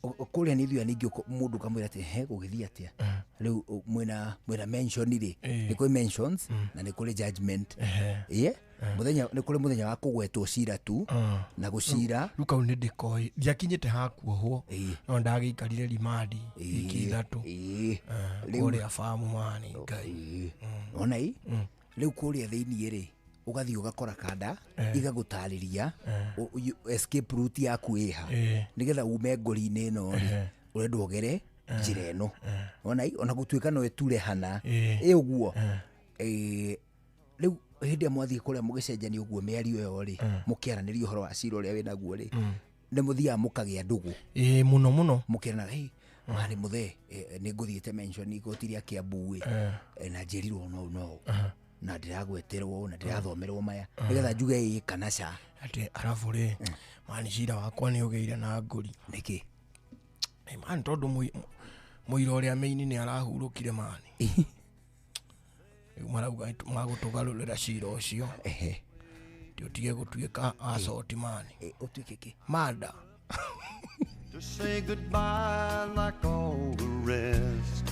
kũrĩa nĩ ithuĩ ningĩ mũndũ ũkamwĩra atĩ he gũgĩthiĩ atĩa. Rĩu mwĩna mention rĩ nĩ kũrĩ mentions na nĩ kũrĩ judgment. Mũthenya nĩ kũrĩ mũthenya wa kũgwetwo cira tu na gũcira. Rĩu kau nĩ ndĩkoĩ ndiakinyĩte hakuohwo no ndagĩikarire rimandi wiki ithatũ kũrĩa famu mani Ngai. Ona ĩ rĩu kũrĩa thĩinĩ rĩ ũgathiĩ ũgakora kanda igagũtarĩria escape route yaku ĩha nĩgetha ume ngori-inĩ ĩno rĩ ũrenda ũgere njĩra ĩno. Ona ĩ ona gũtuĩka no ĩture hana ĩ ũguo. Rĩu hĩndĩ ĩrĩa mwathiĩ kũrĩa mũgĩcenjania ũguo mĩario ĩyo rĩ mũkĩaranĩria ũhoro wa cira ũrĩa wĩnaguo rĩ nĩ mũthiaga mũkagĩa ndũgũ. Mũno mũno. Mũkĩranaga marĩ mũthee nĩ ngũthiĩte mention igoti rĩa Kiambu ĩ na njĩrirwo no no na ndĩragweterwo na ndĩrathomerwo maya nĩgetha njuge ĩ kana ca. Atĩ arabu rĩ mani cira wakwa nĩ ũgĩire na ngũri. Nĩkĩ? Mani tondũ mũira ũrĩa mĩini nĩ arahurũkire mani. Rĩu marauga magũtũgarũrĩra cira ũcio. Ti ũtige gũtuĩka assault mani. Ũtuĩke kĩ? Murder. To say goodbye like all the rest.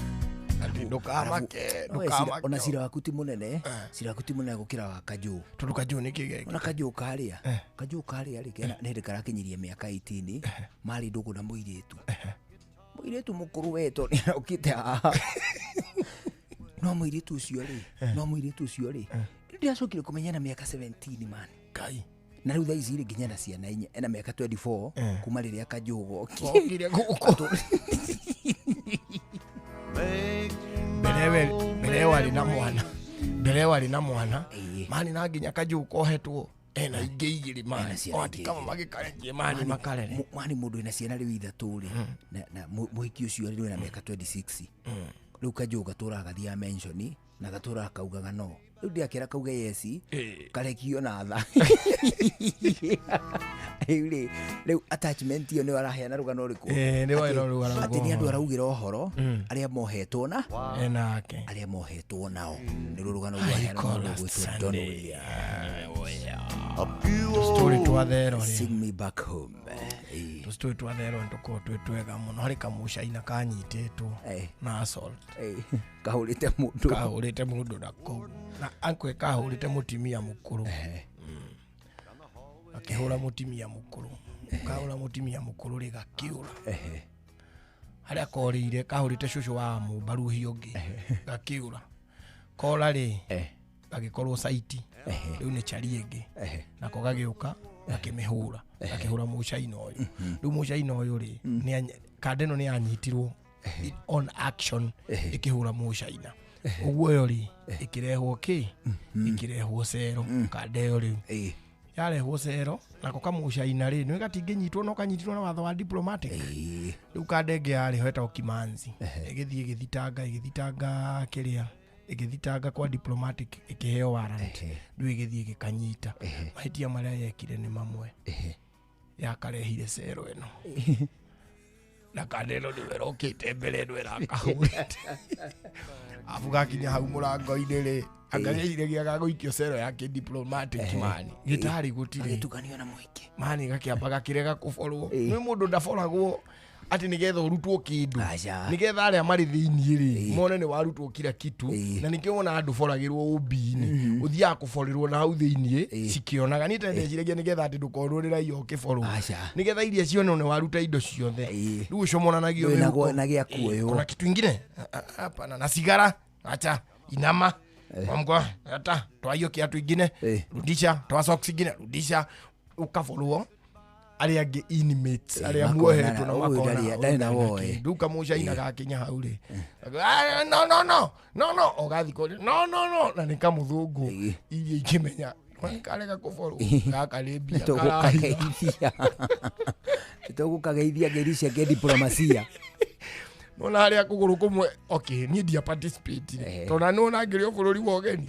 Ati ndũkamake, ndũkamake. Ona cira waku ti mũnene, cira waku ti mũnene gũkĩra wa Kajũ. Tondũ Kajũ nĩ kĩ gĩekire? Ona Kajũ karĩa, Kajũ karĩa rĩ, nĩ hĩndĩ karakinyirie mĩaka 18, marĩ ndũgũ na mũirĩtu. Mũirĩtu mũkũrũ we tondũ nĩ arokĩte haha. No mũirĩtu ũcio rĩ, no mũirĩtu ũcio rĩ, ndĩracokire kũmenya na mĩaka 17 man. Ngai. Na rĩu thaa ici rĩ nginya na ciana inya, ena mĩaka 24 kuma rĩrĩa Kajũ gokire. Gokire gũkũ. Mbere warĩ na mwana. Mbere warĩ na mwana. Mani na nginya Kajũ kohetwo. Ena ingĩ igĩrĩ mani ciana o ati ingĩ kama igĩrĩ. magĩkarekie mani makarere. Mani mũndũ wĩna ciana rĩu ithatũ rĩ, na mũhiki ũcio rĩu ena mĩaka 26 rĩu kanjũ gatũraga gathiaga mention na gatũraga kaugaga no rĩu ndĩakĩra kauge yesi karekio na tha rĩu rĩ rĩu attachment ĩyo nĩyo araheana rũgano rũrĩkũ? Nĩyo Atĩ- rũgano atĩ nĩ andũ ũhoro. araugĩra ũhoro arĩa mohetwo na Enake arĩa mohetwo nao nĩruo rũgano rwaheana mũndũ ũgwĩtwo Don Williams. Tũstory twa thero rĩ. Sing me back home. Tũstory twa thero nĩ tũkoragwo twĩ twega mũno harĩ kamũcaina kanyitĩtwo na assault. Kahũrĩte mũndũ. Kahũrĩte mũndũ na kũu na ankwe kahũrĩte mũtumia mũkũrũ. Akĩhũra mũtumia mũkũrũ, kahũra mũtumia mũkũrũ rĩ gakĩũra harĩa korĩire kahũrĩte cũcũ wa mũmbaruhi ũngĩ gakĩũra kora rĩ gagĩkorwo saiti rĩu nĩ chari ĩngĩ nako gagĩũka gakĩmĩhũra gakĩhũra mũcaina ũyũ. Rĩu mũcaina ũyũ rĩ kanda ĩno nĩ yanyitirwo on action ĩkĩhũra mũcaina ũguo ĩyo rĩ ĩkĩrehwo kĩ ĩkĩrehwo cero kanda ĩyo rĩu yarehwo cero nako kamũcaina rĩ nĩ gatingĩnyitwo no kanyitirwo na watho wa diplomatic. Rĩu kanda ĩngĩ yarĩ ho ĩtagwo Kimanzi ĩgĩthiĩ ĩgĩthitanga kĩrĩa ĩgĩthitanga kwa diplomatic ĩkĩheo warrant rĩu ĩgĩthiĩ ĩgĩkanyita mahĩtia marĩa yekire nĩ mamwe yakarehire cero ĩno na kanda ĩno nĩyo ĩrokĩte mbere ĩno ĩrakahũrĩte abu gakinya hau mũrango-inĩ rĩ angagĩire gagũikio cero ya kĩ-diplomatic mani gĩtarĩ gũtirĩ Agĩtukanio na mũingĩ mani gakĩamba gakĩrega kũborwo nĩ mũndũ ndaboragwo atĩ nĩgetha ũrutwo kĩndũ nĩgetha arĩa marĩ thĩiniĩ rĩ mone nĩ warutwo kila kitu na nĩkĩo wona andũ boragĩrwo ũmbi-inĩ ũthiaga kũborerwo na hau thĩiniĩ cikĩonaga niĩ tene ndeciragia nĩgetha atĩ ndũkonwo nĩ raia ũkĩborwo nĩgetha iria cione nĩ waruta indo ciothe rĩu ũcomonanagio Ndũrĩ na mĩhuko. na gĩa kuoywo. Kuna kitu ingine hapana na sigara acha inama Mwamko ata toa hiyo kiatu ingine rudisha toa socks ingine rudisha ukaborwo arĩa angĩ inmates arĩa makona, muohetwo na ũyũ makona ndarĩ na woe. kĩndũ kamũcaina gakinya hau rĩ "Ah, no no no no no ũgathiĩ kũrĩ no no no na nĩ kamũthũngũ iria ingĩmenya karega kũborwo gaka nĩ mbia karahitha. Nĩtũgũkageithia nĩtũgũkageithia ngeithi cia kĩdiplomasia. Nona harĩa kũgũrũ kũmwe okay niĩ ndia participate tondũ nĩwona ngĩrĩ o bũrũri wa ũgeni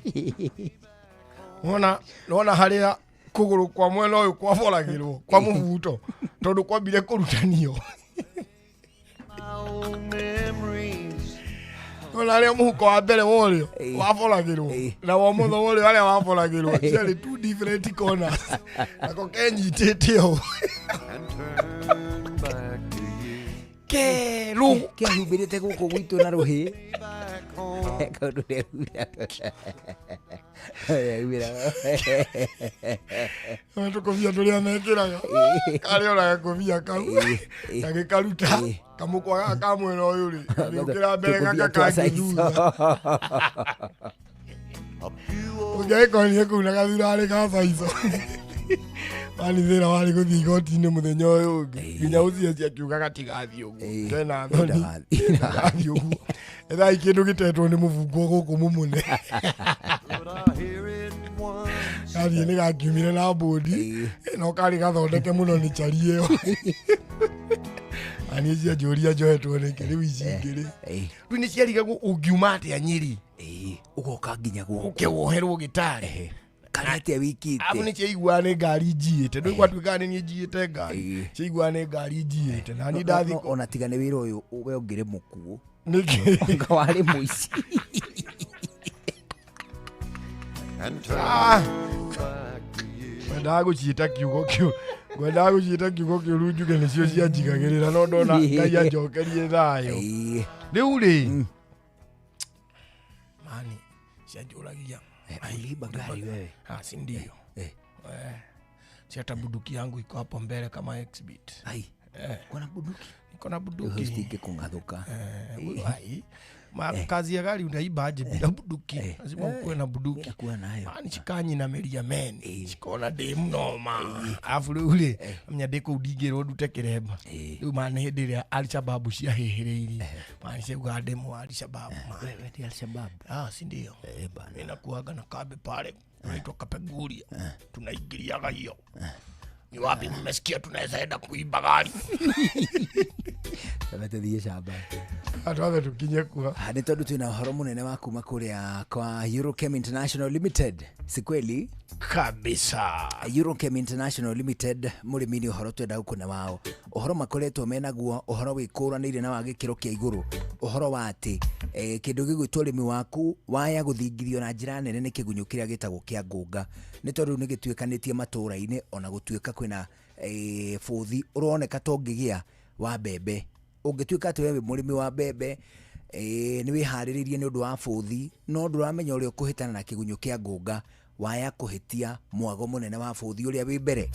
nona harĩa kũgũrũ kwa mwena ũyũ kwaboragĩrwo kwa mũbuto tondũ kwambire kũrutanio nona harĩa mũhuko wa mbere wa ũrĩo waboragĩrwo na wa ũmotho wa ũrĩo harĩa waboragĩrwo ciarĩ two different corners nako kenyitĩte ũũ kerũ kehumbĩrĩte gũkũ gwitũ na rũhĩ kaũndũ rehumĩra tũkũbia tũrĩa mekĩraga karĩa ona gakũbia kau gagĩkaruta kamũkwa gaka ka mwena ũyũ rĩ gagĩũkĩra mbere gaka kangĩ thutha ũngĩagĩkorire kũu na gathurarĩ ka baico mani thĩna warĩ gũthiĩ igoti-inĩ mũthenya ũyũ ũngĩ nginya ũciaci akiuga gatigathiĩ ũguo kena thoni gathiĩ ũguo ethai kĩndũ gĩtetwo nĩ mũbungo gũkũ mũmũne gathiĩ nĩ gakiumire na mbũndi no karĩ gathondeke mũno nĩ chari ĩyo na niĩ cianjũria njohetwo nĩkĩ rĩu ici ingĩ rĩ rĩu nĩ ciarigagwo ũngiuma atĩa Nyĩrĩ ũgoka nginya gũkũ ũke woherwo gĩtarĩ kana atĩa wikĩte abu nĩ ciaiguaga nĩ ngari njiĩte ndũ gwatuĩkaga nĩ niĩ njiĩte ngari ciaiguaga nĩ ngari njiĩte na niĩ ndathi ona tiga nĩ wĩra ũyũ we ũngĩrĩ mũkuũ nĩkĩ anga warĩ mũici. Ah! Ngwendaga gũciĩta kiugo kĩu ngwendaga gũciĩta kiugo kĩũru njuge nĩcio cianjigagĩrĩra no ndona Ngai anjokerie thayũ rĩu rĩ mani cianjũragia uliiba gari wewe? Ah, si ndio. Si hata bunduki yangu iko hapo mbele kama exhibit. Ai. Kuna bunduki? Niko na bunduki. Usitike kungathuka. Ai. Ma kazi ya gari unaiba aje bila bunduki? Lazima ukuwe na bunduki. Kuwa nayo. Mani cikanyinamĩria meni cikona ndĩ mnoma arabu rĩu rĩ amenya ndĩ kũu ndingĩrwo ndute kĩremba rĩu mani hĩndĩ ĩrĩa Alshababu ciahĩhĩrĩirie mani ciaugaga ndĩ mũ Alshababu Wewe ni Alshababu? Ah, si ndio. Bana. Mimi nakuaga na kambi pale Tunaitwa Kapeguria. Tunaingiliaga hiyo. Ni wapi mmesikia tunaweza enda kuiba gari? Twambe tũthiĩ camba. Twambe tũkinye kuo. Nĩ tondũ twĩna ũhoro mũnene wa kuma kũrĩa kwa Eurochem International Limited, si kweli? Kabisa. Eurochem International Limited, mũrĩmi nĩ ũhoro twenda gũkũne wao, ũhoro makoretwo menaguo, ũhoro wĩkũranĩire na wa gĩkĩro kĩa igũrũ, ũhoro wa atĩ kĩndũ gĩgwĩtwo ũrĩmi waku waya gũthingithio na njĩra nene nĩ kĩgunyũ kĩrĩa gĩtagwo kĩa ngũnga, nĩ tondũ nĩ gĩtuĩkanĩtie matũũra-inĩ, ona gũtuĩka kwĩna bũthi ũroneka ta ũngĩgĩa wa mbembe. Ũngĩtuĩka atĩ we wĩ mũrĩmi wa mbembe, nĩ wĩharĩrĩirie nĩ ũndũ wa bũthi, no ndũramenya ũrĩa ũkũhĩtana na kĩgunyũ kĩa ngũnga, waya kũhĩtia mwago mũnene wa bũthi ũrĩa wĩ mbere.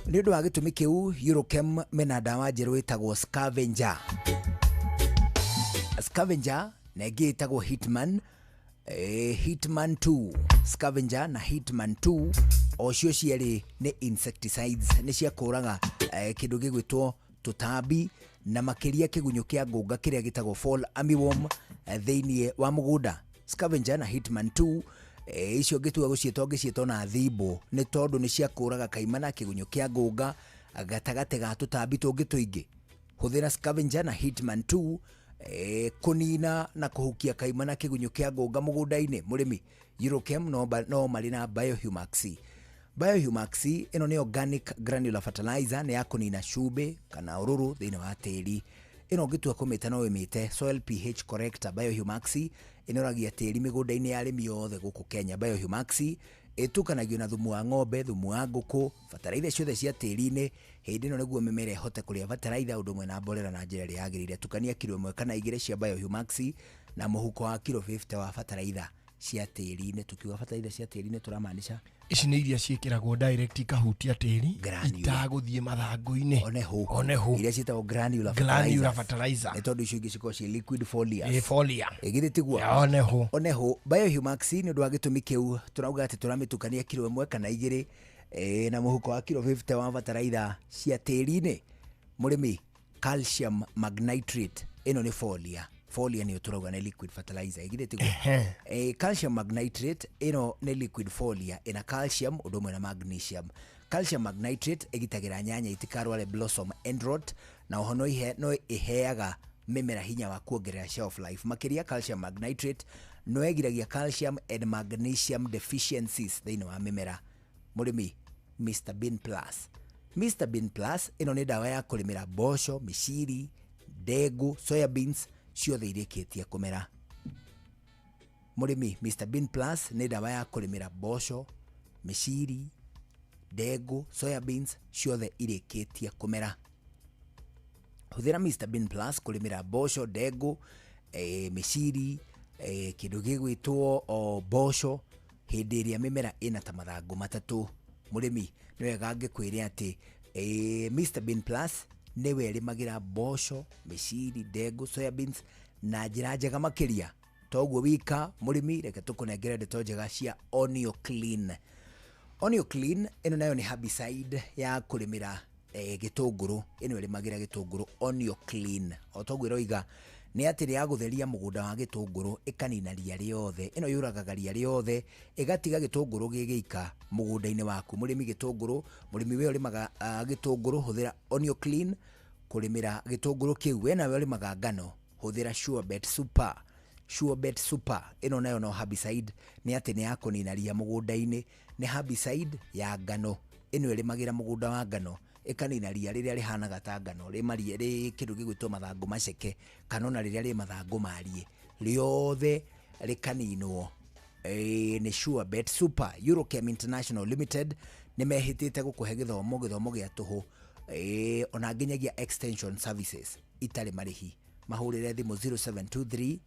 Nĩ ũndũ wa gĩtũmi kĩu, Eurochem mena ndawa njerũ ĩtagwo Scavenger. Scavenger na ĩngĩ ĩtagwo Hitman, Hitman 2. Scavenger na Hitman 2 o cio cierĩ nĩ insecticides, nĩ cia kũraga kĩndũ gĩgwĩtwo tũtambi na makĩria kĩgunyũ kĩa ngũnga kĩrĩa gĩtagwo fall armyworm thĩinĩ wa mũgũnda. Scavenger na Hitman 2 icio ngĩtua gũciĩta ngĩciĩta na thimbo nĩ tondũ nĩ cia kũraga kaimana kĩgunyũ kĩa ngũnga gatagatĩ ga tũtambi tũngĩ tũingĩ. Hũthĩra Scavenger na Hitman 2 kũnina na kũhukia kaimana kĩgunyũ kĩa ngũnga mũgũnda-inĩ. Mũrĩmi, Eurochem no marĩ na Biohumax. Biohumax ĩno nĩ organic granular fertilizer, nĩ ya kũnina cumbĩ kana ũrũrũ thĩinĩ wa tĩri. Ĩno ũngĩtua kũmĩta no ĩmĩte soil pH corrector. Biohumax ĩnoragia tĩri mĩgũnda-inĩ ya arĩmi othe gũkũ Kenya. Biohumax ĩtukanagio na thumu wa ng'ombe, thumu wa ngũkũ, bataraitha ciothe cia tĩri-inĩ. Hĩndĩ ĩno nĩguo mĩmera ĩhote kũrĩa bataraitha ũndũ ũmwe na mborera na njĩra ĩrĩa yagĩrĩire. Tukania kiro 1 kana 2 cia Biohumax na mũhuko wa kiro 50 wa bataraitha cia tĩri-inĩ. Tukiuga bataraitha cia tĩri-inĩ tũramaanisha ici nĩ iria ciĩkĩragwo direct ikahutia tĩri itagũthiĩ mathangũ-inĩ, oneho iria ciĩtagwo granular fertilizer, nĩ tondũ icio ingĩ cikoragwo ciĩ liquid foliar. Foliar ĩgithĩ tiguo? Oneho Biohumax nĩ ũndũ wa gĩtũmi kĩu tũrauga atĩ tũramĩtukania kiro 1 kana 2 na mũhuko wa kiro 50 wa bataraitha cia tĩri-inĩ. Mũrĩmi, calcium magnitrate ĩno nĩ foliar. Foliar nĩ tũrauga nĩ liquid fertilizer, ĩgithĩ tiguo? Calcium magnitrate ĩno nĩ liquid foliar, ĩna calcium ũndũ ũmwe na magnesium. Calcium magnitrate ĩgitagĩra nyanya itikarware blossom end rot, na oho no ĩheaga mĩmera hinya wa kuongerera shelf life. Makĩria calcium magnitrate no ĩgiragia calcium and magnesium deficiencies thĩinĩ wa mĩmera. Mũrĩmi, Mr Bean Plus. Mr Bean Plus ĩno nĩ ndawa ya kũrĩmĩra mboco, mĩciri, ndengũ, soya beans ciothe irĩkĩtie kũmera. Mũrĩmi, Mr Bean Plus nĩ ndawa ya kũrĩmĩra mboco, mĩciri, ndengũ, soya beans ciothe irĩkĩtie kũmera. Hũthĩra Mr Bean Plus kũrĩmĩra mboco, ndengũ, mĩciri, kĩndũ gĩgwĩtwo mboco hĩndĩ ĩrĩa mĩmera ĩna ta mathangũ matatũ. Mũrĩmi, nĩ wega ngĩkwĩre atĩ Mr Bean Plus nĩwe ĩrĩmagĩra mboco, mĩciri, ndengũ, soya beans na njĩra njega makĩria. Toguo wika, mũrĩmi, reke tũkũnengere ndeto njega cia Onio Clean. Onio Clean ĩno nayo nĩ herbicide ya kũrĩmĩra gĩtũngũrũ. Ĩno ĩrĩmagĩra gĩtũngũrũ Onio Clean. O toguo ĩroiga nĩ atĩ nĩ ya gũtheria mũgũnda wa gĩtũngũrũ, ĩkanina ria rĩothe. Ĩno yũragaga ria rĩothe, ĩgatiga gĩtũngũrũ gĩgĩika mũgũnda-inĩ waku. Mũrĩmi gĩtũngũrũ, mũrĩmi we ũrĩmaga gĩtũngũrũ, hũthĩra Onio Clean kũrĩmĩra gĩtũngũrũ kĩu. We nawe ũrĩmaga ngano, hũthĩra Surebet Super. Surebet Super ĩno nayo no herbicide, nĩ atĩ nĩ ya kũnina ria mũgũnda-inĩ, nĩ herbicide ya ngano. Ĩno ĩrĩmagĩra mũgũnda wa ngano, ĩkanina ria rĩrĩa rĩhanaga ta ngano, rĩ kĩndũ gĩgwĩtwo mathangũ maceke, kana ona rĩrĩa rĩ mathangũ mariĩ, rĩothe rĩkaninwo nĩ Surebet Super. Eurochem International Limited nĩ mehĩtĩte gũkũhe gĩthomo, gĩthomo gĩa tũhũ, ona nginyagia extension services itarĩ marĩhi. Mahũrĩre thimũ 0723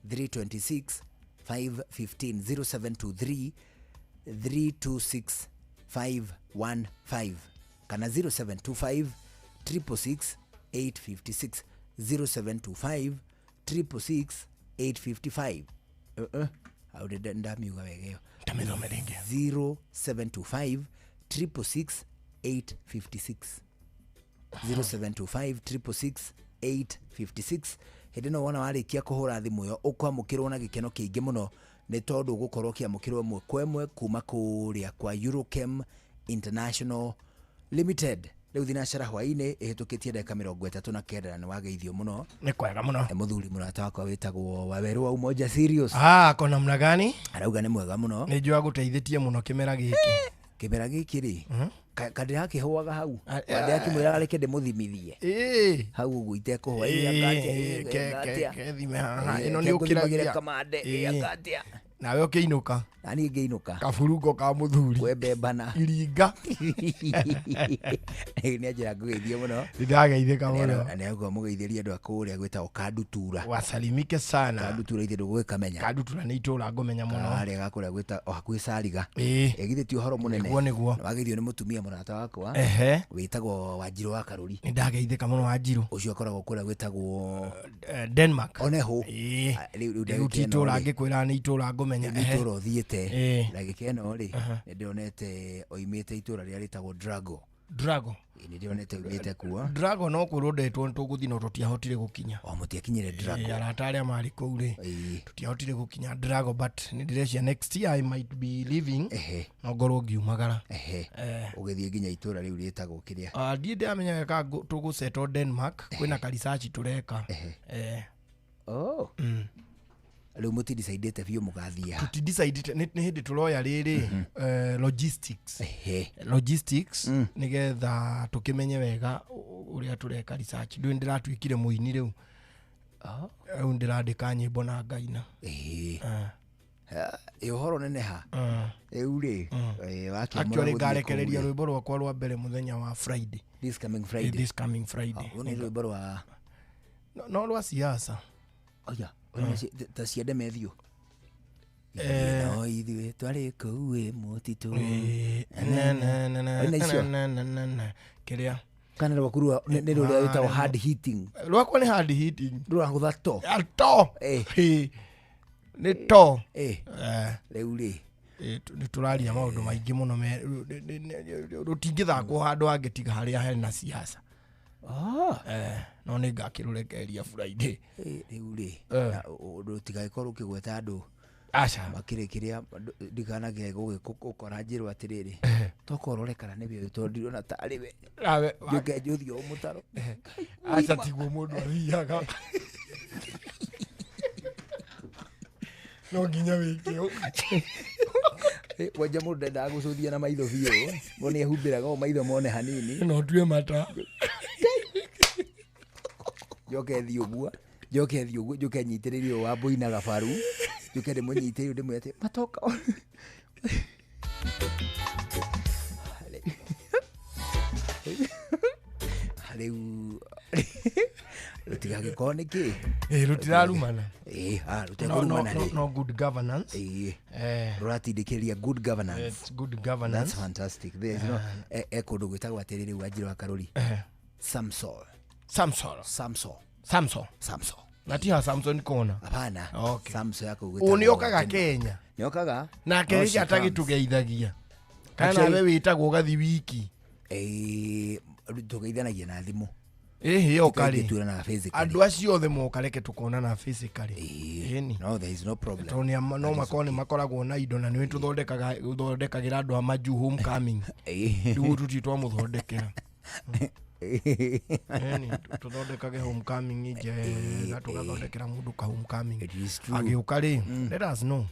326 515, 0723 326 515 kana 0725 666 856, 0725 666 855. Au ndamiuga wega ĩyo. Tamĩthome rĩngĩ. 0725 666 856, 0725 666 856. Hĩndĩ ĩno wona warĩkia kũhũra thimũ ĩyo, ũkwamũkĩrwo na gĩkeno kĩingĩ mũno Nĩ tondũ ũgũkorwo ũkĩamũkĩrwo ĩmwe kwa ĩmwe kuma kũrĩa kwa Eurochem International Limited. Rĩu thinacara hwaĩ-inĩ ĩhĩtũkĩtie ndagĩka 39 na nĩ wageithio mũno. Nĩ kwega mũno. Nĩ mũthuri mũrata wakwa wĩtagwo Wawerũ wa Umoja Serious. Ah, ko namna gani? Arauga nĩ mwega mũno. Nĩ njũa gũteithĩtie mũno kĩmera gĩkĩ. Kĩmera gĩkĩ rĩ, kandĩrakĩhũaga hau. Ndĩrakĩmwĩraga reke ndĩmũthimithie. Hau ũguo itekũhũa. Ĩ, anga atĩa, ĩ, anga atĩa. Kethime haha. Ĩ, Ĩno nĩ ke ngũthimagĩre ũkĩragia. kamande, ĩ, anga atĩa. Nawe ũkĩinũka. Na niĩ ngĩinũka. Kaburungo ka mũthuri. Kwembembana. Iringa. Nĩ anjĩra ngũgeithie mũno. Nĩndageithĩka mũno. Na nĩagũka mũgeithĩrie andũ a kũrĩa gwĩtagwo Kandutura. Wasalimike sana. Kandutura ithe ndũgũgĩkamenya. Kandutura nĩ itũra ngũmenya mũno. Karĩa ga kũrĩa gwĩta o hakuhĩ Sariga. Ĩĩ. Ĩ, githĩ ti ũhoro mũnene. Nĩguo, nĩguo. Na wageithio nĩ mũtumia mũrata wakwa. Ehe. Wĩtagwo Wanjirũ wa Karũri. Nĩndageithĩka mũno Wanjirũ. Ũcio akoragwo kũrĩa gwĩtagwo Denmark. Oneho. Ĩĩ. Rĩu Rĩu ndagĩka ti ĩno itũra rĩ. ngĩkwĩra nĩ itũra ngũmenya. Nĩ Ehe. itũra ũthiĩte. Ĩĩ. Ndagĩka ĩno rĩ, nĩ ndĩronete oimĩte itũra rĩrĩa rĩtagwo Drago. Drago. Ĩĩ, nĩ ndĩronete oimĩte kuo. Drago no kwĩrwo ndetwo nĩ tũgũthiĩ no tũtiahotire gũkinya. O mũtiakinyire Drago. Ĩĩ, arata arĩa marĩ kũu rĩ, tũtiahotire gũkinya Drago, but nĩ ndĩrecia next year I might be leaving. No ngorwo ngiumagara. Ũgĩthiĩ nginya itũra rĩu rĩtagwo kĩrĩa. Ah, ndiĩ ndĩramenya ka tũgũsettle Denmark, kwĩna ka research tũreka. Oh. Rĩu mũtidecidĩte biũ mũgathiĩ ha? Tũtidecidĩte, nĩ hĩndĩ tũroya rĩrĩ, logistics. Logistics, nĩgetha tũkĩmenye wega ũrĩa tũreka research. Ndũĩ ndĩratuĩkire mũini rĩu. Rĩu ndĩrandĩka nyĩmbo na ngaina. Ĩ, ũhoro neneha. Rĩu rĩ, wakĩamũra Actually gũthiĩ kũu ngarekereria rĩ. rwĩmbo rwakwa rwa mbere mũthenya wa Friday. This coming Friday. This coming Friday. Rũu nĩ rwĩmbo rwa No rwa siasa. Oya, oya, ta cia Demethiũ. No ithuĩ twarĩ kũu ĩ mũtitũ. Oina icio. Kĩrĩa? Kana rwaku nĩ rũrĩa rwĩtagwo hard hitting. Rwakwa nĩ hard hitting. Rũragũtha to. To. Nĩ to. Rĩu rĩ. Nĩ tũraria maũndũ maingĩ mũno rũtingĩthakwo handũ hangĩ tiga harĩa hena siasa. No nĩ ngakĩrũrekereria Friday. Rĩu rĩ, rũtigagĩkorwo ũkĩgweta andũ. Aca. Makĩrĩ kĩrĩa ndikanagĩe gũgĩkora njĩrwo atĩrĩrĩ. Tokorwo ũrore kana nĩwe ũyũ tondũ ndirona tarĩ we. Nawe, Njũke njũthiĩ o mũtaro. Aca tiguo mũndũ athiaga. No nginya wĩke ũũ. Kwanja mũndũ ndendaga gũcũthia na maitho biũ. Mũndũ nĩ ehumbĩraga o maitho mone hanini. No ndue mata. Njoke thiĩ ũguo. Njoke thiĩ ũguo, njoke nyitĩrĩrie ũyũ wa mbũi na gabaru. Njoke ndĩmũnyitĩrĩrie ndĩmwĩre atĩ, matoka. Rĩu rũtigagĩkorwo nĩ kĩ? Ĩ, rũtirarumana. Ĩ, rũtekũrumana rĩ. No good governance. Ĩ. Rũratindĩkĩrĩria good governance. It's good governance. That's fantastic. There is no, e kũndũ gwĩtagwo atĩrĩrĩ Wanjirũ wa Karũri. Samsol. Samsol. Samsol. Samsol. Samsol. Na ti ha Samson kona. Hapana. Okay. Samsol yako Ũũ gwĩtagwo nĩ okaga Denmark. Kenya. Nĩ okaga. Nake No, rĩrĩa she comes. atagĩtũgeithagia. Kana Actually- we wĩtagwo ũgathiĩ wiki. Ĩ, tũgeithanagia na thimũ. Ĩhĩ yoka rĩ. Tũingĩturanaga physically. Andũ acio othe moka reke tũkonana physically. Ĩni. No, there is no problem. Tondũ nĩ no makorwo nĩ makoragwo na indo na nĩwe tũthondekagĩra andũ a majuu homecoming. Rĩu tũtirĩ twamũthondekera. Ĩni, tũthondekage homecoming njega, tũgathondekera mũndũ ka homecoming. Agĩũka rĩ, let us know.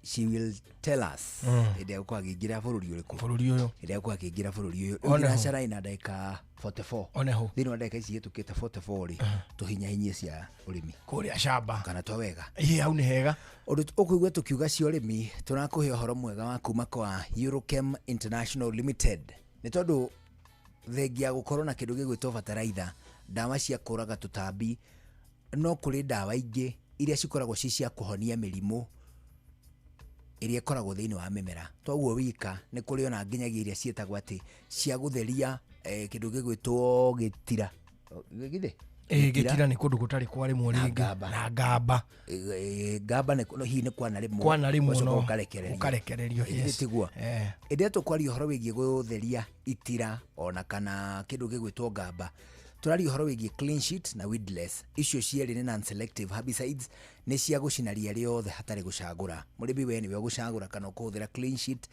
She will tell us hĩndĩ ĩrĩa egũkorwo akĩingĩra bũrũri ũrĩkũ. Bũrũri ũyũ. Hĩndĩ ĩrĩa egũkorwo akĩingĩra bũrũri ũyũ. Rĩu One ho. thinacara ĩna ndagĩka 44. One ho. Thĩinĩ wa ndagĩka ici ihĩtũkĩte 44 rĩ, tũhinyahinyie cia ũrĩmi. Kũrĩa shamba. Kana twa wega. Ĩĩ, hau nĩ hega. Ũndũ ũkũigua tũkiuga cia ũrĩmi, tũrakũhe ũhoro mwega wa kuma kwa Eurochem International Limited. Nĩ tondũ thengia gũkorwo na kĩndũ gĩgwĩtwo bataraitha, ndawa cia kũraga tũtambi, no kũrĩ ndawa ingĩ iria cikoragwo ci cia kũhonia mĩrimũ ĩrĩa ĩkoragwo thĩinĩ wa mĩmera. Toguo wika nĩ kũrĩ ona nginyagia iria ciĩtagwo atĩ cia gũtheria kĩndũ gĩgwĩtwo gĩtira. Githĩ? Ĩĩ, gĩtira nĩ kũndũ gũtarĩ kwarĩmwo Na rĩngĩ. ngamba. Na ngamba. Ngamba nĩ hihi nĩ kwanarĩmwo. Kwanarĩmwo Ũgacoka no. ũkarekererio. Ũkarekererio, Ĩĩ, yes. tiguo. Hĩndĩ ĩrĩa tũkwaria ũhoro wĩgiĩ gũtheria itira ona kana kĩndũ gĩgwĩtwo ngamba, Tũraria ũhoro wĩgiĩ clean sheet na weedless. Icio cierĩ nĩ non-selective herbicides, nĩ cia gũcina ria rĩothe hatarĩ gũcagũra. Mũrĩmi we nĩwe ũgũcagũra kana ũkũhũthĩra clean sheet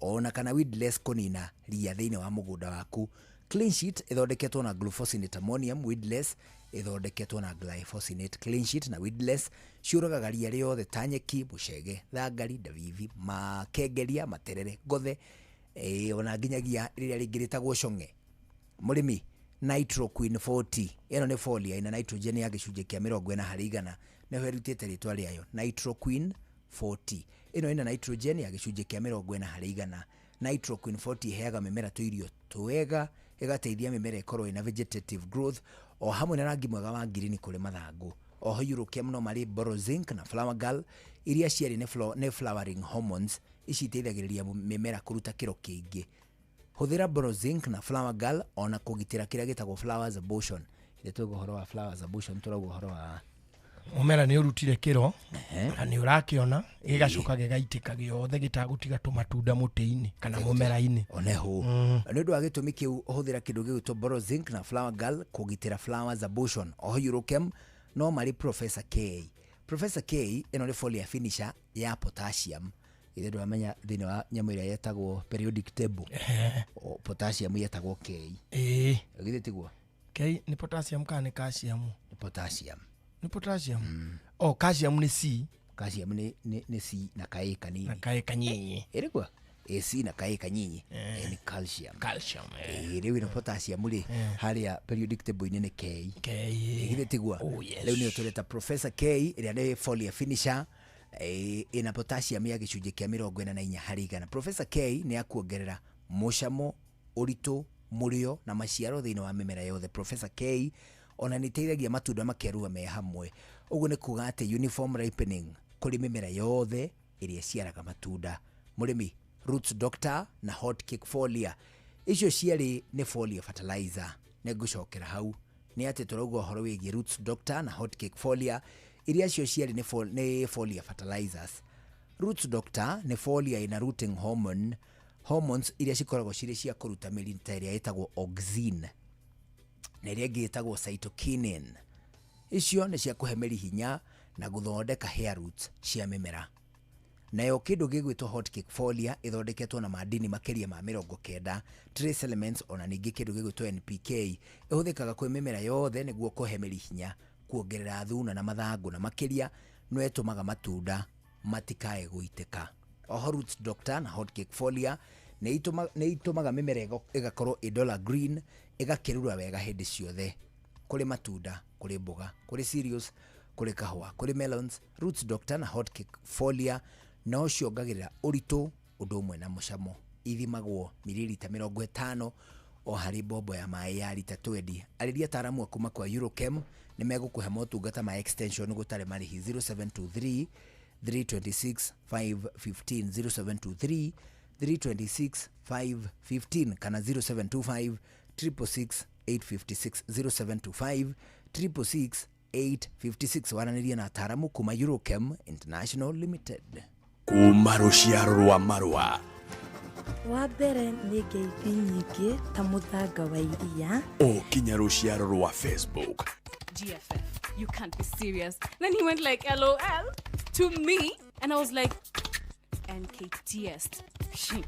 ona kana weedless kũnina ria thĩinĩ wa mũgũnda waku. Clean sheet ĩthondeketwo na glufosinate ammonium, weedless ĩthondeketwo na glyphosate. Clean sheet na weedless ciũragaga ria rĩothe ta nyeki, mũcege, thangari, ndavivi, makengeria, materere, ngothe, ona nginyagia rĩrĩa rĩngĩ rĩtagwo cong'e. Mũrĩmi, Nitroquin 40 ĩno nĩ folia ĩna nitrogen ya gĩcunjĩ kĩa 40 harĩ igana, nĩho ĩrutĩte rĩtwa rĩayo Nitroquin 40. Ĩno ĩna nitrogen ya gĩcunjĩ kĩa 40 harĩ igana. Nitroquin 40 ĩheaga mĩmera tũirio twega, ĩgateithia mĩmera ĩkorwo ĩna vegetative growth o hamwe na rangi mwega wa ngirini kũrĩ mathangũ. Oho Eurochem no marĩ Borozinc na Flower Girl iria cierĩ nĩ flowering hormones. Ici iteithagĩrĩria mĩmera kũruta kĩro kĩingĩ. Hũthĩra Borozinc na Flower Girl ona kũgitĩra kĩrĩa gĩtagwo flowers abortion. Rĩrĩa twauga ũhoro wa flowers abortion tũrauga ũhoro wa mũmera nĩ ũrutire kĩro na nĩ ũrakĩona gĩgacoka gĩgaitĩka gĩothe gĩtagũtiga tũmatunda mũtĩ-inĩ kana mũmera-inĩ. Oneho nĩ ũndũ wa gĩtũmi kĩu ũhũthĩra kĩndũ gĩgwĩtwo Borozinc na Flower Girl kũgitĩra flowers abortion. Oho Eurochem no marĩ Professor K. Professor K ĩno nĩ folia finisher ya potassium. Ithe ndwamenya thĩinĩ wa nyamũ ĩrĩa yetagwo periodic table potassium yetagwo K. Githĩ tiguo? K nĩ potassium kana nĩ calcium? Nĩ potassium. Nĩ potassium. Oh, calcium nĩ C. Calcium nĩ C na ka A kanini. Na ka A kanyinyi. Ĩrĩkwa? A C na ka A kanyinyi. Nĩ calcium. Calcium. Rĩu ĩno potassium rĩ harĩa periodic table-inĩ nĩ K. K. Githĩ tiguo? Oh, yes. Rĩu nĩyo tũreta Professor K ĩrĩa nĩ folia finisher ĩna potassium ya gĩcunjĩ kĩa 44 harĩ igana. Professor K nĩ akuongerera mũcamo, ũritũ, mũrĩo na maciaro thĩinĩ wa mĩmera yothe. Professor K ona nĩ ĩteithagia matunda makerua me hamwe. Ũguo nĩ kuga atĩ uniform ripening kũrĩ mĩmera yothe ĩrĩa ĩciaraga matunda. Mũrĩmi, Roots Doctor na Hot Cake Folia icio cierĩ nĩ folia fertilizer. Nĩ ngũcokera hau nĩ atĩ tũrauga ũhoro wĩgiĩ Roots Doctor na Hot Cake Folia iria cio cierĩ nĩ folia fertilizers. Roots Doctor nĩ folia ĩna rooting hormone, hormones iria cikoragwo cirĩ cia kũruta mĩri ta ĩrĩa ĩtagwo auxin na ĩrĩa ĩngĩ ĩtagwo cytokinin. Icio nĩ cia kũhe mĩri hinya na gũthondeka hair roots cia mĩmera. Nayo kĩndũ gĩgwĩtwo Hot Cake Folia ĩthondeketwo na madini makĩria ma 90 trace elements ona ningĩ kĩndũ gĩgwĩtwo NPK. Ĩhũthĩkaga kwĩ mĩmera yothe nĩguo kũhe mĩri hinya, kuongerera thuna na mathangũ na makĩria no ĩtũmaga matunda matikae gũitĩka. Oho Roots Doctor na Hot Cake Folia nĩ itũmaga mĩmera ĩgakorwo ĩ dollar green, ĩgakĩrura wega hĩndĩ ciothe. Kũrĩ matunda, kũrĩ mboga, kũrĩ cereals, kũrĩ kahũa, kũrĩ melons, Roots Doctor na Hot Cake Folia no ciongagĩrĩra ũritũ ũndũ ũmwe na mũcamo. Ithimagwo mililita 50 o harĩ mbombo ya maĩ ya rita 20. Arĩria ataaramu a kuma kwa Eurochem nĩ megũkũhe motungata ma extension gũtarĩ marĩhi 0723 326 515, 0723 326 515 kana 0725 666 856, 0725 666 856. Waranĩria na ataaramu kuma Eurochem International Limited. Kuma rũciaro rwa marũa wa mbere nĩ ngeithi nyingĩ ta mũthanga wa iria o kinya rũciaro rwa Facebook. GFF, you can't be serious. Then he went like LOL to me and I was like NKTS.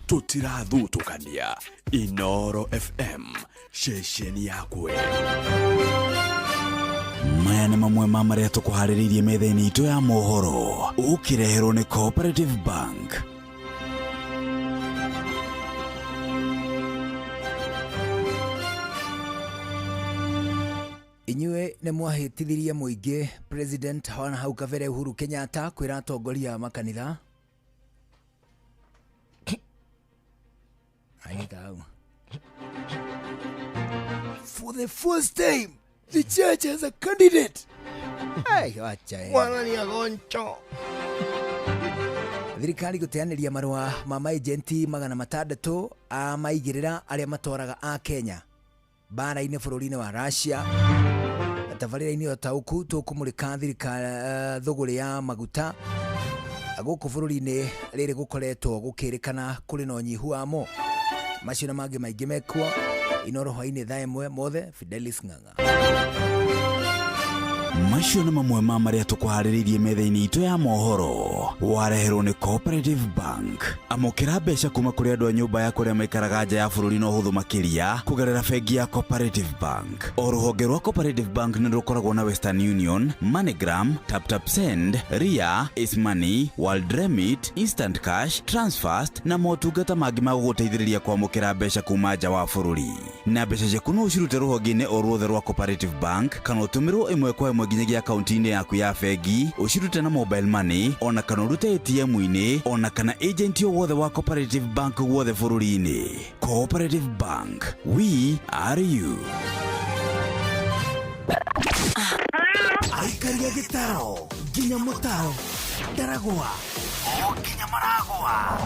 Tũtirathutũkania. Inoro FM, ceceni yakwe. Maya nĩ mamwe ma marĩa tũkũharĩrĩirie metha-inĩ itũ ya mohoro ũkĩreherwo nĩ Cooperative Bank. Inyuĩ nĩ mwahĩtithirie mũingĩ President hana hau kabere Uhuru Kenyatta kwĩra atongoria a makanitha. For the first time the church has a candidate. Hey, wacha. Mwana ni agoncho. Thirikari gũteanĩria marũa ma maejenti 600 a maigĩrĩra arĩa matwaraga a Kenya mbara-inĩ bũrũri-inĩ wa Russia. Tabarĩra-inĩ o ta ũku tũkũmũrĩka thirikari thũgũrĩ ya maguta gũkũ bũrũri-inĩ rĩrĩ gũkoretwo gũkĩrĩkana kũrĩ na ũnyihu wamo. Macio na mangĩ maingĩ mekuo. Inoro hwainĩ thaa 1 mothe Fidelis Ng'ang'a. Macio nĩ mamwe ma marĩa tũkũharĩrĩirie metha-inĩ itũ ya mohoro. Wareherwo nĩ Cooperative Bank. Amũkĩra mbeca kuma kũrĩ andũ a nyũmba ya kũrĩa maikaraga nja ya bũrũri na ũhũthũ makĩria kũgerera bengi ya Cooperative Bank. O rũhonge rwa Cooperative Bank nĩ rũkoragwo na Western Union, MoneyGram, TapTap Send, Ria, Ace Money, World Remit, Instant Cash, Transfast na motungata mangĩ ma gũgũteithĩrĩria kwamũkĩra mbeca kuma nja wa bũrũri. Na mbeca ciaku no ũcirute rũhonge-inĩ o ruothe rwa Cooperative Bank kana ũtũmĩrwo ĩmwe kwa ĩmwe nginyagia akaunti-inĩ yaku ya bengi, ũcirute na mobile money ona kana ũrute ATM-inĩ ona kana agent o wothe wa Cooperative Bank guothe bũrũri-inĩ. Cooperative Bank, we are you. Aikaria gĩtaro nginya mũtaro ndaragwa o nginya maragwa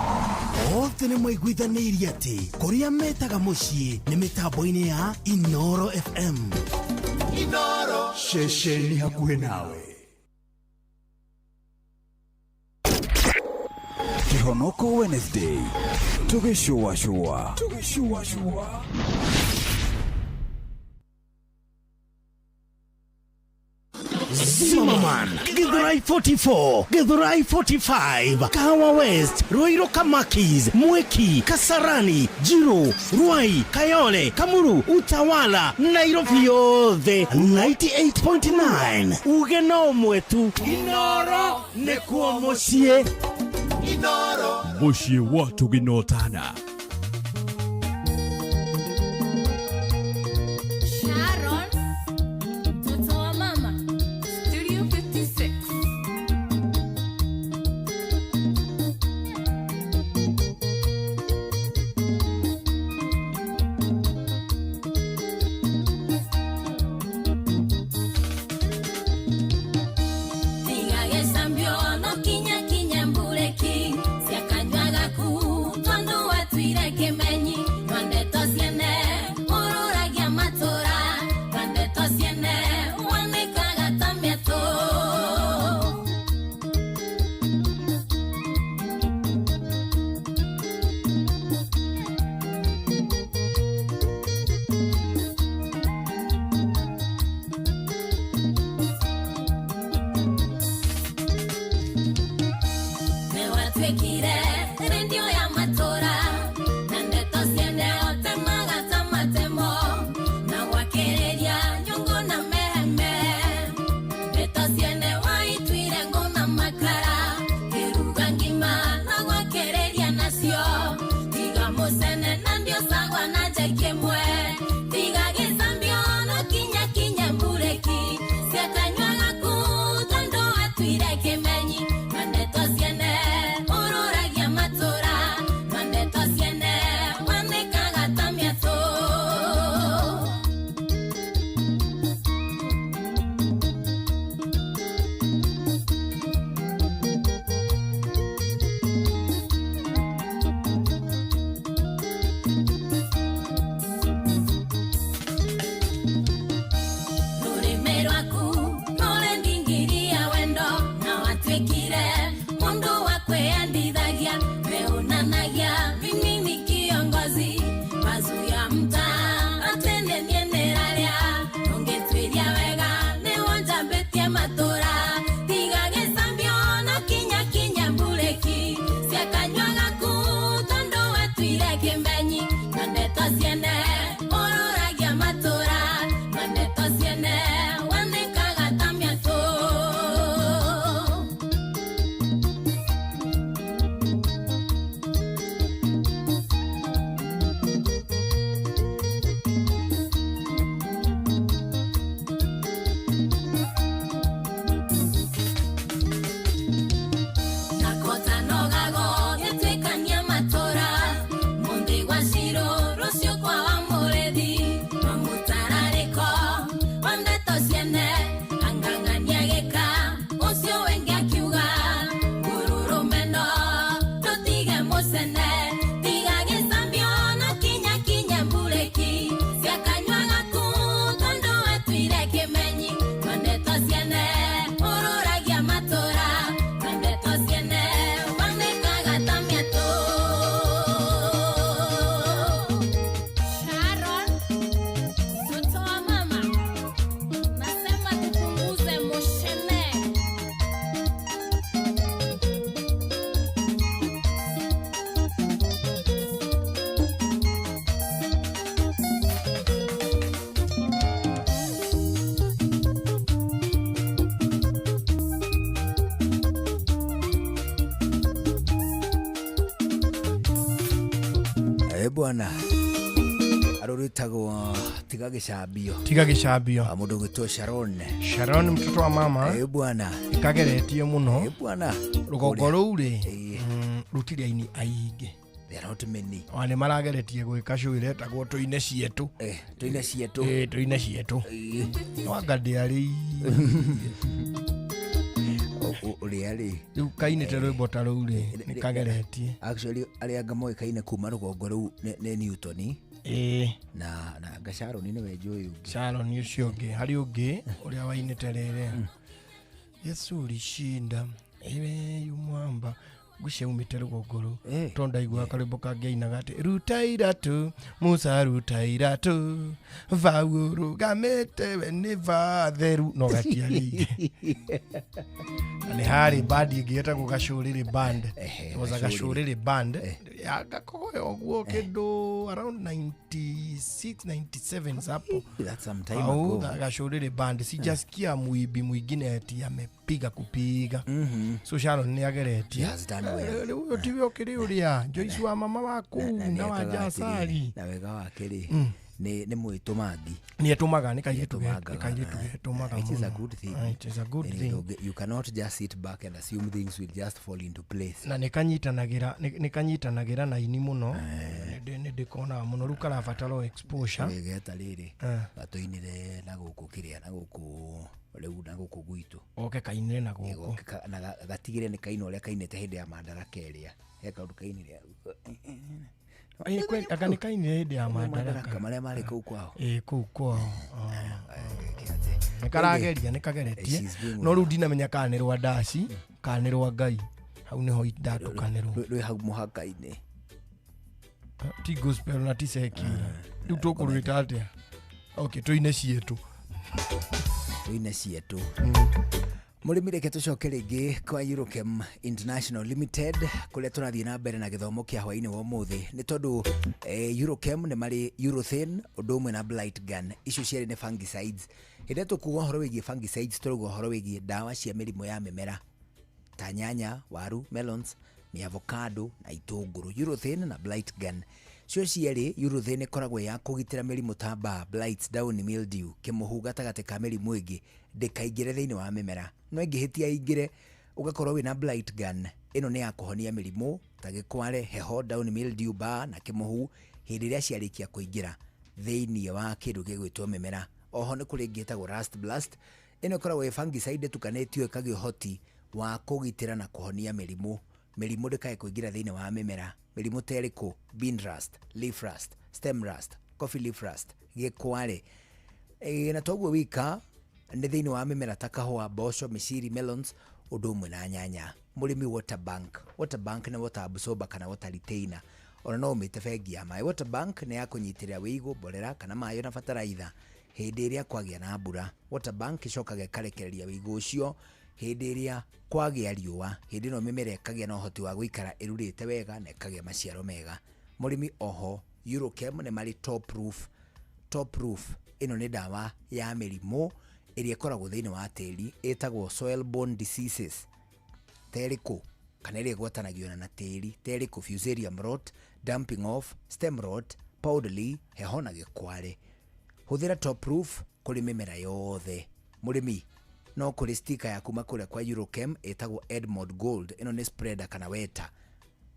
othe nĩ maiguithanĩirie atĩ kũrĩa metaga mũciĩ nĩ mĩtambo-inĩ ya Inoro FM. Inoro ceceni hakuhĩ nawe. Kĩhonoko Wednesday tũgĩcũacũa. Zimmerman, Githurai 44, Githurai 45, Kahawa West, Ruiru Kamakis, Mwiki, Kasarani, Jiru, Ruai, Kayole, Kamuru, Utawala, Nairobi yothe 98.9. Uge no mwetu Inoro nĩkuo mũciĩ. Inoro mũciĩ wa tũgĩnotana. Sharon, mtoto wa mama, Studio 56. Tigagecambio no kinya kinya mbureki ciakanyuaga ku tondu watuire kimenyi twandeto ciene ururagia matura twandeto ciene wanikaga ta mĩatũ. Nĩwatuĩkire rendio ya matũra na ndeto ciene ũtemaga ta matemo na gwakĩrĩria nyũngũ na meheme ndeto ciene waituire ngũ na makara kĩruga ngima na gwakĩrĩria nacio tiga mũcene na ndiũcagwa na njeki ĩmwe tiga gĩcambio no kinya kinya mbureki ciakanyuaga ku tondũ watuire kĩmenyi na ndeto ciene ũrũragia matũra na ndeto ciene wanĩkaga ta mĩatũ. Rũrĩmĩ rwaku rũrendingiria wendo na watuĩkire mũndũ wa kwĩyandithagia weũnanagia mimi ni kiongozi wazu ya mtaa atĩ nĩ niĩ nĩrarĩa ũngĩtuĩria wega nĩwonjambĩtie matũra tiga gĩcambio no kinya kinya mbureki ciakanyuaga ku tondũ watuire kĩmenyi na ndeto ciene ũrũragia matũra na ndeto ciene wanĩkaga ta mĩatũ. Nakotanogago gĩtuĩkania matũra mũndĩ gwa Ciro rũciũ kwa wa Mũrĩthi wa mũtararĩko wa ndeto ciene angang'ania gĩka ũcio wengĩ akiuga ngũrũrũmeno tũtige mũcene tiga gĩcambio no kinya kinya mbureki ciakanyuaga ku tondũ watuire kĩmenyi na ndeto ciene ũrũragia matũra na ndeto ciene wanĩkaga ta mĩatũ. Bwana arũrĩtagwo tiga gĩcambio. Tiga gĩcambio. Mũndũ ũgwĩtwo Sharon. Sharon mtoto wa mama. Ĩ bwana. Ĩkageretie mũno. Ĩ bwana. Rũgongo rũu rĩ, rũtirĩ aini aingĩ. They are not many. Ona nĩ marageretie gwĩka show ĩretagwo tũine cietũ. Tũine cietũ. Tũine cietũ. No anga ndĩarĩ. Ũrĩa rĩ. Rĩu kainĩte rwĩmbo ta rũu rĩ, nĩ kageretie. Actually arĩa anga moĩkaine kuma rũgongo rũu nĩ Newton. Na anga Sharon nĩwe njũĩ ũngĩ. Sharon ũcio ũngĩ, harĩ ũngĩ ũrĩa wainĩte rĩrĩ. Yesu ulishinda, ewe yu mwamba. Ngwĩciria aumĩte rũgongo rũu. Tondũ ndaiguaga karwĩmbo kangĩ ainaga atĩ ruta iratũ, Musa ruta iratũ, vau ũrũgamĩte we nĩ vatheru. No gatiarĩire. Na nĩ harĩ band ĩngĩ ĩtagwo Gacũrĩrĩ band. It was a Gacũrĩrĩ band. Ya gakogoyo ũguo kĩndũ around 96, 97 hapo. That's some time Au, ago. Gacũrĩrĩ band. Sijasikia muibi mwingine ati amepiga kupiga. So Sharon nĩ ageretie. He has done well. Rĩu ũyũ tiwe ũkĩrĩ ũrĩa Joyce wa mama waku na wa Jasari. Na wega wake rĩ, nĩ mwĩtũmangi. Nĩ etũmaga, nĩ kairĩtu nĩ kairĩtu getũmaga It is a mũno. good thing. It is a good thing. You cannot just sit back and assume things will just fall into place. Na nĩ kanyitanagĩra, nĩ kanyitanagĩra na aini mũno. Nĩ ndĩkonaga mũno. Rĩu karabatara o exposure. Geta rĩrĩ, gatũinĩre na gũkũ kĩrĩa, na gũkũ rĩu, na gũkũ gwitũ. Oke kainĩre na gũkũ. Goke na gatigĩre nĩ kaina ũrĩa kainĩte hĩndĩ ya Madaraka ĩrĩa. He kaũndũ kainĩre. Kweli, anga nĩ kainĩre hĩndĩ ya Madaraka. Marĩa marĩ kũu kwao. Kũu kwao. Nĩ karageria, nĩ kageretie. No rĩu ndinamenya kana nĩ rwa ndaci, kana nĩ rwa Ngai. Hau nĩho ndatukanĩrwo. Rwĩ hau mũhaka-inĩ. Ti gospel na ti secular. Rĩu tũkũrwĩta atĩa? Okay, tũine cietũ. Tũine cietũ. Mũrĩmi reke tũcoke rĩngĩ kwa Eurochem International Limited kũrĩa tũrathiĩ na mbere na gĩthomo kĩa hwaĩ-inĩ wa ũmũthĩ nĩ tondũ Eurochem nĩ marĩ Urethane ũndũ ũmwe na Blight Gun. Icio cierĩ nĩ fungicides. Hĩndĩ ĩrĩa tũkuga ũhoro wĩgiĩ fungicides tũrauga ũhoro wĩgiĩ ndawa cia mĩrimũ ya mĩmera ta nyanya, waru, melons, mĩavocado na itũngũrũ. Urethane na Blight Gun cio cierĩ, Urethane ĩkoragwo ya kũgitĩra mĩrimũ ta mbaa, blights, downy mildew, kĩmũhu gatagatĩ ka mĩrimũ ĩngĩ ndĩkaingĩre thĩinĩ wa mĩmera. No ĩngĩhĩtia ĩingĩre ũgakorwo wĩna Blight Gun. Ĩno nĩ ya kũhonia mĩrimũ ta gĩkware, heho, downy mildew, mbaa na kĩmũhu hĩndĩ ĩrĩa ciarĩkia kũingĩra thĩinĩ wa kĩndũ gĩgwĩtwo mĩmera. Oho nĩ kũrĩ ĩngĩ ĩtagwo Rust Blast. Ĩno ĩkoragwo ĩ fungicide ĩtukanĩtio ĩkagĩa ũhoti wa kũgitĩra na kũhonia mĩrimũ. Mĩrimũ ndĩkae kũingĩra thĩinĩ wa mĩmera. Mĩrimũ ta ĩrĩkũ? Bean rust, leaf rust, stem rust, coffee leaf rust, gĩkware. Na toguo wika nĩ thĩinĩ wa mĩmera ta kahũa, mboco, mĩciri, melons, ũndũ ũmwe na nyanya. Mũrĩmi water bank. Water bank nĩ water absorber kana water retainer. Ona no ũmĩte bengi ya maĩ. Water bank nĩ ya kũnyitĩrĩra wĩigũ, mborera kana maĩ na bataraitha hĩndĩ ĩrĩa kwagĩa na mbura. Water bank ĩcokaga ĩkarekereria wĩigũ ũcio hĩndĩ ĩrĩa kwagĩa riũa. Hĩndĩ ĩno mĩmera ĩkagĩa na ũhoti wa gũikara ĩrurĩte wega na ĩkagĩa maciaro mega. Mũrĩmi oho Eurochem nĩ marĩ top roof. Top roof ĩno nĩ ndawa ya mĩrimũ ĩrĩa ĩkoragwo thĩinĩ wa tĩri ĩtagwo soil borne diseases. Terĩkũ kana ĩrĩa ĩgwatanagio na tĩri, terĩkũ Fusarium rot, damping off, stem rot, powdery, heho na gĩkware. Hũthĩra top roof kũrĩ mĩmera yothe. Mũrĩmi no kũrĩ sticker ya kuma kũrĩa kwa Eurochem ĩtagwo Edmond Gold. Ĩno nĩ spreader kana weta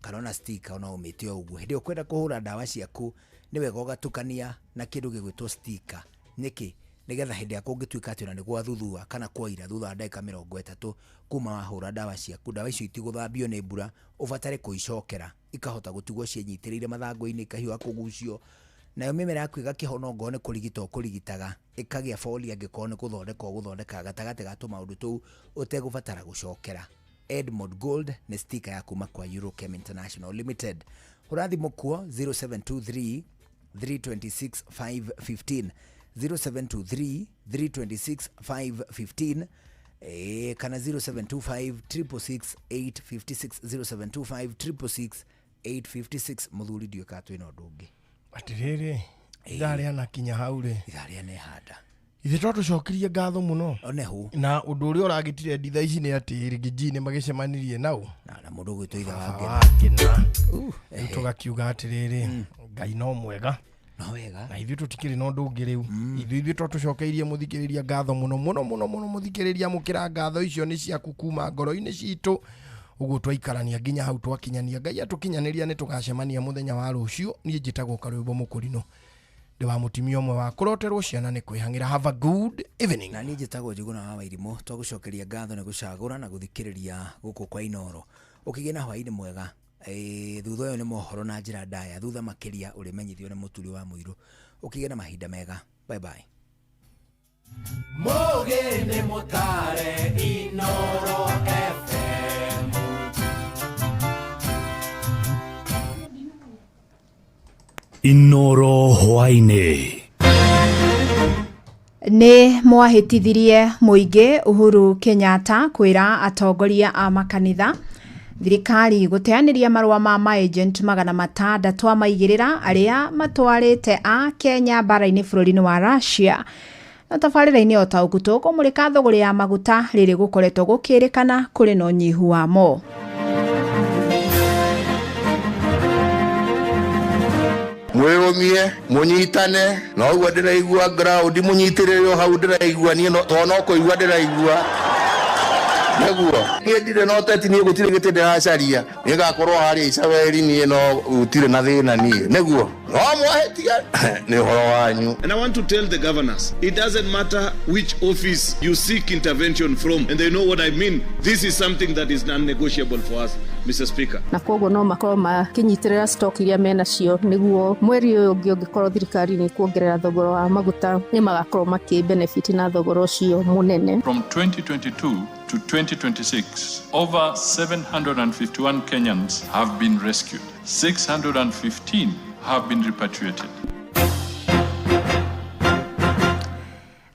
kana ona sticker ona ũmĩte o ũguo. Hĩndĩ ĩyo ũkwenda kũhũra ndawa ciaku nĩ wega ũgatukania na kĩndũ gĩgwĩtwo sticker. Nĩkĩ? Nĩgetha hĩndĩ ĩrĩa kũngĩtuĩka atĩ ona nĩ gwathuthuha kana kwaira thutha wa ndagĩka 30 kuma wahũra ndawa ciaku, ndawa icio itigũthambio nĩ mbura, ũbatare kũicokera, ikahota gũtigwo ciĩnyitĩrĩire mathangũ-inĩ, ikahiũha kũgucio. Nayo mĩmera yaku ĩgakĩhona ongorwo nĩ kũrigita ũkũrigitaga, ĩkagĩa foliar angĩkorwo nĩ gũthondeka ũgũthondeka gatagatĩ ga tũmaũndũ tũu ũtegũbatara gũcokera. Edmond Gold nĩ sticker ya kuma kwa Eurochem International Limited. Hũra thimũ kuo 0723 326 515, 0723 326 515, kana 0725 666 856, 0725 666 856. Mũthuri ndiũĩ kana twĩna ũndũ ũngĩ. Atĩrĩrĩ, ithaa rĩa nakinya hau rĩ. Ithaa rĩa nehanda. Ithe twatũcokirie ngatho mũno. Onehu. Na ũndũ ũrĩa ũragĩtire nditha ici nĩ atĩ Riggy nĩ magĩcemanirie nau. Na mũndũ ũgwĩtwo ithe wa Ngĩna. Rĩu tũgakiuga atĩrĩrĩ, Ngai no mwega. No wega. Na ithuĩ tũtikĩrĩ na ũndũ ũngĩ rĩu. Ithuĩ to tũcokeirie mũthikĩrĩria ngatho mũno mũno mũno mũno. Mũthikĩrĩria, mũkĩra ngatho icio nĩ ciaku kuma ngoro-inĩ citũ. Ũguo twaikarania nginya hau twakinyania, Ngai atũkinyanĩria, nĩ tũgacemania mũthenya wa rũciũ. Niĩ njĩtagwo Karwĩmbo Mũkũrinũ, ndĩ wa mũtumia ũmwe wa kũroterwo ciana nĩ kwĩhang'ĩra. Have a good evening. Na niĩ njĩtagwo Njũgũna wa Wairimũ. Twagũcokeria ngatho nĩ gũcagũra na gũthikĩrĩria gũkũ kwa Inoro. Ũkĩgĩe na hwaĩ-inĩ mwega. Thutha ũyũ nĩ mohoro na njĩra ndaya, thutha makĩria ũrĩmenyithio nĩ mũturi wa mũirũ. Ũkĩgĩe na mahinda mega. Bye bye. Mugi nĩ mũtare Inoro FM. Inoro hwaĩ-inĩ. Nĩ mwahĩtithirie mũingĩ, Uhuru Kenyatta kwĩra atongoria a makanitha. Thirikari gũteanĩria marũa ma maagent 600 amaigĩrĩra arĩa matwarĩte a Kenya mbara-inĩ bũrũri-inĩ wa Russia. Na tabarĩra-inĩ o ta ũku tũkũmũrĩka thũgũrĩ ya maguta rĩrĩ gũkoretwo gũkĩrĩkana kũrĩ na ũnyihu wamo. Mwĩrũmie, mũnyitane na ũguo ndĩraigua ground, mũnyitĩrĩre o hau ndĩraigua niĩ tondũ no kũigua ndĩraigua nĩguo. Niĩ ndirĩ na ũteti, niĩ gũtirĩ gĩtĩ ndĩracaria, niĩ ngakorwo harĩa Icaweri, niĩ no gũtirĩ na thĩna niĩ nĩguo, no mwahĩtia nĩ ũhoro wanyu. And I want to tell the governors, it doesn't matter which office you seek intervention from, and they know what I mean. This is something that is non-negotiable for us, Mr. Speaker. Na koguo no makorwo makĩnyitĩrĩra stock iria menacio, nĩguo mweri ũyũ ũngĩ ũngĩkorwo thirikari nĩ kuongerera thogora wa maguta, nĩ magakorwo makĩ benefit na thogora ũcio mũnene. From 2022 to 2026, over 751 Kenyans have been rescued. 615 have been repatriated.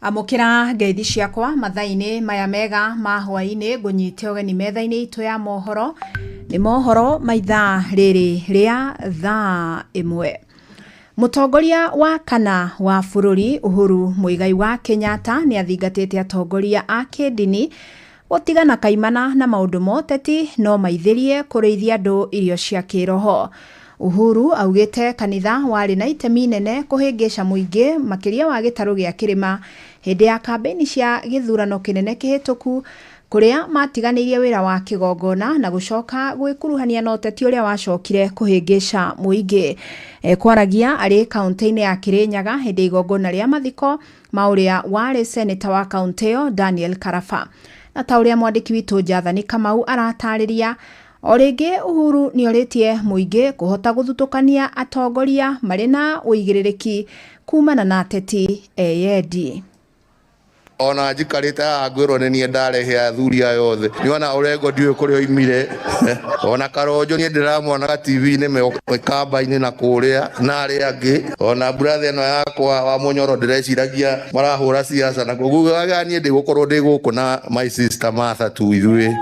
Amũkĩra ngeithi ciakwa mathaa-inĩ maya mega ma hwaĩ-inĩ. Ngũnyite ũgeni metha-inĩ itũ ya mohoro. Nĩ mohoro ma ithaa rĩrĩ rĩa thaa 1. Mũtongoria wa kana wa bũrũri Uhuru Muigai wa Kenyatta nĩ athingatĩte atongoria a kĩndini gũtigana kaimana na maũndũ ma ũteti, no maithĩrie kũrĩithia andũ irio cia kĩroho. Uhuru augĩte kanitha warĩ na itemi inene kũhĩngĩca mũingĩ, makĩria wa gĩtarũ gĩa kĩrĩma, hĩndĩ ya kambĩini cia gĩthurano kĩnene kĩhĩtũku, kũrĩa matiganĩirie wĩra wa kĩgongona na gũcoka gwĩkuruhania na ũteti ũrĩa wacokire kũhĩngĩca mũingĩ. Kwaragia arĩ kaunti-inĩ ya Kirinyaga hĩndĩ ya igongona rĩa mathiko ma ũrĩa warĩ seneta wa kaunti ĩyo Daniel Karaba. Na ta ũrĩa mwandĩki witũ Jathani Kamau aratarĩria, o rĩngĩ Uhuru nĩorĩtie mũingĩ kũhota gũthutũkania atongoria marĩ na ũigĩrĩrĩki kumana na ateti eyendi. Ona njikarĩte haha ngwĩrwo nĩ niĩ ndarehe athuri aya othe, nĩwona Orengo ndiũĩ kũrĩa oimire, ona Karonjo niĩ ndĩramuonaga TV-inĩ mĩkamba-inĩ na kũrĩa na arĩa angĩ, ona brother ĩno yakwa wa Mũnyoro ndĩreciragia marahũra siasa na koguo niĩ ndĩgũkorwo ndĩ gũkũ na my sister Martha tu ithuĩ,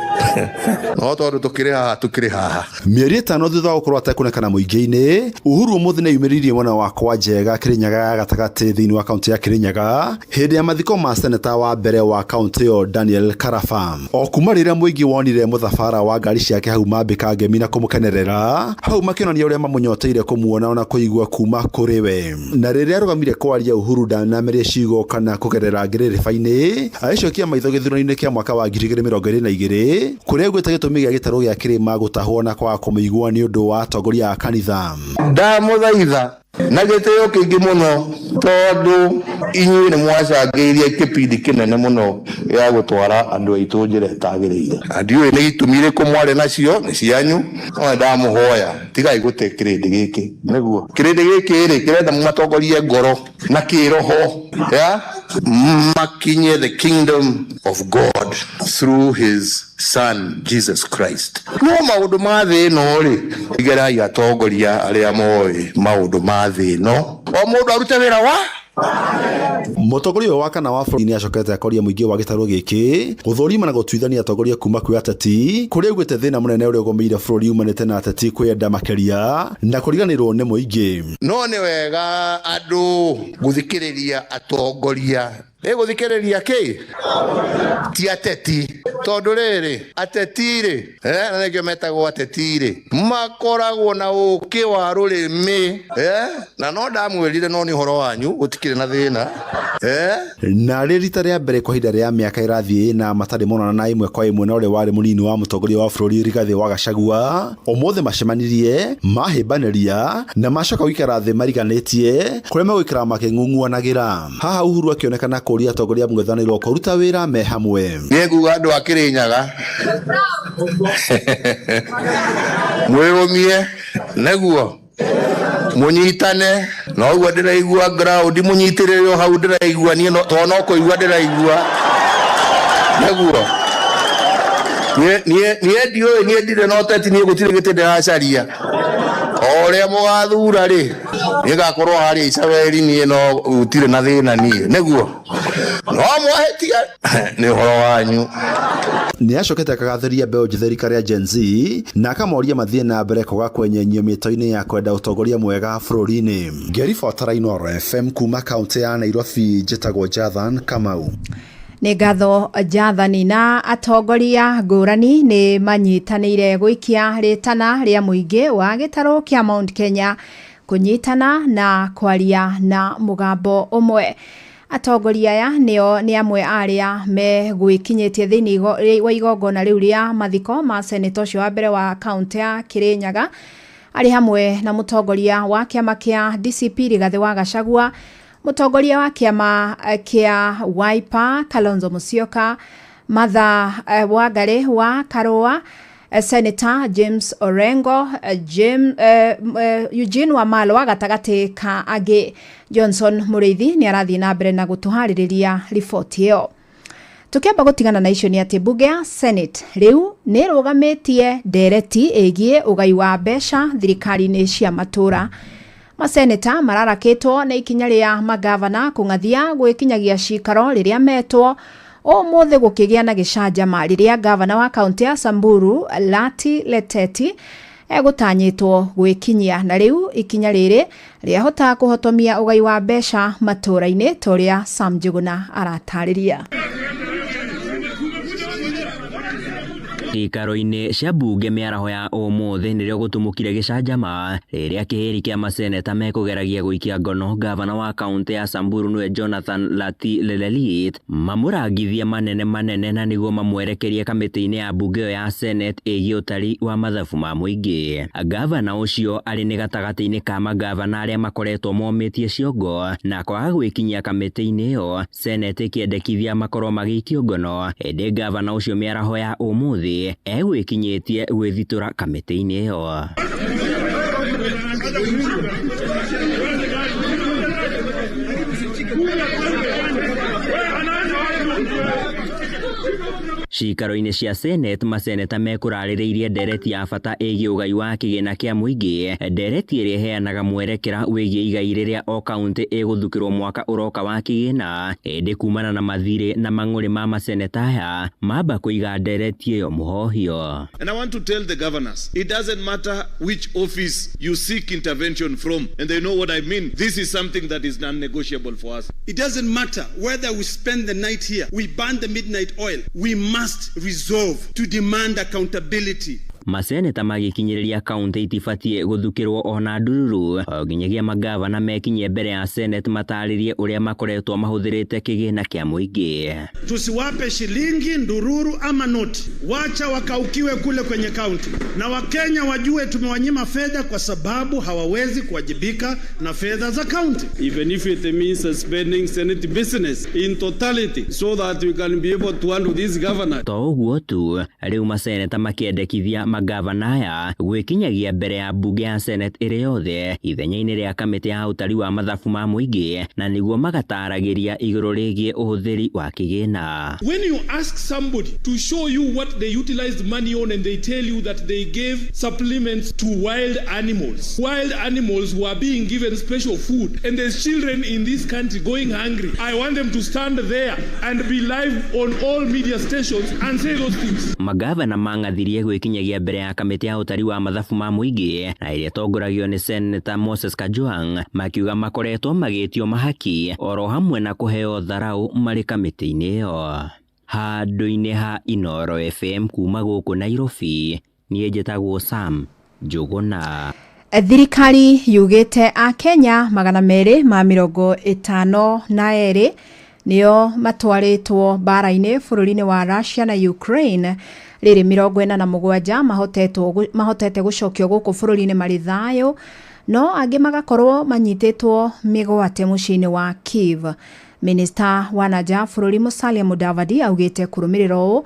no tondũ tũkĩrĩ haha, tũkĩrĩ haha. Mĩeri 5 thutha wa gũkorwo atekũonekana mũingĩ-inĩ, Uhuru ũmũthĩ nĩ eyumĩririe mwena wa Kwanjega, Kĩrĩnyaga ya gatagatĩ, thĩinĩ wa kaunti ya Kĩrĩnyaga, hĩndĩ ya mathiko ma seneta wa mbere wa kaunti ĩyo Daniel Karaba. O kuma rĩrĩa mũingĩ wonire mũthabara wa ngari ciake hau mambĩka ngemi na kũmũkenerera hau, makĩonania ũrĩa mamũnyoteire kũmuona ona kũigua kuma kũrĩ we. Na rĩrĩa arũgamire kwaria, Uhuru ndanameria ciugo kana kũgerera ngĩrĩrĩba-inĩ, agĩcokia maitho gĩthurano-inĩ kĩa mwaka wa 2022, kũrĩa augĩte gĩtũmi gĩa gĩtarũ gĩa kĩrĩma gũtahwo na kwaga kũmĩigua nĩ ũndũ wa atongoria a kanitha. Ndamũthaitha na gĩtĩo kĩingĩ mũno, tondũ inyuĩ nĩ mwacangĩirie kĩbindi kĩnene mũno gĩa gũtwara andũ aitũ njĩra ĩtagĩrĩire, na ndiũĩ nĩ itũmi irĩkũ mwarĩ nacio, nĩ cianyu, no ndamũhoya tigai gũte kĩrĩndĩ gĩkĩ, nĩguo kĩrĩndĩ gĩkĩ rĩ kĩrenda mũmatongorie ngoro na kĩroho ya makinye the kingdom of God through his son Jesus Christ. No maũndũ ma thĩ ĩno rĩ, igerai atongoria arĩa moĩ maũndũ ma thĩ ĩno, o mũndũ arute wĩra wa Mũtongoria ũyũ wa kana wa bũrũri nĩ acokete akoria mũingĩ wa gĩtarũ gĩkĩ gũthũrima na gũtuithania atongoria kuma kwĩ ateti, kũrĩa augĩte thĩna mũnene ũrĩa ũgũmĩire bũrũri umanĩte na ateti kwĩyenda makĩria na kũriganĩrwo nĩ mũingĩ. No nĩ wega andũ gũthikĩrĩria atongoria. Ĩgũthikĩrĩria kĩ? Ti ateti. Tondũ rĩrĩ, ateti rĩ, na nĩkĩo metagwo ateti rĩ, makoragwo na ũkĩ wa rũrĩmĩ, na no ndamwĩrire no nĩ ũhoro wanyu, gũtikĩrĩ na thĩna. Na rĩ rita rĩa mbere kwa ihinda rĩa mĩaka ĩrathiĩ na matarĩ monana na ĩmwe kwa ĩmwe na ũrĩa warĩ mũnini wa mũtongoria wa bũrũri Rigathĩ wa Gachagua, ũmũthĩ macemanirie, mahĩmbanĩria na macoka gũikara thĩ mariganĩtie kũrĩa megũikara makĩng'ung'uanagĩra. Haha Uhuru akĩonekana kũũria atongoria a mũng'ethanĩro kũruta wĩra me hamwe. Niĩ nguga andũ a Kĩrĩnyaga mwĩrũmie nĩguo mũnyitane, na ũguo ndĩraigua ground mũnyitĩrĩre o hau ndĩraigua niĩ tondũ no kũigua ndĩraigua nĩguo. Niĩ ndiũĩ, niĩ ndirĩ na ũteti, niĩ gũtirĩ gĩtĩ ndĩracaria. O ũrĩa mũgathura rĩ, niĩ ngakorwo harĩa Icaweri, niĩ no gũtirĩ na thĩna niĩ nĩguo. No mwahĩtia nĩ ũhoro wanyu. Nĩ acokete akagathĩria mbeũ njĩthĩ rika rĩa Gen Z na akamoria mathiĩ na mbere kwaga kwenyenyio mĩto-inĩ ya kwenda ũtongoria mwega bũrũri-inĩ. Ngĩribotera Inooro FM kuma kaunti ya Nairobi, njĩtagwo Jathan Kamau. Nĩ ngatho Jathani. Na atongoria ngũrani nĩ manyitanĩire gũikia rĩtana rĩa mũingĩ wa gĩtarũ kĩa Mount Kenya kũnyitana na kwaria na mũgambo ũmwe. Atongoria aya nĩo nĩ amwe arĩa megwĩkinyĩtie thĩinĩ wa igongona rĩu rĩa mathiko ma seneta ũcio wa mbere wa kaunti ya Kĩrĩnyaga, arĩ hamwe na mũtongoria wa kĩama kĩa DCP Rigathĩ wa Gachagua, mũtongoria wa kĩama kĩa Wiper Kalonzo Musyoka, Martha Wangari wa Karũa, Senator James Orengo, Eugene Wamalwa gatagatĩ ka angĩ. Johnson Mũrĩithi nĩ arathiĩ na mbere na gũtũharĩrĩria riboti ĩyo. Tũkĩamba gũtigana na icio nĩ atĩ mbunge ya Senate rĩu nĩ ĩrũgamĩtie ndereti ĩgiĩ ũgai wa mbeca thirikari-inĩ cia matũra. Maseneta mararakĩtwo nĩ ikinya rĩa magavana kũng'athia gwĩkinyagia cikaro rĩrĩa metwo ũmũthĩ gũkĩgĩa na gĩcanjama rĩrĩa gavana wa kaunti ya Samburu Lati Leteti egũtanyĩtwo gwĩkinyia, na rĩu ikinya rĩrĩ rĩahota kũhotomia ũgai wa mbeca matũra-inĩ ta ũrĩa Sam Njuguna aratarĩria. Cikaro-inĩ cia mbunge mĩaraho ya ũmũthĩ nĩrĩo gũtumũkire gĩcanjama rĩrĩa kĩhĩri kĩa maseneta mekũgeragia gũikia ngono gavana wa kaunti ya Samburu nĩwe Jonathan Lati Lelelit mamũrangithie manene manene na nĩguo mamwerekerie kamĩtĩ-inĩ ya mbunge ĩyo ya Senate ĩgiĩ ũtari wa mathabu ma mũingĩ. Gavana ũcio arĩ nĩ gatagatĩ-inĩ ka magavana arĩa makoretwo momĩtie ciongo na kwaga gwĩkinyia kamĩtĩ-inĩ ĩyo, Senate ĩkĩendekithia makorwo magĩikio ngono, ĩndĩ gavana ũcio mĩaraho ya ũmũthĩ egwĩkinyĩtie gwĩthitũra kamĩtĩ-inĩ ĩyo. Cikaro-inĩ cia Senate maseneta mekũrarĩrĩirie ndereti ya bata ĩgiĩ ũgai wa kĩgĩna kĩa mũingĩ, ndereti ĩrĩa ĩheanaga mwerekera wĩgiĩ igai rĩrĩa o kaunti ĩgũthukĩrwo mwaka ũroka wa kĩgĩna, ĩndĩ kumana na mathirĩ na mang'ũrĩ ma maseneta aya mamba kũiga ndereti ĩyo mũhohio. And I want to tell the governors, it doesn't matter which office you seek intervention from, and they know what I mean. This is something that is non-negotiable for us. It doesn't matter whether we spend the night here, we burn the midnight oil, we must resolve to demand accountability. Maseneta magĩkinyĩrĩria kaunti itibatiĩ gũthukĩrwo ona ndururu o nginyagia magavana mekinyie mbere ya Senate matarĩrie ũrĩa makoretwo mahũthĩrĩte kĩgĩna kĩa mũingĩ. Tusiwape shilingi, ndururu ama noti, wacha wakaukiwe kule kwenye kaunti, na Wakenya wajue tumewanyima fedha kwa sababu hawawezi kuwajibika na fedha za kaunti. Even if it means suspending Senate business in totality so that we can be able to handle this governor. To ũguo tu, rĩu maseneta makĩendekithia magavana aya gwĩkinyagia mbere ya mbunge ya Senate ĩrĩ yothe ithenya-inĩ rĩa kamĩtĩ ya ũtari wa mathabu ma mũingĩ, na nĩguo magataragĩria igũrũ rĩgiĩ ũhũthĩri wa kĩgĩna. When you ask somebody to show you what they utilized money on and they tell you that they gave supplements to wild animals who are being given special food, and there's children in this country going hungry, I want them to stand there and be live on all media stations and say those things. Magavana mang'athirie gwĩkinyagia Mararirie mbere ya kamĩtĩ ya ũtari wa mathabu ma mũingĩ na ĩrĩa ĩtongoragio nĩ Seneta Moses Kajwang', makiuga makoretwo magĩtio mahaki oro hamwe na kũheo tharau marĩ kamĩtĩ-inĩ ĩyo. Handũ-inĩ ha Inooro FM kuma gũkũ Nairobi, niĩ njĩtagwo Sam Njũgũna. Thirikari yugĩte Akenya 252 nĩo matwarĩtwo mbara-inĩ bũrũri-inĩ wa Russia na Ukraine. Rĩrĩ 47 mahotete gũcokio gũkũ bũrũri-inĩ marĩ thayũ, no angĩ magakorwo manyitĩtwo mĩgwate mũciĩ-inĩ wa Kiev. Minista wa nanja bũrũri Musalia Mudavadi augĩte kũrũmĩrĩra ũũ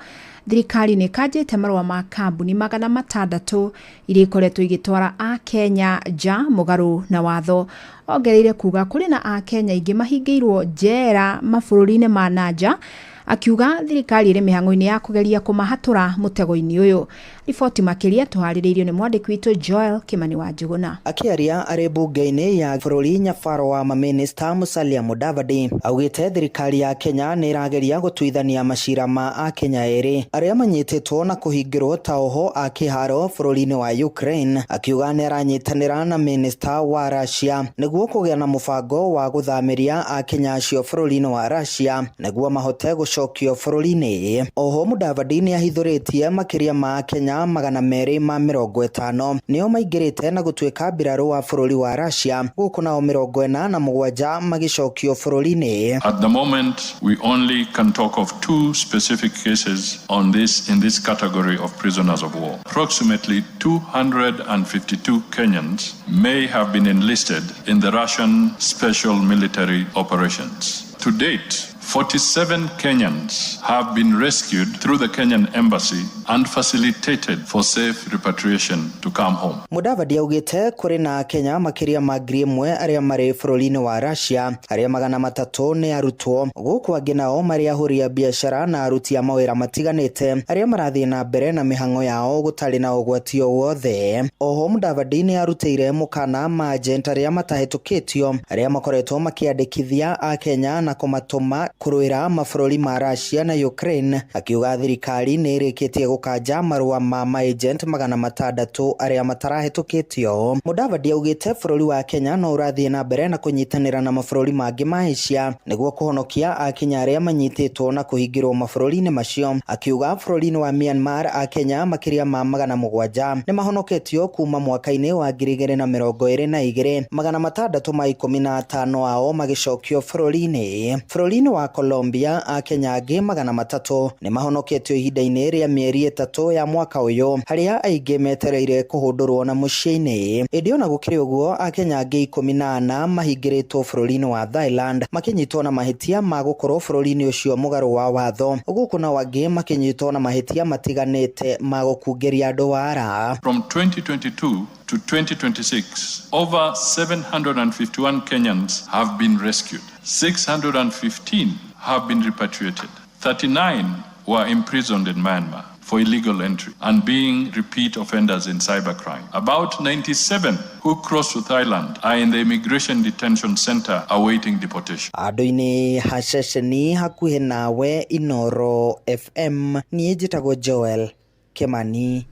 thirikari nĩ ĩkanjĩte marũa ma kambuni 600 iria ikoretwo igĩtwara Akenya nja mũgarũ na watho. Ongereire kuga kũrĩ na Akenya aingĩ mahingĩirwo njera mabũrũri-inĩ ma nanja, akiuga thirikari ĩrĩ mĩhang'o-inĩ ya kũgeria kũmahatũra mũtego-inĩ ũyũ. Riboti makĩria tũharĩrĩirio nĩ mwandĩki witũ Joel Kimani wa Njuguna. Akĩaria arĩ mbunge-inĩ ya bũrũri nyabaro wa mamĩnĩsta Musalia Mudavadi augĩte thirikari ya Kenya nĩ ĩrageria gũtuithania macira ma Akenya erĩ arĩa manyitĩtwo na kũhingĩrwo ta oho a kĩharo bũrũri-inĩ wa Ukraine. Akiuga nĩ aranyitanĩra na mĩnĩsta wa Russia nĩguo kũgĩa na mũbango wa gũthamĩria Akenya acio bũrũri-inĩ wa Russia nĩguo mahote gũcokio bũrũri-inĩ. Oho Mudavadi nĩ ahithũrĩtie makĩria ma Akenya 250 nĩo maingĩrĩte na gũtuĩka mbirarũ wa bũrũri wa Russia, gũkũ nao 47 magĩcokio bũrũri-inĩ. At the moment, we only can talk of two specific cases on this in this category of prisoners of war. Approximately 252 Kenyans may have been enlisted in the Russian special military operations. To date, 47 Kenyans have been rescued through the Kenyan embassy and facilitated for safe repatriation to come home. Mudavadi augĩte kũrĩ na Kenya makĩria ma 1,000 arĩa marĩ bũrũri-inĩ wa Russia, arĩa 300 nĩ arutwo, gũkũ angĩ nao marĩ ahũri a biacara na aruti a mawĩra matiganĩte arĩa marathiĩ na mbere na mĩhang'o yao gũtarĩ na ũgwati o wothe. Oho Mudavadi nĩ arutĩire mũkana maagent arĩa matahĩtũkĩtio arĩa makoretwo makĩandĩkithia Akenya na kũmatũma kũrũĩra mabũrũri ma Russia na Ukraine, akiuga thirikari nĩ ĩrĩkĩtie gũkanja marũa ma maagent 600 arĩa matarahĩtũkĩtio. Mudavadi augĩte bũrũri wa Kenya no ũrathiĩ na mbere na kũnyitanĩra na mabũrũri mangĩ ma Asia nĩguo kũhonokia Akenya arĩa manyitĩtwo na kũhingĩrwo mabũrũri-inĩ macio. Akiuga bũrũri-inĩ wa Myanmar Akenya makĩria ma 700 nĩ mahonoketio kuma mwaka-inĩ wa 2022, 615 ao magĩcokio bũrũri-inĩ. Bũrũri-inĩ wa Colombia Akenya angĩ 300 nĩ mahonoketio ihinda-inĩ rĩa mĩeri 3 ya mwaka ũyũ, harĩa aingĩ metereire kũhũndũrwo na mũciĩ-inĩ. Ĩndĩ ona gũkĩrĩ ũguo Akenya angĩ 14 mahingĩrĩtwo bũrũri-inĩ wa Thailand makĩnyitwo na mahĩtia ma gũkorwo bũrũri-inĩ ũcio mũgarũ wa watho, gũkũ nao angĩ makĩnyitwo na mahĩtia matiganĩte ma gũkungĩria andũ wara. From 2022 to 2026, over 751 Kenyans have been rescued. 615 have been repatriated. 39 were imprisoned in Myanmar for illegal entry and being repeat offenders in cybercrime. About 97 who crossed to Thailand are in the immigration detention center awaiting deportation. Andũ-inĩ ha ceceni hakuhĩ nawe Inooro FM, niĩ njĩtagwo Joel Kimani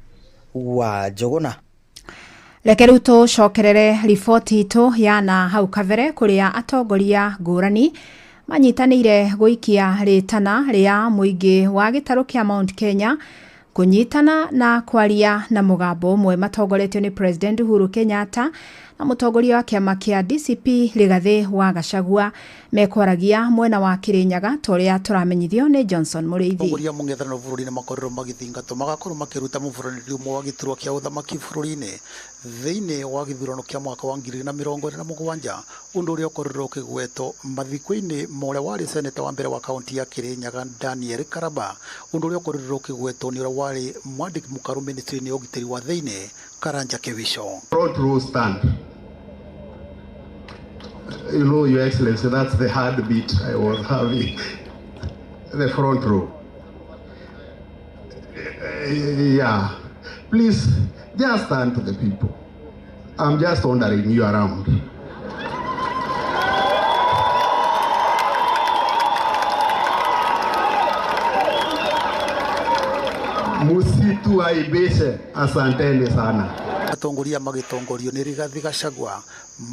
wa Njũgũna. Reke rĩu tũcokerere riboti itũ ya na hau kabere kũrĩa atongoria ngũrani manyitanĩire gũikia rĩtana rĩa mũingĩ wa gĩtarũ kĩa Mount Kenya kũnyitana na kwaria na mũgambo ũmwe matongoretio nĩ President Uhuru Kenyatta na mũtongoria wa kĩama kĩa DCP Rigathĩ wa Gachagua. Mekwaragia mwena wa Kirinyaga ta ũrĩa tũramenyithio nĩ Johnson Mũrĩithi. Atongoria mũng'ethanĩro bũrũri-inĩ makorirwo magĩthingatwo magakorwo makĩruta mũbũranĩri ũmwe wa gĩturwa kĩa ũthamaki bũrũri-inĩ thĩinĩ wa gĩthurano kĩa mwaka wa 2027, ũndũ ũrĩa ũkorirwo ũkĩgwetwo mathiko-inĩ ma ũrĩa warĩ seneta wa mbere wa kaunti ya Kirinyaga Daniel Karaba, ũndũ ũrĩa ũkorirwo ũkĩgwetwo nĩ ũrĩa warĩ mwandĩki mũkaru ministry-inĩ ya ũgitĩri wa thĩinĩ Karanja Kibicho. Front row stand. You know, Your Excellency, that's the hard bit I was having. The front row. Yeah. Please, just stand to the people. I'm just wondering you around. Msituaibishe. Asanteni sana. Atongoria magĩtongorio nĩ Rigathi Gachagua,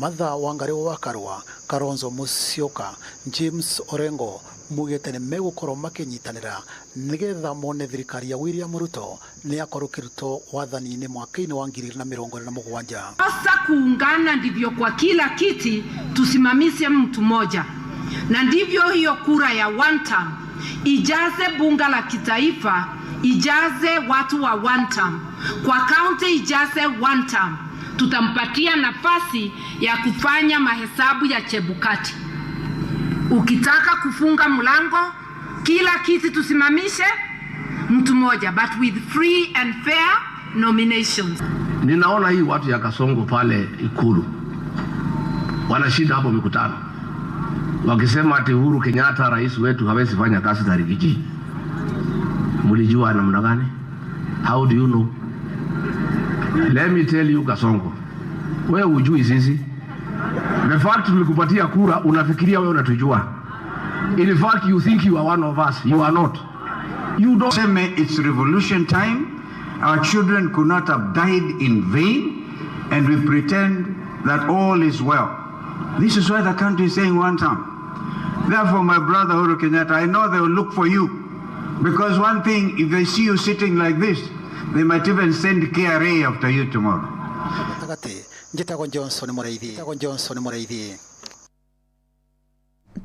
Martha Wangari wa Karua, Kalonzo Musyoka, James Orengo maugĩte nĩ megũkorwo makĩnyitanĩra nĩgetha mone thirikari ya William Ruto nĩ yakorwo ĩkĩrutwo wathani-inĩ mwaka-inĩ wa 2027. Sasa kuungana ndivyo kwa kila kiti tusimamishe mtu mmoja, na ndivyo hiyo kura ya one term ijaze bunge la kitaifa, ijaze watu wa one term, kwa kaunti ijaze one term. Tutampatia nafasi ya kufanya mahesabu ya Chebukati. Ukitaka kufunga mlango, kila kiti tusimamishe mtu mmoja, but with free and fair nominations. Ninaona hii watu ya Kasongo pale Ikulu wanashinda hapo mikutano wakisema ati Uhuru Kenyatta rais wetu hawezi fanya kazi na Riggy G. Mlijua namna gani? How do you know? Let me tell you Kasongo, wewe hujui sisi. The fact tulikupatia kura unafikiria wewe unatujua. In fact you think you are one of us. You are not. You don't. Seme, it's revolution time. Our children could not have died in vain, and we pretend that all is well. This is why the country is saying one term. Therefore, my brother Uhuru Kenyatta, I know they will look for you, because one thing, if they see you sitting like this, they might even send KRA after you tomorrow. Gatagatĩ njĩtagwo Johnson Mũraithi, njĩtagwo Johnson Mũraithi.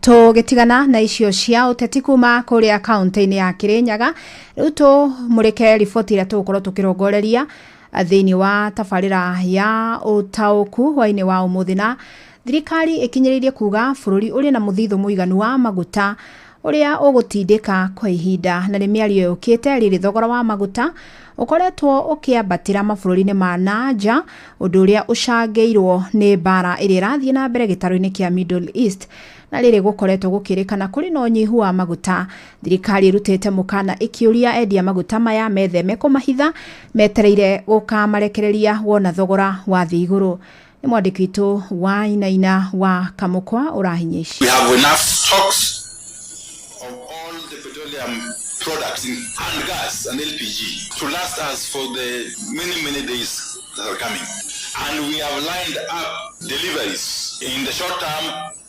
Tũgĩtigana na icio cia ũteti kuma kũrĩa kaunti-inĩ ya Kĩrĩnyaga, rĩu tũmũrĩke riboti ĩrĩa tũgũkorwo tũkĩrongoreria thĩinĩ wa tabarĩra ya ũtaũku hwainĩ wa ũmũthĩ. Na thirikari ĩkinyĩrĩirie kuga bũrũri ũrĩ na mũthithũ mũiganu wa maguta ũrĩa ũgũtindĩka kwa ihinda, na nĩ mĩario yũkĩte rĩrĩ thogora wa maguta ũkoretwo ũkĩambatĩra mabũrũri-inĩ ma na nja, ũndũ ũrĩa ũcangĩirwo nĩ mbara ĩrĩa ĩrathiĩ na mbere gĩtarũ-inĩ kĩa Middle East. Na rĩrĩ gũkoretwo gũkĩrĩkana kũrĩ na ũnyihu wa maguta, thirikari ĩrutĩte mũkana ĩkĩũria endia maguta maya metheme kũmahitha metereire gũkamarekereria wona thogora wathiĩ igũrũ. Nĩ mwandĩki witũ wa Inaina wa Kamũkwa ũrahinya ici. We have enough stocks of all the petroleum products in, and gas and LPG to last us for the many, many days that are coming. And we have lined up deliveries in the short term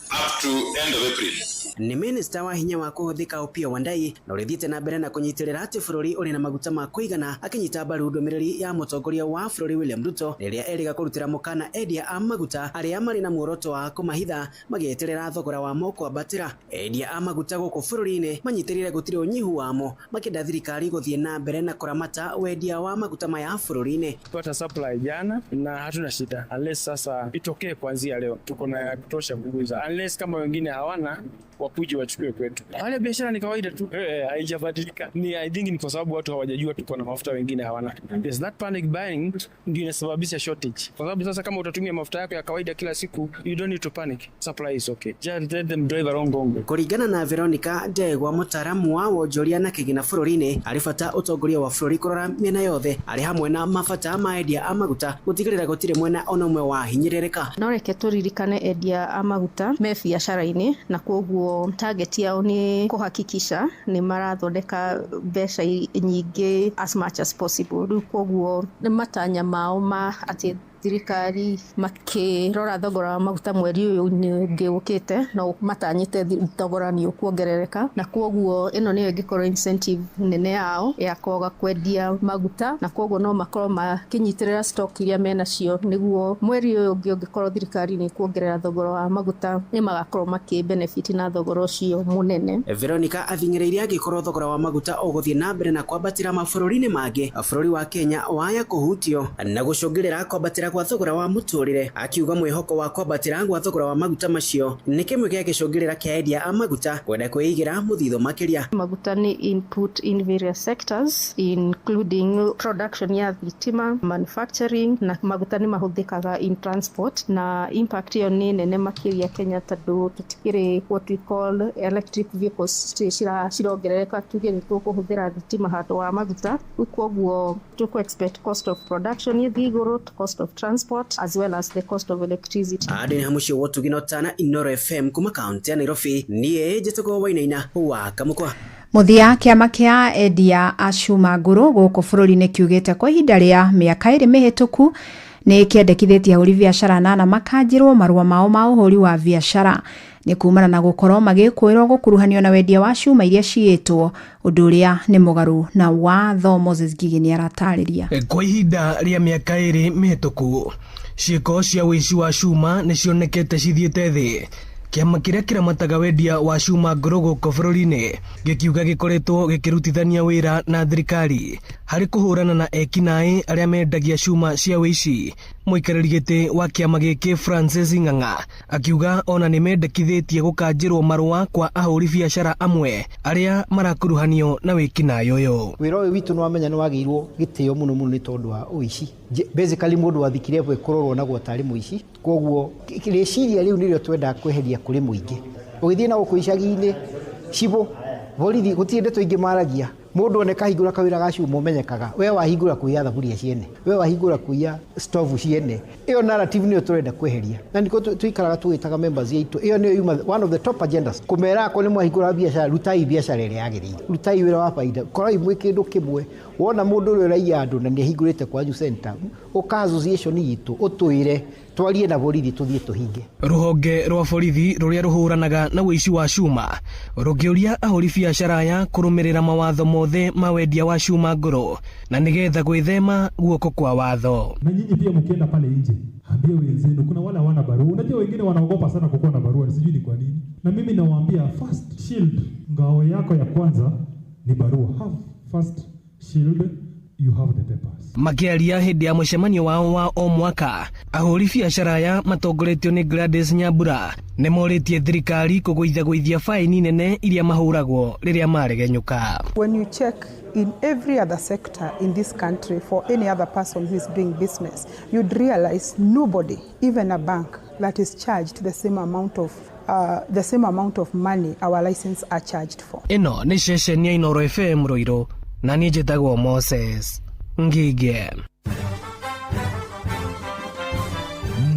up to end of April. Nĩ minista wa hinya wa kũhũthĩka Opiyo Wandayi na ũrĩthiĩte na mbere na kũnyitĩrĩra atĩ bũrũri ũrĩ na maguta ma kũigana, akĩnyita mbaru ndũmĩrĩri ya mũtongoria wa bũrũri William Ruto rĩrĩa erĩga kũrutĩra mũkana endia a maguta arĩa marĩ na muoroto wa kũmahitha magĩeterera thogora wamo kwambatĩra. Endia a maguta gũkũ bũrũri-inĩ manyitĩrĩire gũtirĩ ũnyihu wamo, makĩenda thirikari gũthiĩ na mbere na kũramata wendia wa maguta maya bũrũri-inĩ. Tupata supply jana na hatuna shida, unless sasa itokee kuanzia leo tuko na ya kutosha kuuza, unless kama wengine hawana wakuje wachukue kwetu. Hali ya biashara ni kawaida tu, haijabadilika. Ni I think ni kwa sababu watu hawajajua tuko na mafuta, wengine hawana. Yes, that panic buying ndio inasababisha shortage, kwa sababu sasa kama utatumia mafuta yako ya kawaida kila siku, you don't need to panic. Supply is okay, just let them drive around Gongo. Kũringana na Veronica Ndegwa, mũtaaramu wa wonjoria na kĩgĩna bũrũri-inĩ, harĩ bata ũtongoria wa bũrũri kũrora mĩena yothe arĩ hamwe na mabata ma endia a maguta gũtigĩrĩra gũtirĩ mwena ona ũmwe wahinyĩrĩrĩka. No reke tũririkane endia a maguta me biacara-inĩ, na koguo target yao nĩ kũhakikisha nĩ marathondeka mbeca nyingĩ as much as possible. Rĩu koguo nĩ matanya mao ma atĩ thirikari makĩrora thogora wa maguta mweri ũyũ ũngĩ ũkĩte, no matanyĩte thogora nĩ ũkuongerereka, na koguo ĩno nĩyo ĩngĩkorwo incentive nene yao ya kwaga kwendia maguta, na koguo no makorwo makĩnyitĩrĩra stock iria menacio nĩguo mweri ũyũ ũngĩ ũngĩkorwo thirikari nĩ ĩkuongerera thogora wa maguta nĩ magakorwo makĩ benefit na thogora ũcio mũnene. Veronica athing'ĩrĩirie angĩkorwo thogora wa maguta ũgũthiĩ na mbere na kwambatĩra mabũrũri-inĩ mangĩ, bũrũri wa Kenya waya kũhutio na gũcũngĩrĩra kwambatĩra kwa thogora wa mũtũrĩre, akiuga mwĩhoko wa kwambatĩra gwa thogora wa maguta macio nĩ kĩmwe gĩa gĩcũngĩrĩra kĩa endia a maguta kwenda kwĩigĩra mũthithũ makĩria. Maguta nĩ input in various sectors including production ya thitima, manufacturing, na maguta nĩ mahũthĩkaga in transport, na impact ĩyo nĩ nene makĩria Kenya tondũ tũtikĩrĩ what we call electric vehicles cirongerereka, tuge nĩ tũkũhũthĩra thitima handũ wa maguta. Rĩu koguo tũkũ expect cost of production ĩthiĩ igũrũ, cost of transport as well as the cost of electricity. Andĩ nĩ mũciĩ wa Ũtugi na Ũtana, Inooro FM kuma kaunti ya Nairobi, niĩ njĩtagwo Wainaina wa Kamũkwa. Mũthia, kĩama kĩa endia a cuma ngũrũ gũkũ bũrũri-inĩ kiugĩte kwa ihinda rĩa mĩaka 2 mĩhĩtũku nĩ kĩendekithĩtie ahũri biacara 8 makanjĩrwo marũa mao ma ũhũri wa biacara nĩ kumana na gũkorwo magĩkũĩrwo gũkuruhanio na wendia wa cuma iria ciĩtwo, ũndũ ũrĩa nĩ mũgarũ na watho. Moses Ngigĩ nĩ aratarĩria. Kwa ihinda rĩa mĩaka 2 mĩhĩtũku, ciĩko cia ũici wa cuma nĩ cionekete cithiĩte thĩ. Kĩama kĩrĩa kĩramataga wendia wa cuma ngũrũ gũkũ bũrũri-inĩ gĩkiuga gĩkoretwo gĩkĩrutithania wĩra na thirikari harĩ kũhũrana na ekinaĩ arĩa mendagia cuma cia ũici. Mũikarĩri gĩtĩ wa kĩama gĩkĩ Francis Ng'ang'a akiuga ona nĩ mendekithĩtie gũkanjĩrwo marũa kwa ahũri biacara amwe arĩa marakuruhanio na wĩkinaĩ ũyũ. Wĩra ũyũ witũ nĩ wamenya nĩ wagĩirwo gĩtĩo mũno mũno nĩ tondũ wa ũici. Basically mũndũ wathikire kũrorwo naguo tarĩ mũici, koguo rĩciria rĩu nĩrĩo twendaga kweheria kũrĩ mũingĩ. Ũgĩthiĩ na gũkũ icagi-inĩ, cibũ, borithi, gũtirĩ ndeto ingĩ maragia. Mũndũ oneka ahingũra kawĩra ga cuma ũmenyekaga, we wahingũra kũiya thaburia ciene, we wahingũra kũiya stovu ciene. Ĩyo narrative nĩyo tũrenda kweheria, na nĩkĩo tũikaraga tũgĩtaga members aitũ. Ĩyo nĩyo yuma one of the top agendas, kũmera akorwo nĩ mwahingũra biacara, rutai biacara ĩrĩa yagĩrĩire, rutai wĩra wa baida, korai mwĩ kĩndũ kĩmwe. Wona mũndũ ũrĩa ũraiya andũ na nĩ ahingũrĩte kwanyu center, ũka association itũ ũtwĩre twarie na borithi tũthiĩ tũhinge. Rũhonge rwa borithi rũrĩa rũhũranaga na ũici wa cuma rũkĩũria ahũri biacara aya kũrũmĩrĩra mawatho mothe ma wendia wa cuma ngũrũ na nĩgetha gwĩthema guoko kwa watho. Na nyinyi pia mkienda pale nje, ambie wenzenu, kuna wale hawana barua. Unajua wengine wanaogopa sana kukuwa na barua, sijui ni kwa nini. Na mimi nawaambia first shield, ngao yako ya kwanza ni barua. Have first shield, you have the papers. Makĩaria hĩndĩ ya mũcemanio wao wa o mwaka, ahũri biacara aya matongoretio nĩ Gladys Nyambura nĩ morĩtie thirikari kũgũithagũithia faini nene iria mahũragwo rĩrĩa maregenyũka. When you check in every other sector in this country for any other person who is doing business, you'd realize nobody, even a bank, that is charged the same amount of the same amount of money our license are charged for. Ĩno nĩ ceceni ya Inooro FM Ruiru, na niĩ njĩtagwo Moses Ngige.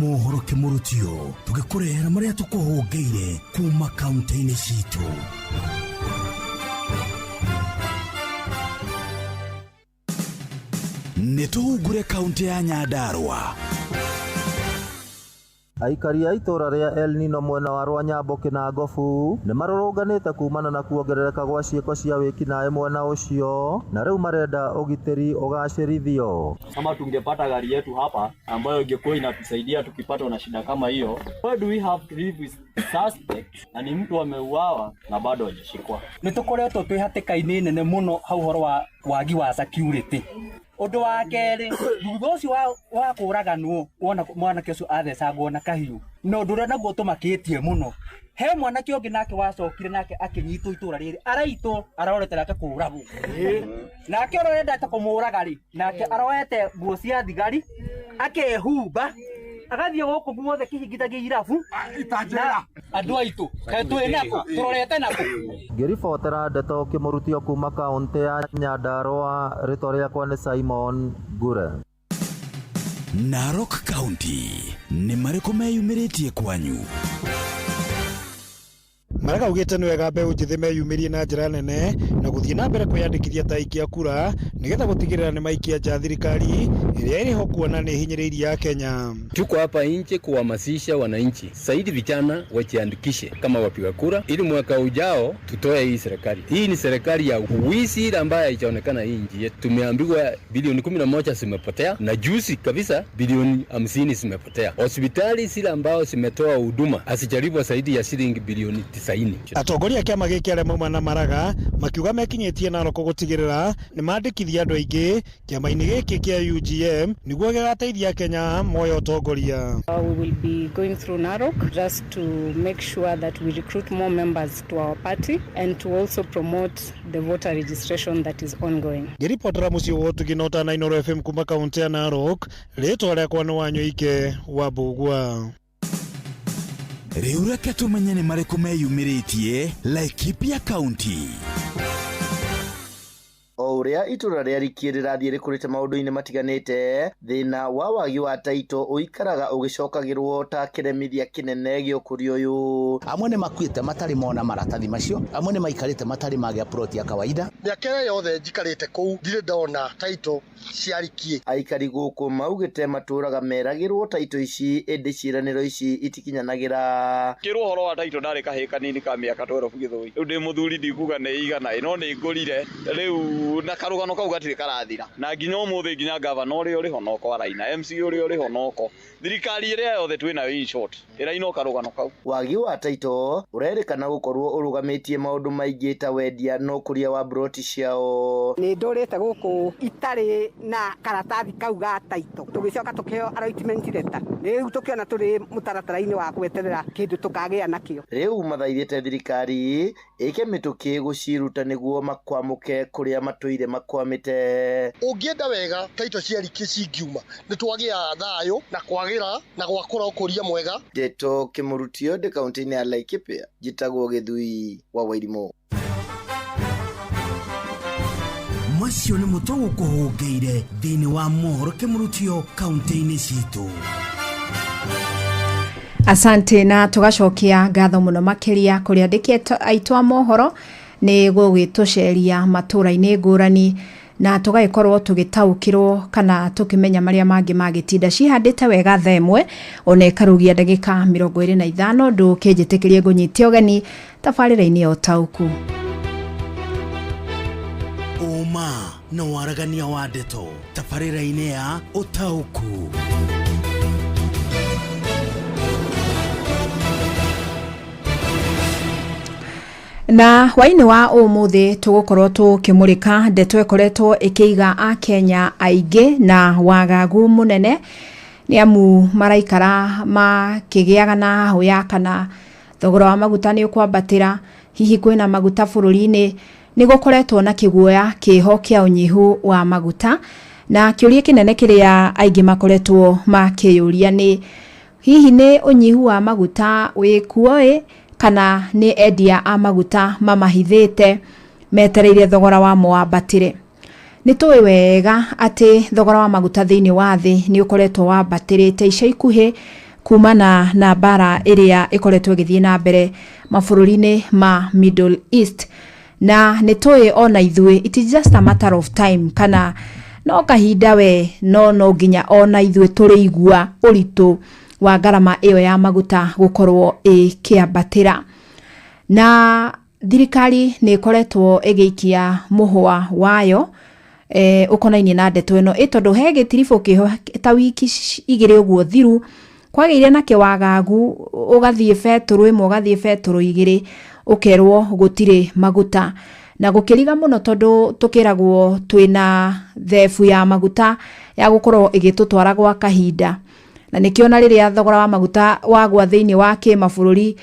Mohoro kĩmũrutio tũgĩkũrehera marĩa tũkũhũngĩire kuma kaunti-inĩ citũ. Nĩ tũhungure kaunti ya Nyandarua. Aikari a itũra rĩa El Nino mwena wa Rwanyambo Kĩnangobu nĩ marũrũnganĩte kumana na kuongerereka gwa ciĩko cia wĩkinaĩ mwena ũcio na rĩu marenda ũgitĩri ũgacĩrithio. Kama tungepata gari yetu hapa ambayo ingekuwa inatusaidia tukipatwa na shida kama hiyo. Why do we have to live with suspect na ni mtu ameuawa na bado hajashikwa? Nĩ tũkoretwo twĩ hatĩka-inĩ nene mũno hau ũhoro wa wagi wa security. Ũndũ wa kerĩ, thutha ũcio wa kũraganwo, wona mwanake ũcio athecangwo na kahiũ. Na ũndũ ũrĩa naguo ũtũmakĩtie mũno, he mwanake ũngĩ nake wacokire nake akĩnyitwo itũra rĩrĩ, araitwo arorete nake kũragwo. Nake ũrĩa ũrendete kũmũraga rĩ, nake aroete nguo cia thigari, akehumba, agathiĩ gũkũ guothe kĩhingithagia irabu na andũ aitũ, kaĩ twĩ nakũ, tũrorete nakũ. Ngĩribotera ndeto kĩmũrutio kuma kaũntĩ ya Nyandarua, rĩtwa rĩakwa nĩ Simon Ngure. Narok County nĩ marĩkũ meyumĩrĩtie kwanyu? Maraga augĩte nĩ wega mbeũ njĩthĩ meyumĩrie na njĩra nene na gũthiĩ na mbere kwĩyandĩkithia ta aikia kura nĩgetha gũtigĩrĩra nĩ maikia nja thirikari ĩrĩa ĩrĩho kuona nĩ hinyĩrĩirie ya Kenya. Tuko hapa nje kuhamasisha wananchi zaidi vijana wajiandikishe kama wapiga kura ili mwaka ujao tutoe hii serikali. Hii ni serikali ya wizi ile ambayo haijaonekana hii nchi yetu. Tumeambiwa bilioni 11 zimepotea na juzi kabisa bilioni 50 zimepotea. Hospitali zile ambao zimetoa huduma hazijalipwa zaidi ya shilingi bilioni 90. Atongoria a kĩama gĩkĩ arĩa mauma na Maraga makiuga mekinyĩtie Narok gũtigĩrĩra nĩ mandĩkithia andũ aingĩ kĩama-inĩ gĩkĩ kĩa UGM nĩguo gĩgateithia Kenya moya ũtongoria. We will be going through Narok just to make sure that we recruit more members to our party and to also promote the voter registration that is ongoing. Ngĩribotera mũciĩ wa ũtugi na ũtana Inooro FM kuma kaũntĩ ya Narok, rĩtwa rĩakwa nĩ Wanyoike wa Mbũgua. Rĩu reke tũmenye nĩ marĩkũ meyumĩrĩtie Laikipia County. O Ũrĩa itũra rĩa Rikie rĩrathiĩ rĩkũrĩte maũndũ-inĩ matiganĩte, thĩna wa wagi wa taito ũikaraga ũgĩcokagĩrwo ta kĩremithia kĩnene gĩa ũkũria ũyũ. Amwe nĩ makuĩte matarĩ mona maratathi macio, amwe nĩ maikarĩte matarĩ magĩa plot ya kawaida. Mĩaka ĩrĩa yothe njikarĩte kũu ndirĩ ndona taito cia Rikie. Aikari gũkũ maugĩte matũraga meragĩrwo taito ici ĩndĩ ciĩranĩro ici itikinyanagĩra. Ngĩrwo ũhoro wa taito ndarĩ kahĩĩ kanini ka mĩaka 12 gĩthũi. Rĩu ndĩ mũthuri ndikuga nĩ igana ĩ no nĩ ngũrire rĩu na karũgano kau gatirĩ karathira na nginya ũmũthĩ nginya gavana ũrĩa ũrĩ ho noko araina, MC ũrĩa ũrĩ ho noko, thirikari ĩrĩa yothe twĩnayo in short ĩraina o karũgano kau. Wagi wa taito ũrerĩkana gũkorwo ũrũgamĩtie maũndũ maingĩ ta wendia na ũkũria wa mburoti ciao. Nĩ ndũrĩte gũkũ itarĩ na karatathi kau ga taito, tũgĩcoka tũkĩheo allotment letter, rĩu tũkĩona tũrĩ mũtaratara-inĩ wa gweterera kĩndũ tũkagĩa nakĩo. Rĩu mathaithĩte thirikari ĩke mĩtũkĩ gũciruta nĩguo makwamũke kũrĩa matũire makwamĩte. Ũngĩenda wega taito cia Rikie cingiuma nĩ twagĩa thayũ na kwagĩra na gwakũra ũkũria mwega. Ndeto Kĩmũrutio ndĩ kaũntĩ-inĩ ya Laikipia, njĩtagwo Gĩthui wa Wairimũ. Macio nĩ mũtũ gũkũhũngĩire thĩinĩ wa mohoro kĩmũrutio kaũntĩ-inĩ citũ. Asante na tugacokia ngatho mũno makĩria kũrĩ andĩki aitũ a mohoro nĩ gũgĩtũceria matũra-inĩ ngũrani na tũgagĩkorwo tũgĩtaũkĩrwo kana tũkĩmenya marĩa mangĩ magĩtinda cihandĩte wega thaa ĩmwe ona ĩkarugia ndagĩka 25 ndũkĩnjĩtĩkĩrie ngũnyite ũgeni tabarĩra-inĩ ya ũtaũku. Ũma na waragania wa ndeto tabarĩra-inĩ ya ũtaũku. Na hwainĩ wa ũmũthĩ tũgũkorwo tũkĩmũrĩka ndeto ĩkoretwo ĩkĩiga akenya aingĩ na wagagu mũnene nĩ amu maraikara makĩgĩaga na hahũ ya kana thogora wa maguta nĩ ũkwambatĩra, hihi kwĩna maguta bũrũri-inĩ. Nĩ gũkoretwo na kĩguoya kĩho kĩa ũnyihu wa maguta na kĩũria kĩnene kĩrĩa aingĩ makoretwo makĩyũria nĩ hihi nĩ ũnyihu wa maguta wĩkuo ĩ kana nĩ endia a maguta mamahithĩte metereire thogora wamo wambatĩre. Nĩ tũĩ wega atĩ thogora wa maguta thĩinĩ wa thĩ nĩ ũkoretwo wambatĩrĩte ica ikuhĩ kumana na mbara ĩrĩa ĩkoretwo ĩgĩthiĩ na mbere mabũrũri-inĩ ma Middle East, na nĩ tũĩ ona ithuĩ it is just a matter of time kana no kahinda we no nginya ona ithuĩ tũrĩigua ũritũ wa ngarama ĩyo ya maguta gũkorwo ĩkĩambatĩra. Na thirikari nĩ ĩkoretwo ĩgĩikia mũhwa wayo ũkonainie na ndeto ĩno ĩ tondũ he gĩtiribũ kĩho ta wiki igĩrĩ ũguo thiru kwagĩire na kĩwagagu, ũgathiĩ betũrũ ĩmwe ũgathiĩ betũrũ igĩrĩ ũkerwo gũtirĩ maguta, na gũkĩriga mũno tondũ tũkĩragwo twĩna thebu ya maguta ya gũkorwo ĩgĩtũtwara gwa kahinda, na nĩkĩo na rĩrĩa thogora wa maguta wagwa thĩinĩ wa kĩmabũrũri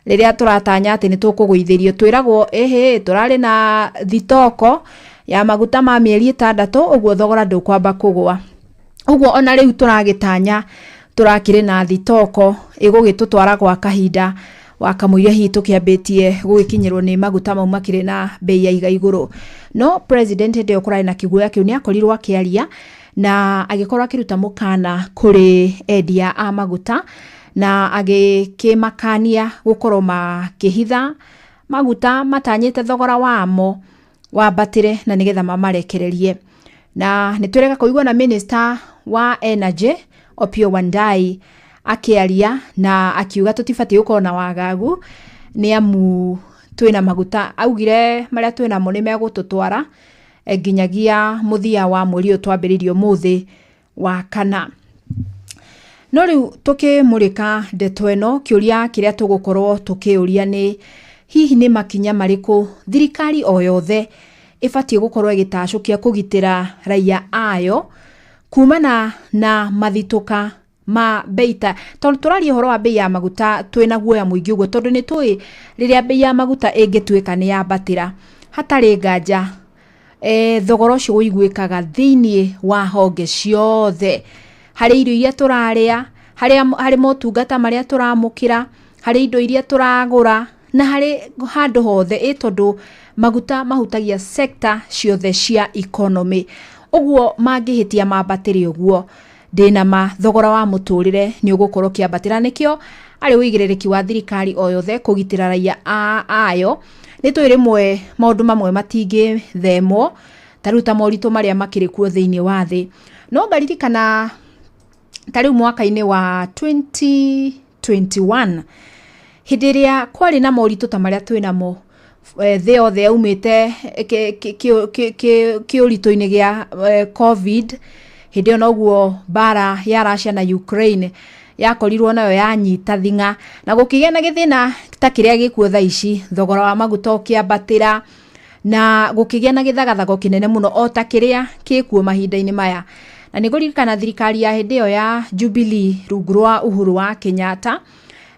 rĩrĩa tũratanya atĩ nĩ tũkũgũithĩrio twĩragwo ĩhĩ tũrarĩ na thitoko ya maguta ma mĩeri 6 ũguo thogora ndũkwamba kũgwa. Ũguo ona rĩu tũragĩtanya tũrakĩrĩ na thitoko ĩgũgĩtũtwara gwa kahinda wa kamũira hihi tũkĩambĩtie gũgĩkinyĩrwo nĩ maguta mau makĩrĩ na bei ya iga igũrũ. No president hĩndĩ ĩyo kũrarĩ na kĩguoya kĩu nĩ akorirwo akĩaria na agĩkorwo akĩruta mũkana kũrĩ endia a maguta na agĩkĩmakania gũkorwo makĩhitha maguta matanyĩte thogora wamo wambatĩre na nĩgetha mamarekererie. Na nĩ twĩrega kũigua na minister wa energy Opiyo Wandayi akĩaria na akiuga tũtibatiĩ gũkorwo na wagagu nĩ amu twĩna maguta, augire marĩa twĩnamo nĩ megũtũtwara nginyagia mũthia wa mweri ũyũ twambĩrĩirie ũmũthĩ wa kana. No rĩu tũkĩmũrĩka ndeto ĩno kĩũria kĩrĩa tũgũkorwo tũkĩũria nĩ hihi nĩ makinya marĩkũ thirikari o yothe ĩbatiĩ gũkorwo ĩgĩtacũkia kũgitĩra raia ayo kumana na mathitũka ma bei ta tondũ tũraria ũhoro wa bei ya maguta twĩna guoya mũingĩ ũguo tondũ nĩ tũĩ rĩrĩa bei ya maguta ĩngĩtuĩka nĩ yambatĩra hatarĩ nganja thogora ũcio ũiguĩkaga thĩinĩ wa honge ciothe, harĩ irio iria tũrarĩa, harĩ motungata marĩa tũramũkĩra, harĩ indo iria tũragũra na harĩ handũ hothe, ĩ tondũ maguta mahutagia sector ciothe cia economy. Ũguo mangĩhĩtia mambatĩre ũguo, ndĩna ma thogora wa mũtũrĩre nĩ ũgũkorwo ũkĩambatĩra. Nĩkĩo arĩ ũigĩrĩrĩki wa thirikari o yothe kũgitĩra raia ayo. Nĩ tũĩ rĩmwe maũndũ mamwe matingĩthemwo, ta rĩu ta moritũ marĩa makĩrĩ kuo thĩinĩ wa thĩ. No ngaririkana ta rĩu mwaka-inĩ wa 2021, hĩndĩ ĩrĩa kwarĩ na moritũ ta marĩa twĩ namo, thĩ yothe yaumĩte kĩũritũ-inĩ gĩa COVID. Hĩndĩ ĩyo noguo mbara ya Russia na Ukraine yakorirwo nayo yanyita thing'a, na gũkĩgĩa na gĩthĩna ta kĩrĩa gĩkuo thaa ici, thogora wa maguta ũkĩambatĩra na gũkĩgĩa na gĩthagathago kĩnene mũno o ta kĩrĩa gĩkuo mahinda-inĩ maya. Na nĩ ngũririkana thirikari ya hĩndĩ ĩyo ya Jubilee rungu rwa Uhuru wa Kenyatta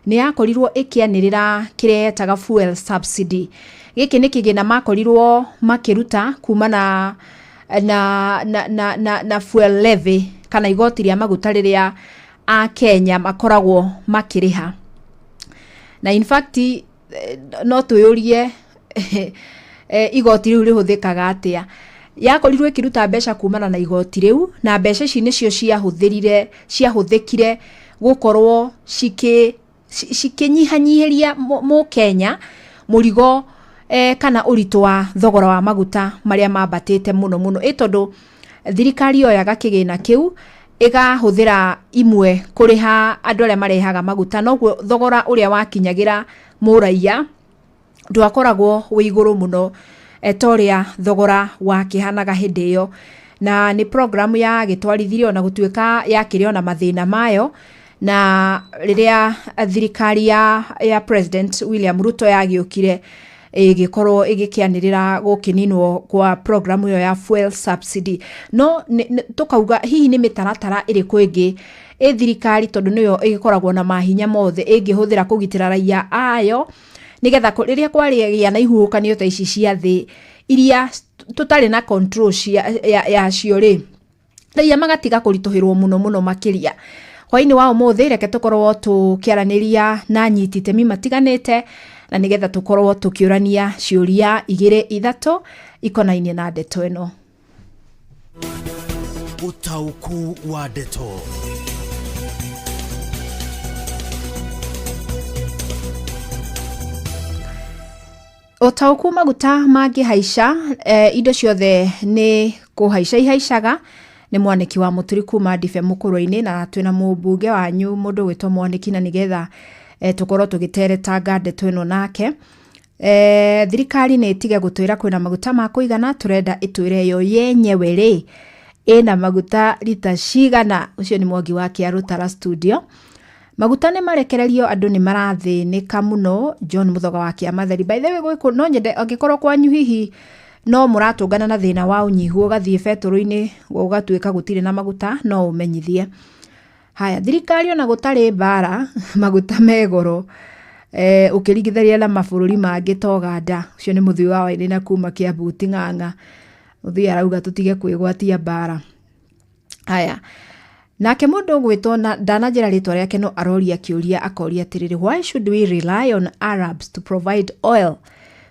nĩ yakorirwo ĩkĩanĩrĩra kĩrĩa yetaga fuel subsidy. Gĩkĩ nĩ kĩgĩna makorirwo makĩruta kuma na fuel levy, kana igoti rĩa maguta rĩrĩa Akenya makoragwo makĩrĩha. Na in fact no twĩyũrie igoti rĩu rĩhũthĩkaga atĩa. Yakorirwo ĩkĩruta mbeca kumana na igoti rĩu, na mbeca ici nĩcio ciahũthĩrire ciahũthĩkire gũkorwo cikĩnyihanyihĩria mũkenya mũrigo kana ũritũ wa thogora wa maguta marĩa mambatĩte mũno mũno, ĩ tondũ thirikari yoyaga kĩgĩna kĩu ĩgahũthĩra imwe kũrĩha andũ arĩa marehaga maguta, noguo thogora ũrĩa wakinyagĩra mũraiya ndwakoragwo wĩ igũrũ mũno ta ũrĩa thogora wakĩhanaga hĩndĩ ĩyo. Na nĩ program yagĩtwarithirio, ona gũtuĩka yakĩrĩ ona mathĩna mayo. Na rĩrĩa thirikari ya President William Ruto yagĩũkire, ĩgĩkorwo ĩgĩkĩanĩrĩra gũkĩninwo kwa program ĩyo ya fuel subsidy. No tũkauga hihi nĩ mĩtaratara ĩrĩkũ ĩngĩ ĩ thirikari, tondũ nĩyo ĩgĩkoragwo na mahinya mothe, ĩngĩhũthĩra kũgitĩra raia ayo, nĩgetha rĩrĩa kwarĩgĩa na ihuhũkanio ta ici cia thĩ iria tũtarĩ na control cia yacio rĩ, raia magatiga kũritũhĩrwo mũno mũno makĩria. Hwaĩ-inĩ wa ũmũthĩ reke tũkorwo tũkĩaranĩria na anyiti itemi matiganĩte, na nĩgetha tũkorwo tũkĩũrania ciũria igĩrĩ ithatũ ikonainie na ndeto ĩno. Ũtaũku wa ndeto. Ũtaũku, maguta mangĩhaica, indo ciothe nĩ kũhaica ihaicaga. Nĩ mwanĩki wa Mũturi kuma Ndibe Mũkũrũ-inĩ, na twĩna mũmbunge wanyu mũndũ ũgwĩtwo Mwanĩki, na nĩgetha tũkorwo tũgĩteretanga ndeto ĩno nake. Thirikari nĩ ĩtige gũtwĩra kwĩna maguta ma kũigana, tũrenda ĩtwĩre yo yenyewe rĩ ĩna maguta rita cigana. Ũcio nĩ Mwangi wa Kĩarũtara studio. Maguta nĩ marekererio, andũ nĩ marathĩnĩka mũno. John Mũthoga wa Kĩamatheri. By the way, gũkũ no nyende angĩkorwo kwanyu hihi no mũratũngana na thĩna wa ũnyihu, ũgathiĩ betũrũ-inĩ ũgatuĩka gũtirĩ na maguta, no ũmenyithie. Haya, thirikari ona gũtarĩ mbara maguta me goro ũkĩringithania na mabũrũri mangĩ ta Ũganda. Ũcio nĩ mũthii wa Wainĩ na kuma Kiambu Ting'ang'a. Mũthii arauga tũtige kwĩgwatia mbara. Haya, nake mũndũ ũgwĩtwo na ndananjĩra rĩtwa rĩake, no aroria kĩũria, akoria atĩrĩrĩ, why should we rely on Arabs to provide oil?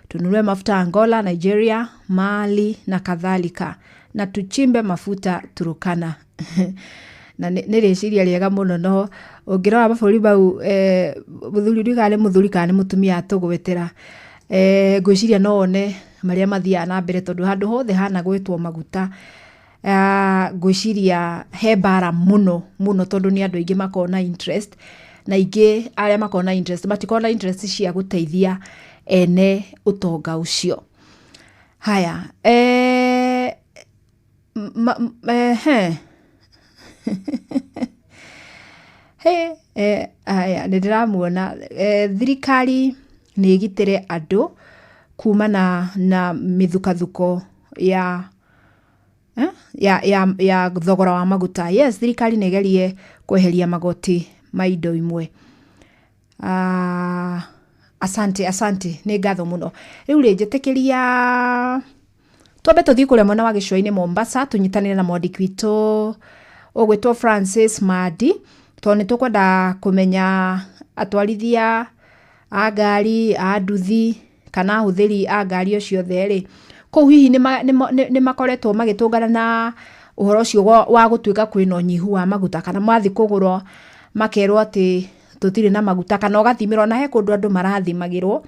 Tununue mafuta Angola, Nigeria, Mali na kadhalika, na tuchimbe mafuta Turkana. Na nĩ rĩciria rĩega mũno, no ũngĩrora mabũrũri mau, mũthuri ndiũĩ kana nĩ mũthuri kana nĩ mũtumia atũgwetera, ngwĩciria no one marĩa mathiaga na mbere, tondũ handũ hothe hana gwĩtwo maguta, ngwĩciria he mbara mũno mũno, tondũ nĩ andũ aingĩ makoragwo na interest, na aingĩ arĩa makoragwo na interest matikoragwo na interest cia gũteithia ene ũtonga ũcio. Haya, he he haya, nĩ ndĩramuona. Thirikari nĩ ĩgitĩre andũ kumana na mĩthukathuko ya thogora wa maguta. Yes, thirikari nĩ ĩgerie kweheria magoti ma indo imwe. Asante, asante, nĩ ngatho mũno. Rĩu rĩ, njĩtĩkĩria twambe tũthiĩ kũrĩa mwena wa gĩcũa-inĩ Mombasa, tũnyitanĩre na mwandĩki witũ ũgwĩtwo Francis Madi, tondũ nĩ tũkwenda kũmenya atwarithia a ngari, a nduthi kana ahũthĩri a ngari o ciothe rĩ, kũu hihi nĩ makoretwo magĩtũngana na ũhoro ũcio wa gũtuĩka kwĩna ũnyihu wa maguta, kana mathiĩ kũgũrwo makerwo atĩ tũtirĩ na maguta, kana ũgathimĩrwo, na he kũndũ andũ marathimagĩrwo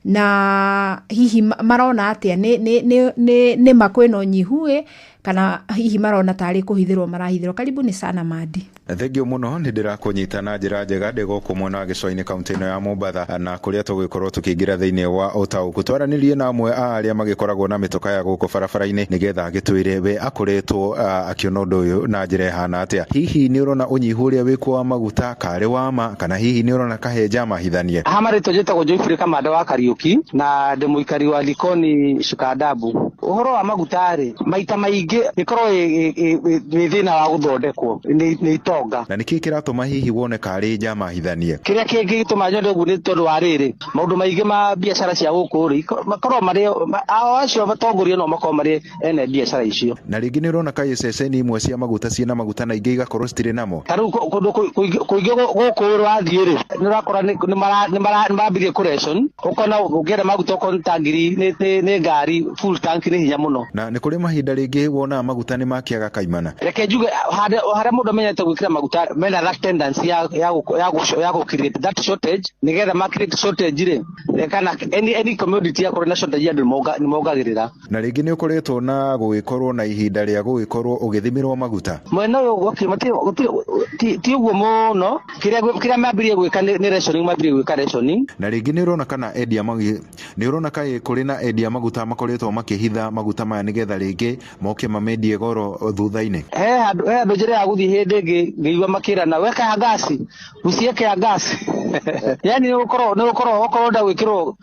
na hihi marona atĩa, nĩ ma kwĩna ũnyihu ĩ, kana hihi marona tarĩ kũhithĩrwo marahithĩrwo. Karibuni sana Mandi. Thengio mũno, nĩ ndĩrakũnyita na njĩra njega ndĩ gũkũ mwena wa gĩcũa-inĩ kaunti ĩno ya Mombatha, na kũrĩa tũgũgĩkorwo tũkĩingĩra thĩinĩ wa ũtaũku twaranĩrie na amwe a arĩa magĩkoragwo na mĩtoka ya gũkũ barabara-inĩ nĩgetha agĩtwĩre we akoretwo akĩona ũndũ ũyũ na njĩra ĩhana atĩa. Hihi nĩ ũrona ũnyihu ũrĩa wĩkuo wa maguta karĩ wa ma, kana hihi nĩ ũrona kahenja mahithanie? Haha marĩtwa njĩtagwo Joyfrey Kamanda wa Kariũki na ndĩ mũikari wa Likoni Shukadabu. Ũhoro wa maguta rĩ, maita maingĩ ĩkorwo ĩ thĩna wa gũthondekwo nĩ itonga. Na nĩkĩ kĩratũma hihi wone karĩ njama hithanie? Kĩrĩa kĩngĩtũma nyone ũguo nĩ tondũ wa rĩrĩ, maũndũ maingĩ ma biacara cia gũkũ rĩ, makorwo marĩ ao acio matongoria no makorwo marĩ ene biacara icio. Na rĩngĩ nĩ ũrona kaĩ ceceni imwe cia maguta ciĩna maguta na ingĩ igakorwo citirĩ namo? Ta rĩu kũndũ kũingĩ gũkũ ũrathiĩ rĩ, nĩ ũrakora nĩ marambirie kũration, ũkona ũngĩenda maguta okorwo nĩ ta ngiri nĩ ngari full tank nĩ hinya mũno. Na nĩ kũrĩ mahinda rĩngĩ wonaga maguta nĩ makĩaga kaimana? Reke njuge harĩa mũndũ amenyete gwĩkĩra maguta mena that tendency ya gũ create that shortage, nĩgetha ma create shortage rĩ, kana any commodity yakorwo na shortage andũ nĩ mongagĩrĩra. Na rĩngĩ nĩ ũkoretwo na gũgĩkorwo na ihinda rĩa gũgĩkorwo ũgĩthimĩrwo maguta? Mwena ũyũ ti ũguo mũno, kĩrĩa mambirie gwĩka nĩ rationing, mambirie gwĩka rationing. Na rĩngĩ nĩ ũrona kana endia nĩ ũrona kaĩ kũrĩ na endia maguta makoretwo makĩhitha maguta maya nĩgetha rĩngĩ moke mamendie goro thutha-inĩ? He handũ njĩra ya gũthiĩ hĩndĩ ĩngĩ ngĩigua makĩrana weka ya gasi, usieke ya gasi. Yani nĩ ũgũkorwo okorwo ũrenda gwĩkĩrwo,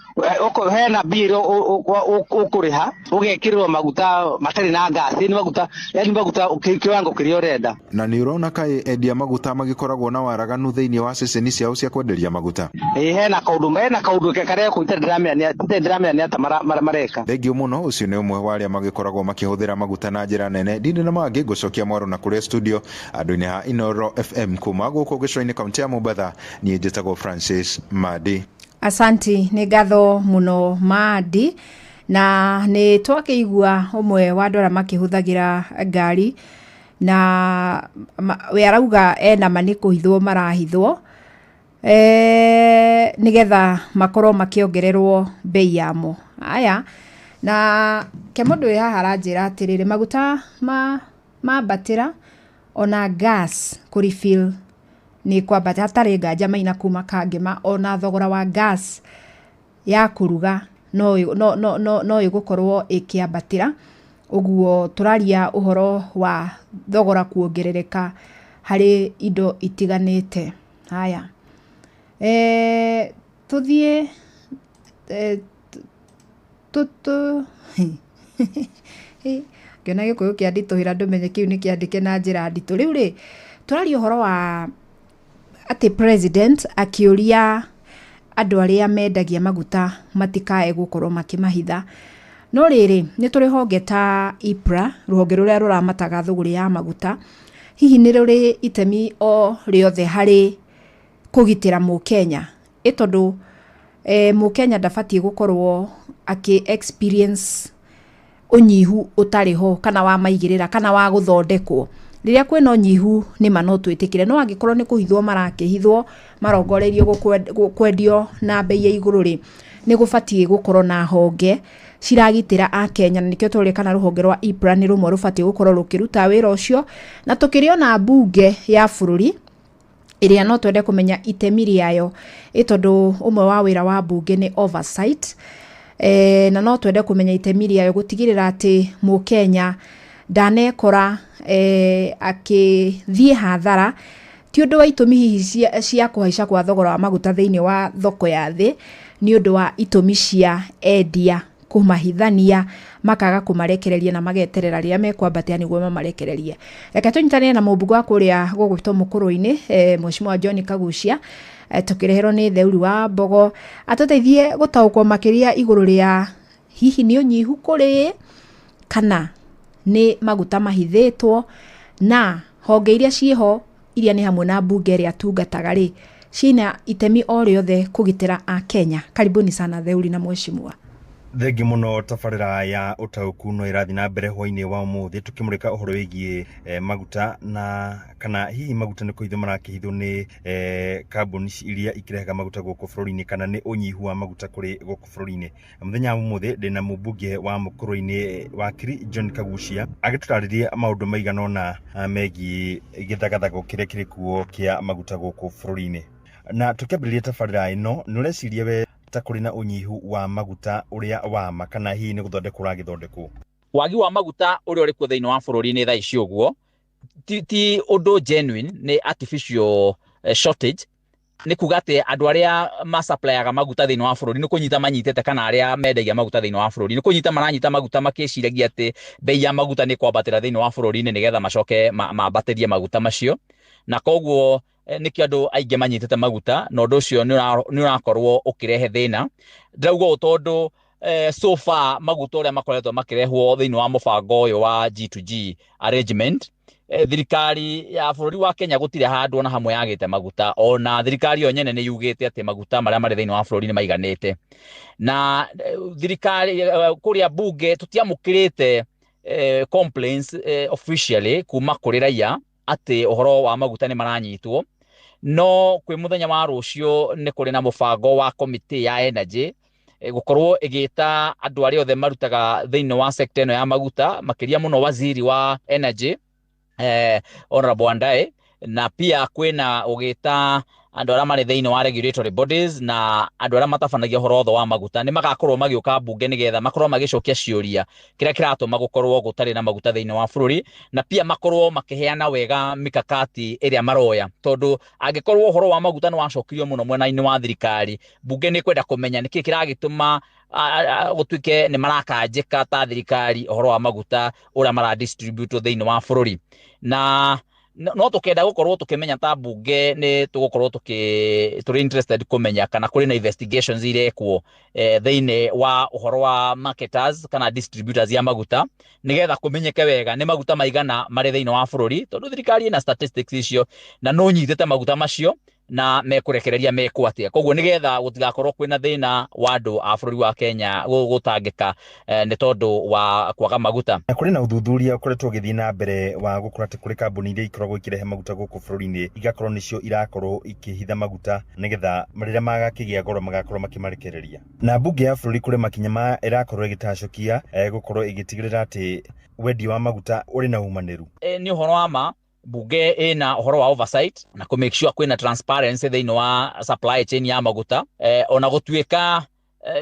hena mbia iria ũkũrĩha ũgekĩrĩrwo maguta matarĩ na gasi, nĩ maguta, yani maguta kĩwango kĩrĩa ũrenda. Na nĩ ũrona kaĩ endia maguta magĩkoragwo na waraganu thĩinĩ wa ceceni ciao cia kwenderia maguta? Ĩĩ, hena kaũndũ karĩa kũita ndĩramenya nĩ ata mareka. Thengio mũno, ũcio nĩ ũmwe wa arĩa magĩkoragwo makĩhũthĩra maguta na njĩra nene. Ndindĩ na mangĩ ngũcokia mwaro na kũrĩa studio andũ-inĩ ha Inoro FM kuma gũkũ gĩcũa-inĩ kaunti ya Mombatha. Niĩ njĩtagwo Francis Madi. Asanti, nĩ ngatho mũno Madi. Na nĩ twakĩigua ũmwe wa andũ arĩa makĩhũthagĩra ngari, na we arauga ena ma nĩ kũhithwo marahithwo, nĩgetha makorwo makĩongererwo bei yamo. Aya, na ke mũndũ wĩ haha aranjĩra atĩrĩrĩ, maguta mambatĩra ona gas kũ refill nĩ kwambata, hatarĩ nganja maina kuma Kangema, ona thogora wa gas ya kũruga no ĩgũkorwo ĩkĩambatĩra. Ũguo tũraria ũhoro wa thogora kuongerereka harĩ indo itiganĩte. Haya, tũthiĩ ngĩona gĩkũyũ kĩanditũhĩra ndũmenye kĩu nĩ kĩandĩke na njĩra nditũ. Rĩu rĩ, tũraria ũhoro wa atĩ president akĩũria andũ arĩa mendagia maguta matikae gũkorwo makĩmahitha. No rĩrĩ, nĩ tũrĩ honge ta EPRA, rũhonge rũrĩa rũramataga thũgũrĩ ya maguta. Hihi nĩ rũrĩ itemi o rĩothe harĩ kũgitĩra mũkenya? Ĩ tondũ mũkenya ndabatiĩ gũkorwo akĩ experience ũnyihu ũtarĩ ho, kana wa maigĩrĩra, kana wa gũthondekwo. Rĩrĩa kwĩna ũnyihu nĩ ma no twĩtĩkĩre, no angĩkorwo nĩ kũhithwo marakĩhithwo marongoreirio kwendio na bei ya igũrũ rĩ, nĩ gũbatiĩ gũkorwo na honge ciragitĩra akenya, na nĩkĩo tũrĩ kana rũhonge rwa EPRA nĩ rũmwe rũbatiĩ gũkorwo rũkĩruta wĩra ũcio. Na tũkĩrĩ ona mbunge ya bũrũri ĩrĩa no twende kũmenya itemi rĩayo, ĩ tondũ ũmwe wa wĩra wa mbunge nĩ oversight, na no twende kũmenya itemi rĩayo gũtigĩrĩra atĩ mũkenya ndanekora akĩthiĩ hathara ti ũndũ wa itũmi hihi cia kũhaica kwa thogora wa maguta thĩinĩ wa thoko ya thĩ, nĩ ũndũ wa itũmi cia endia kũmahithania makaga kũmarekereria na mageterera rĩrĩa mekwambatia nĩguo mamarekererie. Reke tũnyitanĩre na mũmbunge wa kũrĩa gũgwĩtwo Mũkũrũ-inĩ, Mheshimiwa John Kagucia, tũkĩreherwo nĩ Theuri wa Mbogo, atũteithie gũtaũkwo makĩria igũrũ rĩa hihi nĩ ũnyihu kũrĩ kana nĩ maguta mahithĩtwo, na honge iria ciĩho iria nĩ hamwe na mbunge ĩrĩa tungataga rĩ, Ciina itemi o rĩothe kũgitĩra Akenya? Karibuni sana Theuri na mheshimiwa. Thengi muno. Tabarĩra ya ũtaũku no ĩrathiĩ na mbere hwainĩ wa ũmũthĩ, tũkĩmũrĩka ũhoro wĩgiĩ maguta na kana hihi maguta nĩ kũhithwo marakĩhithwo nĩ kambuni iria ikĩrehaga maguta gũkũ bũrũri-inĩ, kana nĩ ũnyihu wa maguta kũrĩ gũkũ bũrũri-inĩ. Mũthenya wa ũmũthĩ ndĩna mũmbunge wa Mũkũrũ-inĩ, wakiri John Kagucia, agĩtũtarĩria maũndũ maigana ũna megiĩ gĩthagathago kĩrĩa kĩrĩ kuo kĩa maguta gũkũ bũrũri-inĩ. Na tũkĩambĩrĩria tabarĩra ĩno, nĩ ũreciria we ta kũrĩ na ũnyihu wa maguta ũrĩa wama, kana hihi nĩ gũthondekwo ũragĩthondekwo? Wagi wa maguta ũrĩa ũrĩ kuo thĩinĩ wa bũrũri-inĩ thaa ici ũguo ti ũndũ genuine, nĩ artificial shortage. Nĩ kuga atĩ andũ arĩa masupplyaga maguta thĩinĩ wa bũrũri nĩ kũnyita manyitĩte, kana arĩa mendagia maguta thĩinĩ wa bũrũri nĩ kũnyita maranyita maguta makĩciragia atĩ bei ya maguta nĩ kwambatĩra thĩinĩ wa bũrũri-inĩ, nĩgetha macoke mambatĩrie maguta macio. Na koguo nĩkĩo andũ aingĩ manyitĩte maguta, na ũndũ ũcio nĩ ũrakorwo ũkĩrehe thĩna. Ndĩrauga ũũ tondũ so far maguta ũrĩa makoretwo makĩrehwo thĩinĩ wa mũbango ũyũ wa G2G arrangement, thirikari ya bũrũri wa Kenya gũtirĩ handũ ona hamwe yagĩte maguta. Ona thirikari yo nyene nĩ yugĩte atĩ maguta marĩa marĩ thĩinĩ wa bũrũri nĩ maiganĩte. Na thirikari kũrĩa bunge tũtiamũkĩrĩte complaints officially kuma kũrĩ raia atĩ ũhoro wa maguta nĩ maranyitwo. No kwĩ mũthenya wa rũciũ nĩ kũrĩ na mũbango wa committee ya energy gũkorwo ĩgĩta andũ arĩa othe marutaga thĩinĩ wa sector ĩno ya maguta, makĩria mũno waziri wa energy, Honorable Wandayi, na pia kwĩna ũgĩta andũ arĩa marĩ thĩinĩ wa regulatory bodies na andũ arĩa matabanagia ũhoro wothe wa maguta. Nĩ magakorwo magĩũka mbunge nĩgetha makorwo magĩcokia ciũria kĩrĩa kĩratũma gũkorwo gũtarĩ na maguta thĩinĩ wa bũrũri, na pia makorwo makĩheana wega mikakati ĩrĩa maroya, tondũ angĩkorwo ũhoro wa maguta nĩ wacokirio mũno mwena-inĩ wa thirikari, mbunge nĩ kwenda kũmenya nĩkĩ kĩragĩtũma gũtuĩke nĩ marakanjĩka ta thirikari ũhoro wa maguta ũrĩa maradistribute thĩinĩ wa bũrũri. Na no tũkenda gũkorwo tũkĩmenya ta mbunge nĩ tũgũkorwo tũrĩ interested kũmenya kana kũrĩ na investigations irekwo thĩinĩ wa ũhoro wa marketers kana distributors ya maguta, nĩgetha kũmenyeke wega nĩ maguta maigana marĩ thĩinĩ wa bũrũri, tondũ thirikari ĩna statistics icio na no nyitĩte maguta macio na mekũrekereria mekwo atĩa. Koguo nĩgetha gũtigakorwo kwĩna thĩna wa andũ a bũrũri wa Kenya gũtangĩka nĩ tondũ wa kwaga maguta. Na kũrĩ na ũthuthuria ũkoretwo ũgĩthiĩ na mbere wa gũkorwo atĩ kũrĩ kambuni iria ikoragwo ikĩrehe maguta gũkũ bũrũri-inĩ igakorwo nĩcio irakorwo ikĩhitha maguta, nĩgetha rĩrĩa magakĩgĩa goro magakorwo makĩmarekereria. Na mbunge ya bũrũri kũrĩ makinya ma ĩrakorwo ĩgĩtacũkia gũkorwo ĩgĩtigĩrĩra atĩ wendia wa maguta ũrĩ na umanĩru. Nĩ ũhoro wa ma bunge ĩna ũhoro wa oversight na kũ make sure kwĩna transparency thĩinĩ wa supply chain ya maguta, ona gũtuĩka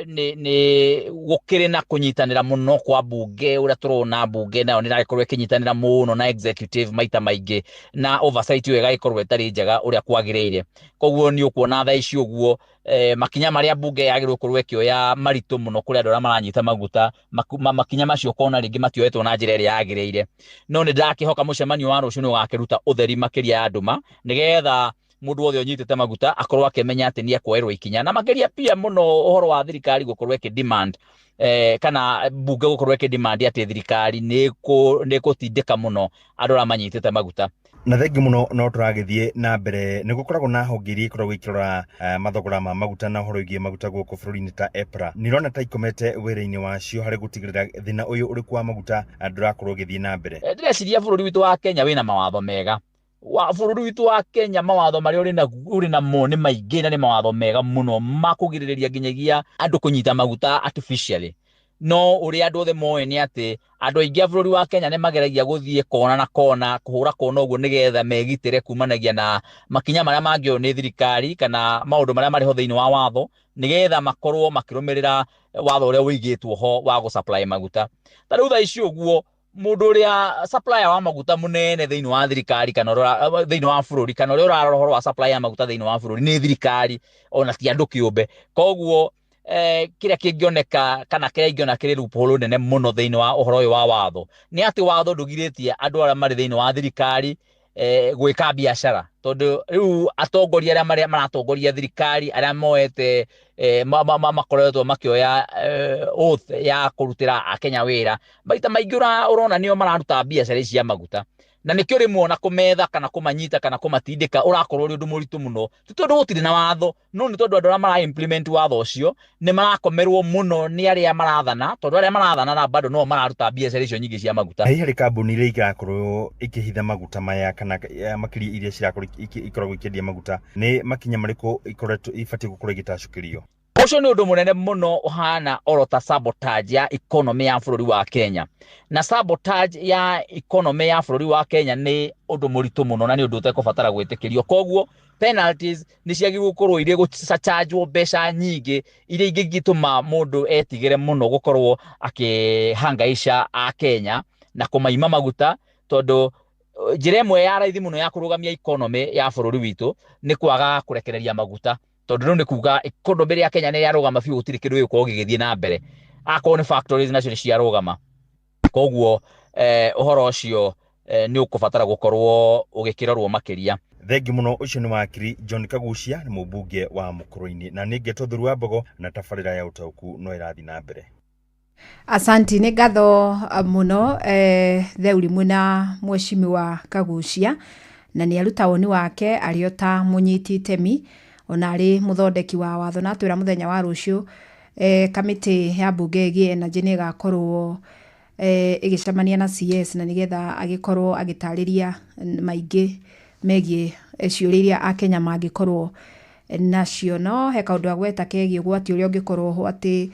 nĩ gũkĩrĩ na kũnyitanĩra mũno kwa bunge. Ũrĩa tũrona bunge nayo nĩ ĩragĩkorwo ĩkĩnyitanĩra mũno na executive maita maingĩ, na oversight ĩyo ĩgagĩkorwo ĩtarĩ njega ũrĩa kwagĩrĩire. Koguo nĩ ũkuona thaa ici ũguo makinya marĩa bunge yagĩrĩirwo gũkorwo ĩkĩoya maritũ mũno kũrĩ andũ arĩa maranyita maguta, makinya macio ũkona rĩngĩ matioetwo na njĩra ĩrĩa yagĩrĩire. No nĩ ndĩrakĩhoka mũcemanio wa rũciũ nĩ ũgakĩruta ũtheri makĩria ya nduma, nĩgetha mũndũ wothe ũnyitĩte maguta akorwo akĩmenya atĩ nĩ ekuoerwo ikinya. Na makĩria pia mũno ũhoro wa thirikari gũkorwo ĩkĩ demand kana bunge gũkorwo ĩkĩ demand atĩ thirikari nĩ ĩgũtindĩka mũno andũ arĩa manyitĩte maguta. Na thengi muno. No tũragĩthiĩ na mbere, nĩ gũkoragwo na honge iria ikoragwo ikĩrora mathogora ma maguta na ũhoro wĩgiĩ maguta gũkũ bũrũri-inĩ ta EPRA. Nĩ ũrona ta ikomete wĩra-inĩ wacio harĩ gũtigĩrĩra thĩna ũyũ ũrĩkũ wa maguta ndũrakorwo ũgĩthiĩ na mbere? Ndĩreciria bũrũri witũ wa Kenya wĩna mawatho mega. Wa bũrũri witũ wa Kenya mawatho marĩa ũrĩ namo nĩ maingĩ, na nĩ mawatho mega mũno ma kũgirĩrĩria nginyagia andũ kũnyita maguta artificially. No ũrĩa andũ othe moĩ nĩ atĩ andũ aingĩ a bũrũri wa Kenya nĩ mageragia gũthiĩ kona na kona, kũhũra kona ũguo, nĩgetha megitĩre kumanagia na makinya marĩa mangĩoywo nĩ thirikari kana maũndũ marĩa marĩ ho thĩinĩ wa watho, nĩgetha makorwo makĩrũmĩrĩra watho ũrĩa ũigĩtwo ho wa gũ-supply maguta. Ta rĩu thaa ici ũguo mũndũ ũrĩa supplier wa maguta mũnene thĩinĩ wa thirikari kana thĩinĩ wa bũrũri, kana ũrĩa ũrarora ũhoro wa supply ya maguta thĩinĩ wa bũrũri nĩ thirikari, ona ti andũ kĩũmbe. Koguo kĩrĩa kĩngĩoneka kana kĩrĩa ingĩona kĩrĩ loophole nene mũno thĩinĩ wa ũhoro ũyũ wa watho nĩ atĩ watho ndũgirĩtie andũ arĩa marĩ thĩinĩ wa thirikari gwĩka biacara, tondũ rĩu atongoria arĩa maratongoria thirikari, arĩa moete makoretwo makĩoya oath ya kũrutĩra Akenya wĩra, maita maingĩ ũrona nĩo mararuta biacara ici cia maguta. Na nĩkĩo rĩmwe ona kũmetha kana kũmanyita kana kũmatindĩka ũrakorwo ũrĩ ũndũ mũritũ mũno, ti tondũ gũtirĩ na watho, no nĩ tondũ andũ arĩa mara implement watho ũcio nĩ marakomerwo mũno nĩ arĩa marathana, tondũ arĩa marathana na bado no mararuta biacara icio nyingĩ cia maguta. Hihi harĩ kambuni iria irakorwo ikĩhitha maguta maya kana makĩria iria cirakorwo ikoragwo ikĩendia maguta, nĩ makinya marĩkũ ikoretwo ibatiĩ gũkorwo igĩtacũkĩrio? Ũcio nĩ ũndũ mũnene mũno ũhana oro ta sabotage ya economy ya bũrũri wa Kenya. Na sabotage ya economy ya bũrũri wa Kenya nĩ ũndũ mũritũ mũno na nĩ ũndũ ũtekũbatara gwĩtĩkĩrio. Koguo penalties nĩ ciagĩrĩirwo gũkorwo irĩ gũchargewo mbeca nyingĩ iria ingĩgĩtũma mũndũ etigĩre mũno gũkorwo akĩhangaisha a Kenya na kũmaima maguta, tondũ njĩra ĩmwe ya raithi mũno ya kũrũgamia economy ya bũrũri witũ nĩ kwaga kũrekereria maguta, tondũ rĩu nĩ kuga economy ya Kenya nĩ yarũgama biũ, gũtirĩ kĩndũ gĩgũkorwo gĩgĩthiĩ na mbere, akorwo nĩ factories nacio nĩ ciarũgama. Koguo ũhoro ũcio nĩ ũkũbatara gũkorwo ũgĩkĩrorwo makĩria. Thengi mũno. Ũcio nĩ wakiri John Kagucia, nĩ mũmbunge wa Mũkũrũ-inĩ, na nĩ ngetwo Thuru wa Mbogo, na tabarĩra ya ũtaũku no ĩrathiĩ na mbere. Asanti, nĩ ngatho mũno Theuri mwĩna mheshimiwa Kagucia, na nĩ aruta woni wake arĩ o ta mũnyiti itemi ona arĩ mũthondeki wa watho, na atwĩra mũthenya wa rũciũ kamĩtĩ ya mbunge ĩgiĩ energy nĩ ĩgakorwo ĩgĩcemania na CS, na nĩgetha agĩkorwo agĩtarĩria maingĩ megiĩ ciũria iria akenya mangĩkorwo nacio. No he kaũndũ agweta kegiĩ ũgwati ũrĩa ũngĩkorwo ho atĩ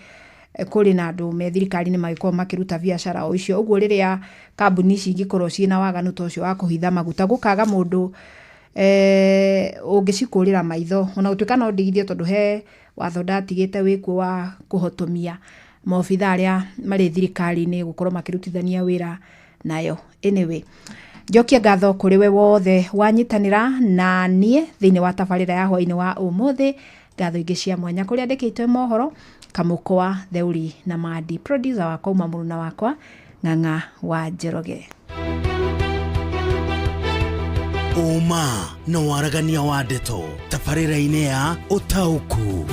kũrĩ na andũ me thirikari-inĩ magĩkorwo makĩruta biacara o icio. Ũguo rĩrĩa kambuni ici ingĩkorwo ciĩna waganu ta ũcio wa kũhitha maguta, gũkaga mũndũ ũngĩcikũrĩra maitho, ona gũtuĩka no ndigithio, tondũ he watho ndatigĩte wĩkuo wa kũhotomia maobitha arĩa marĩ thirikari-inĩ gũkorwo makĩrutithania wĩra nayo. Anyway, njokie ngatho kũrĩ we wothe wanyitanĩra na niĩ thĩinĩ wa tabarĩra ya hwainĩ wa ũmũthĩ. Ngatho ingĩ cia mwanya kũrĩa andĩkĩtwo mohoro Kamũkwa, Theuri na Mandi, producer wakwa uma mũruna wakwa Ng'ang'a wa Njoroge. Ũma na waragania wa ndeto tabarĩra-inĩ ya ũtaũku.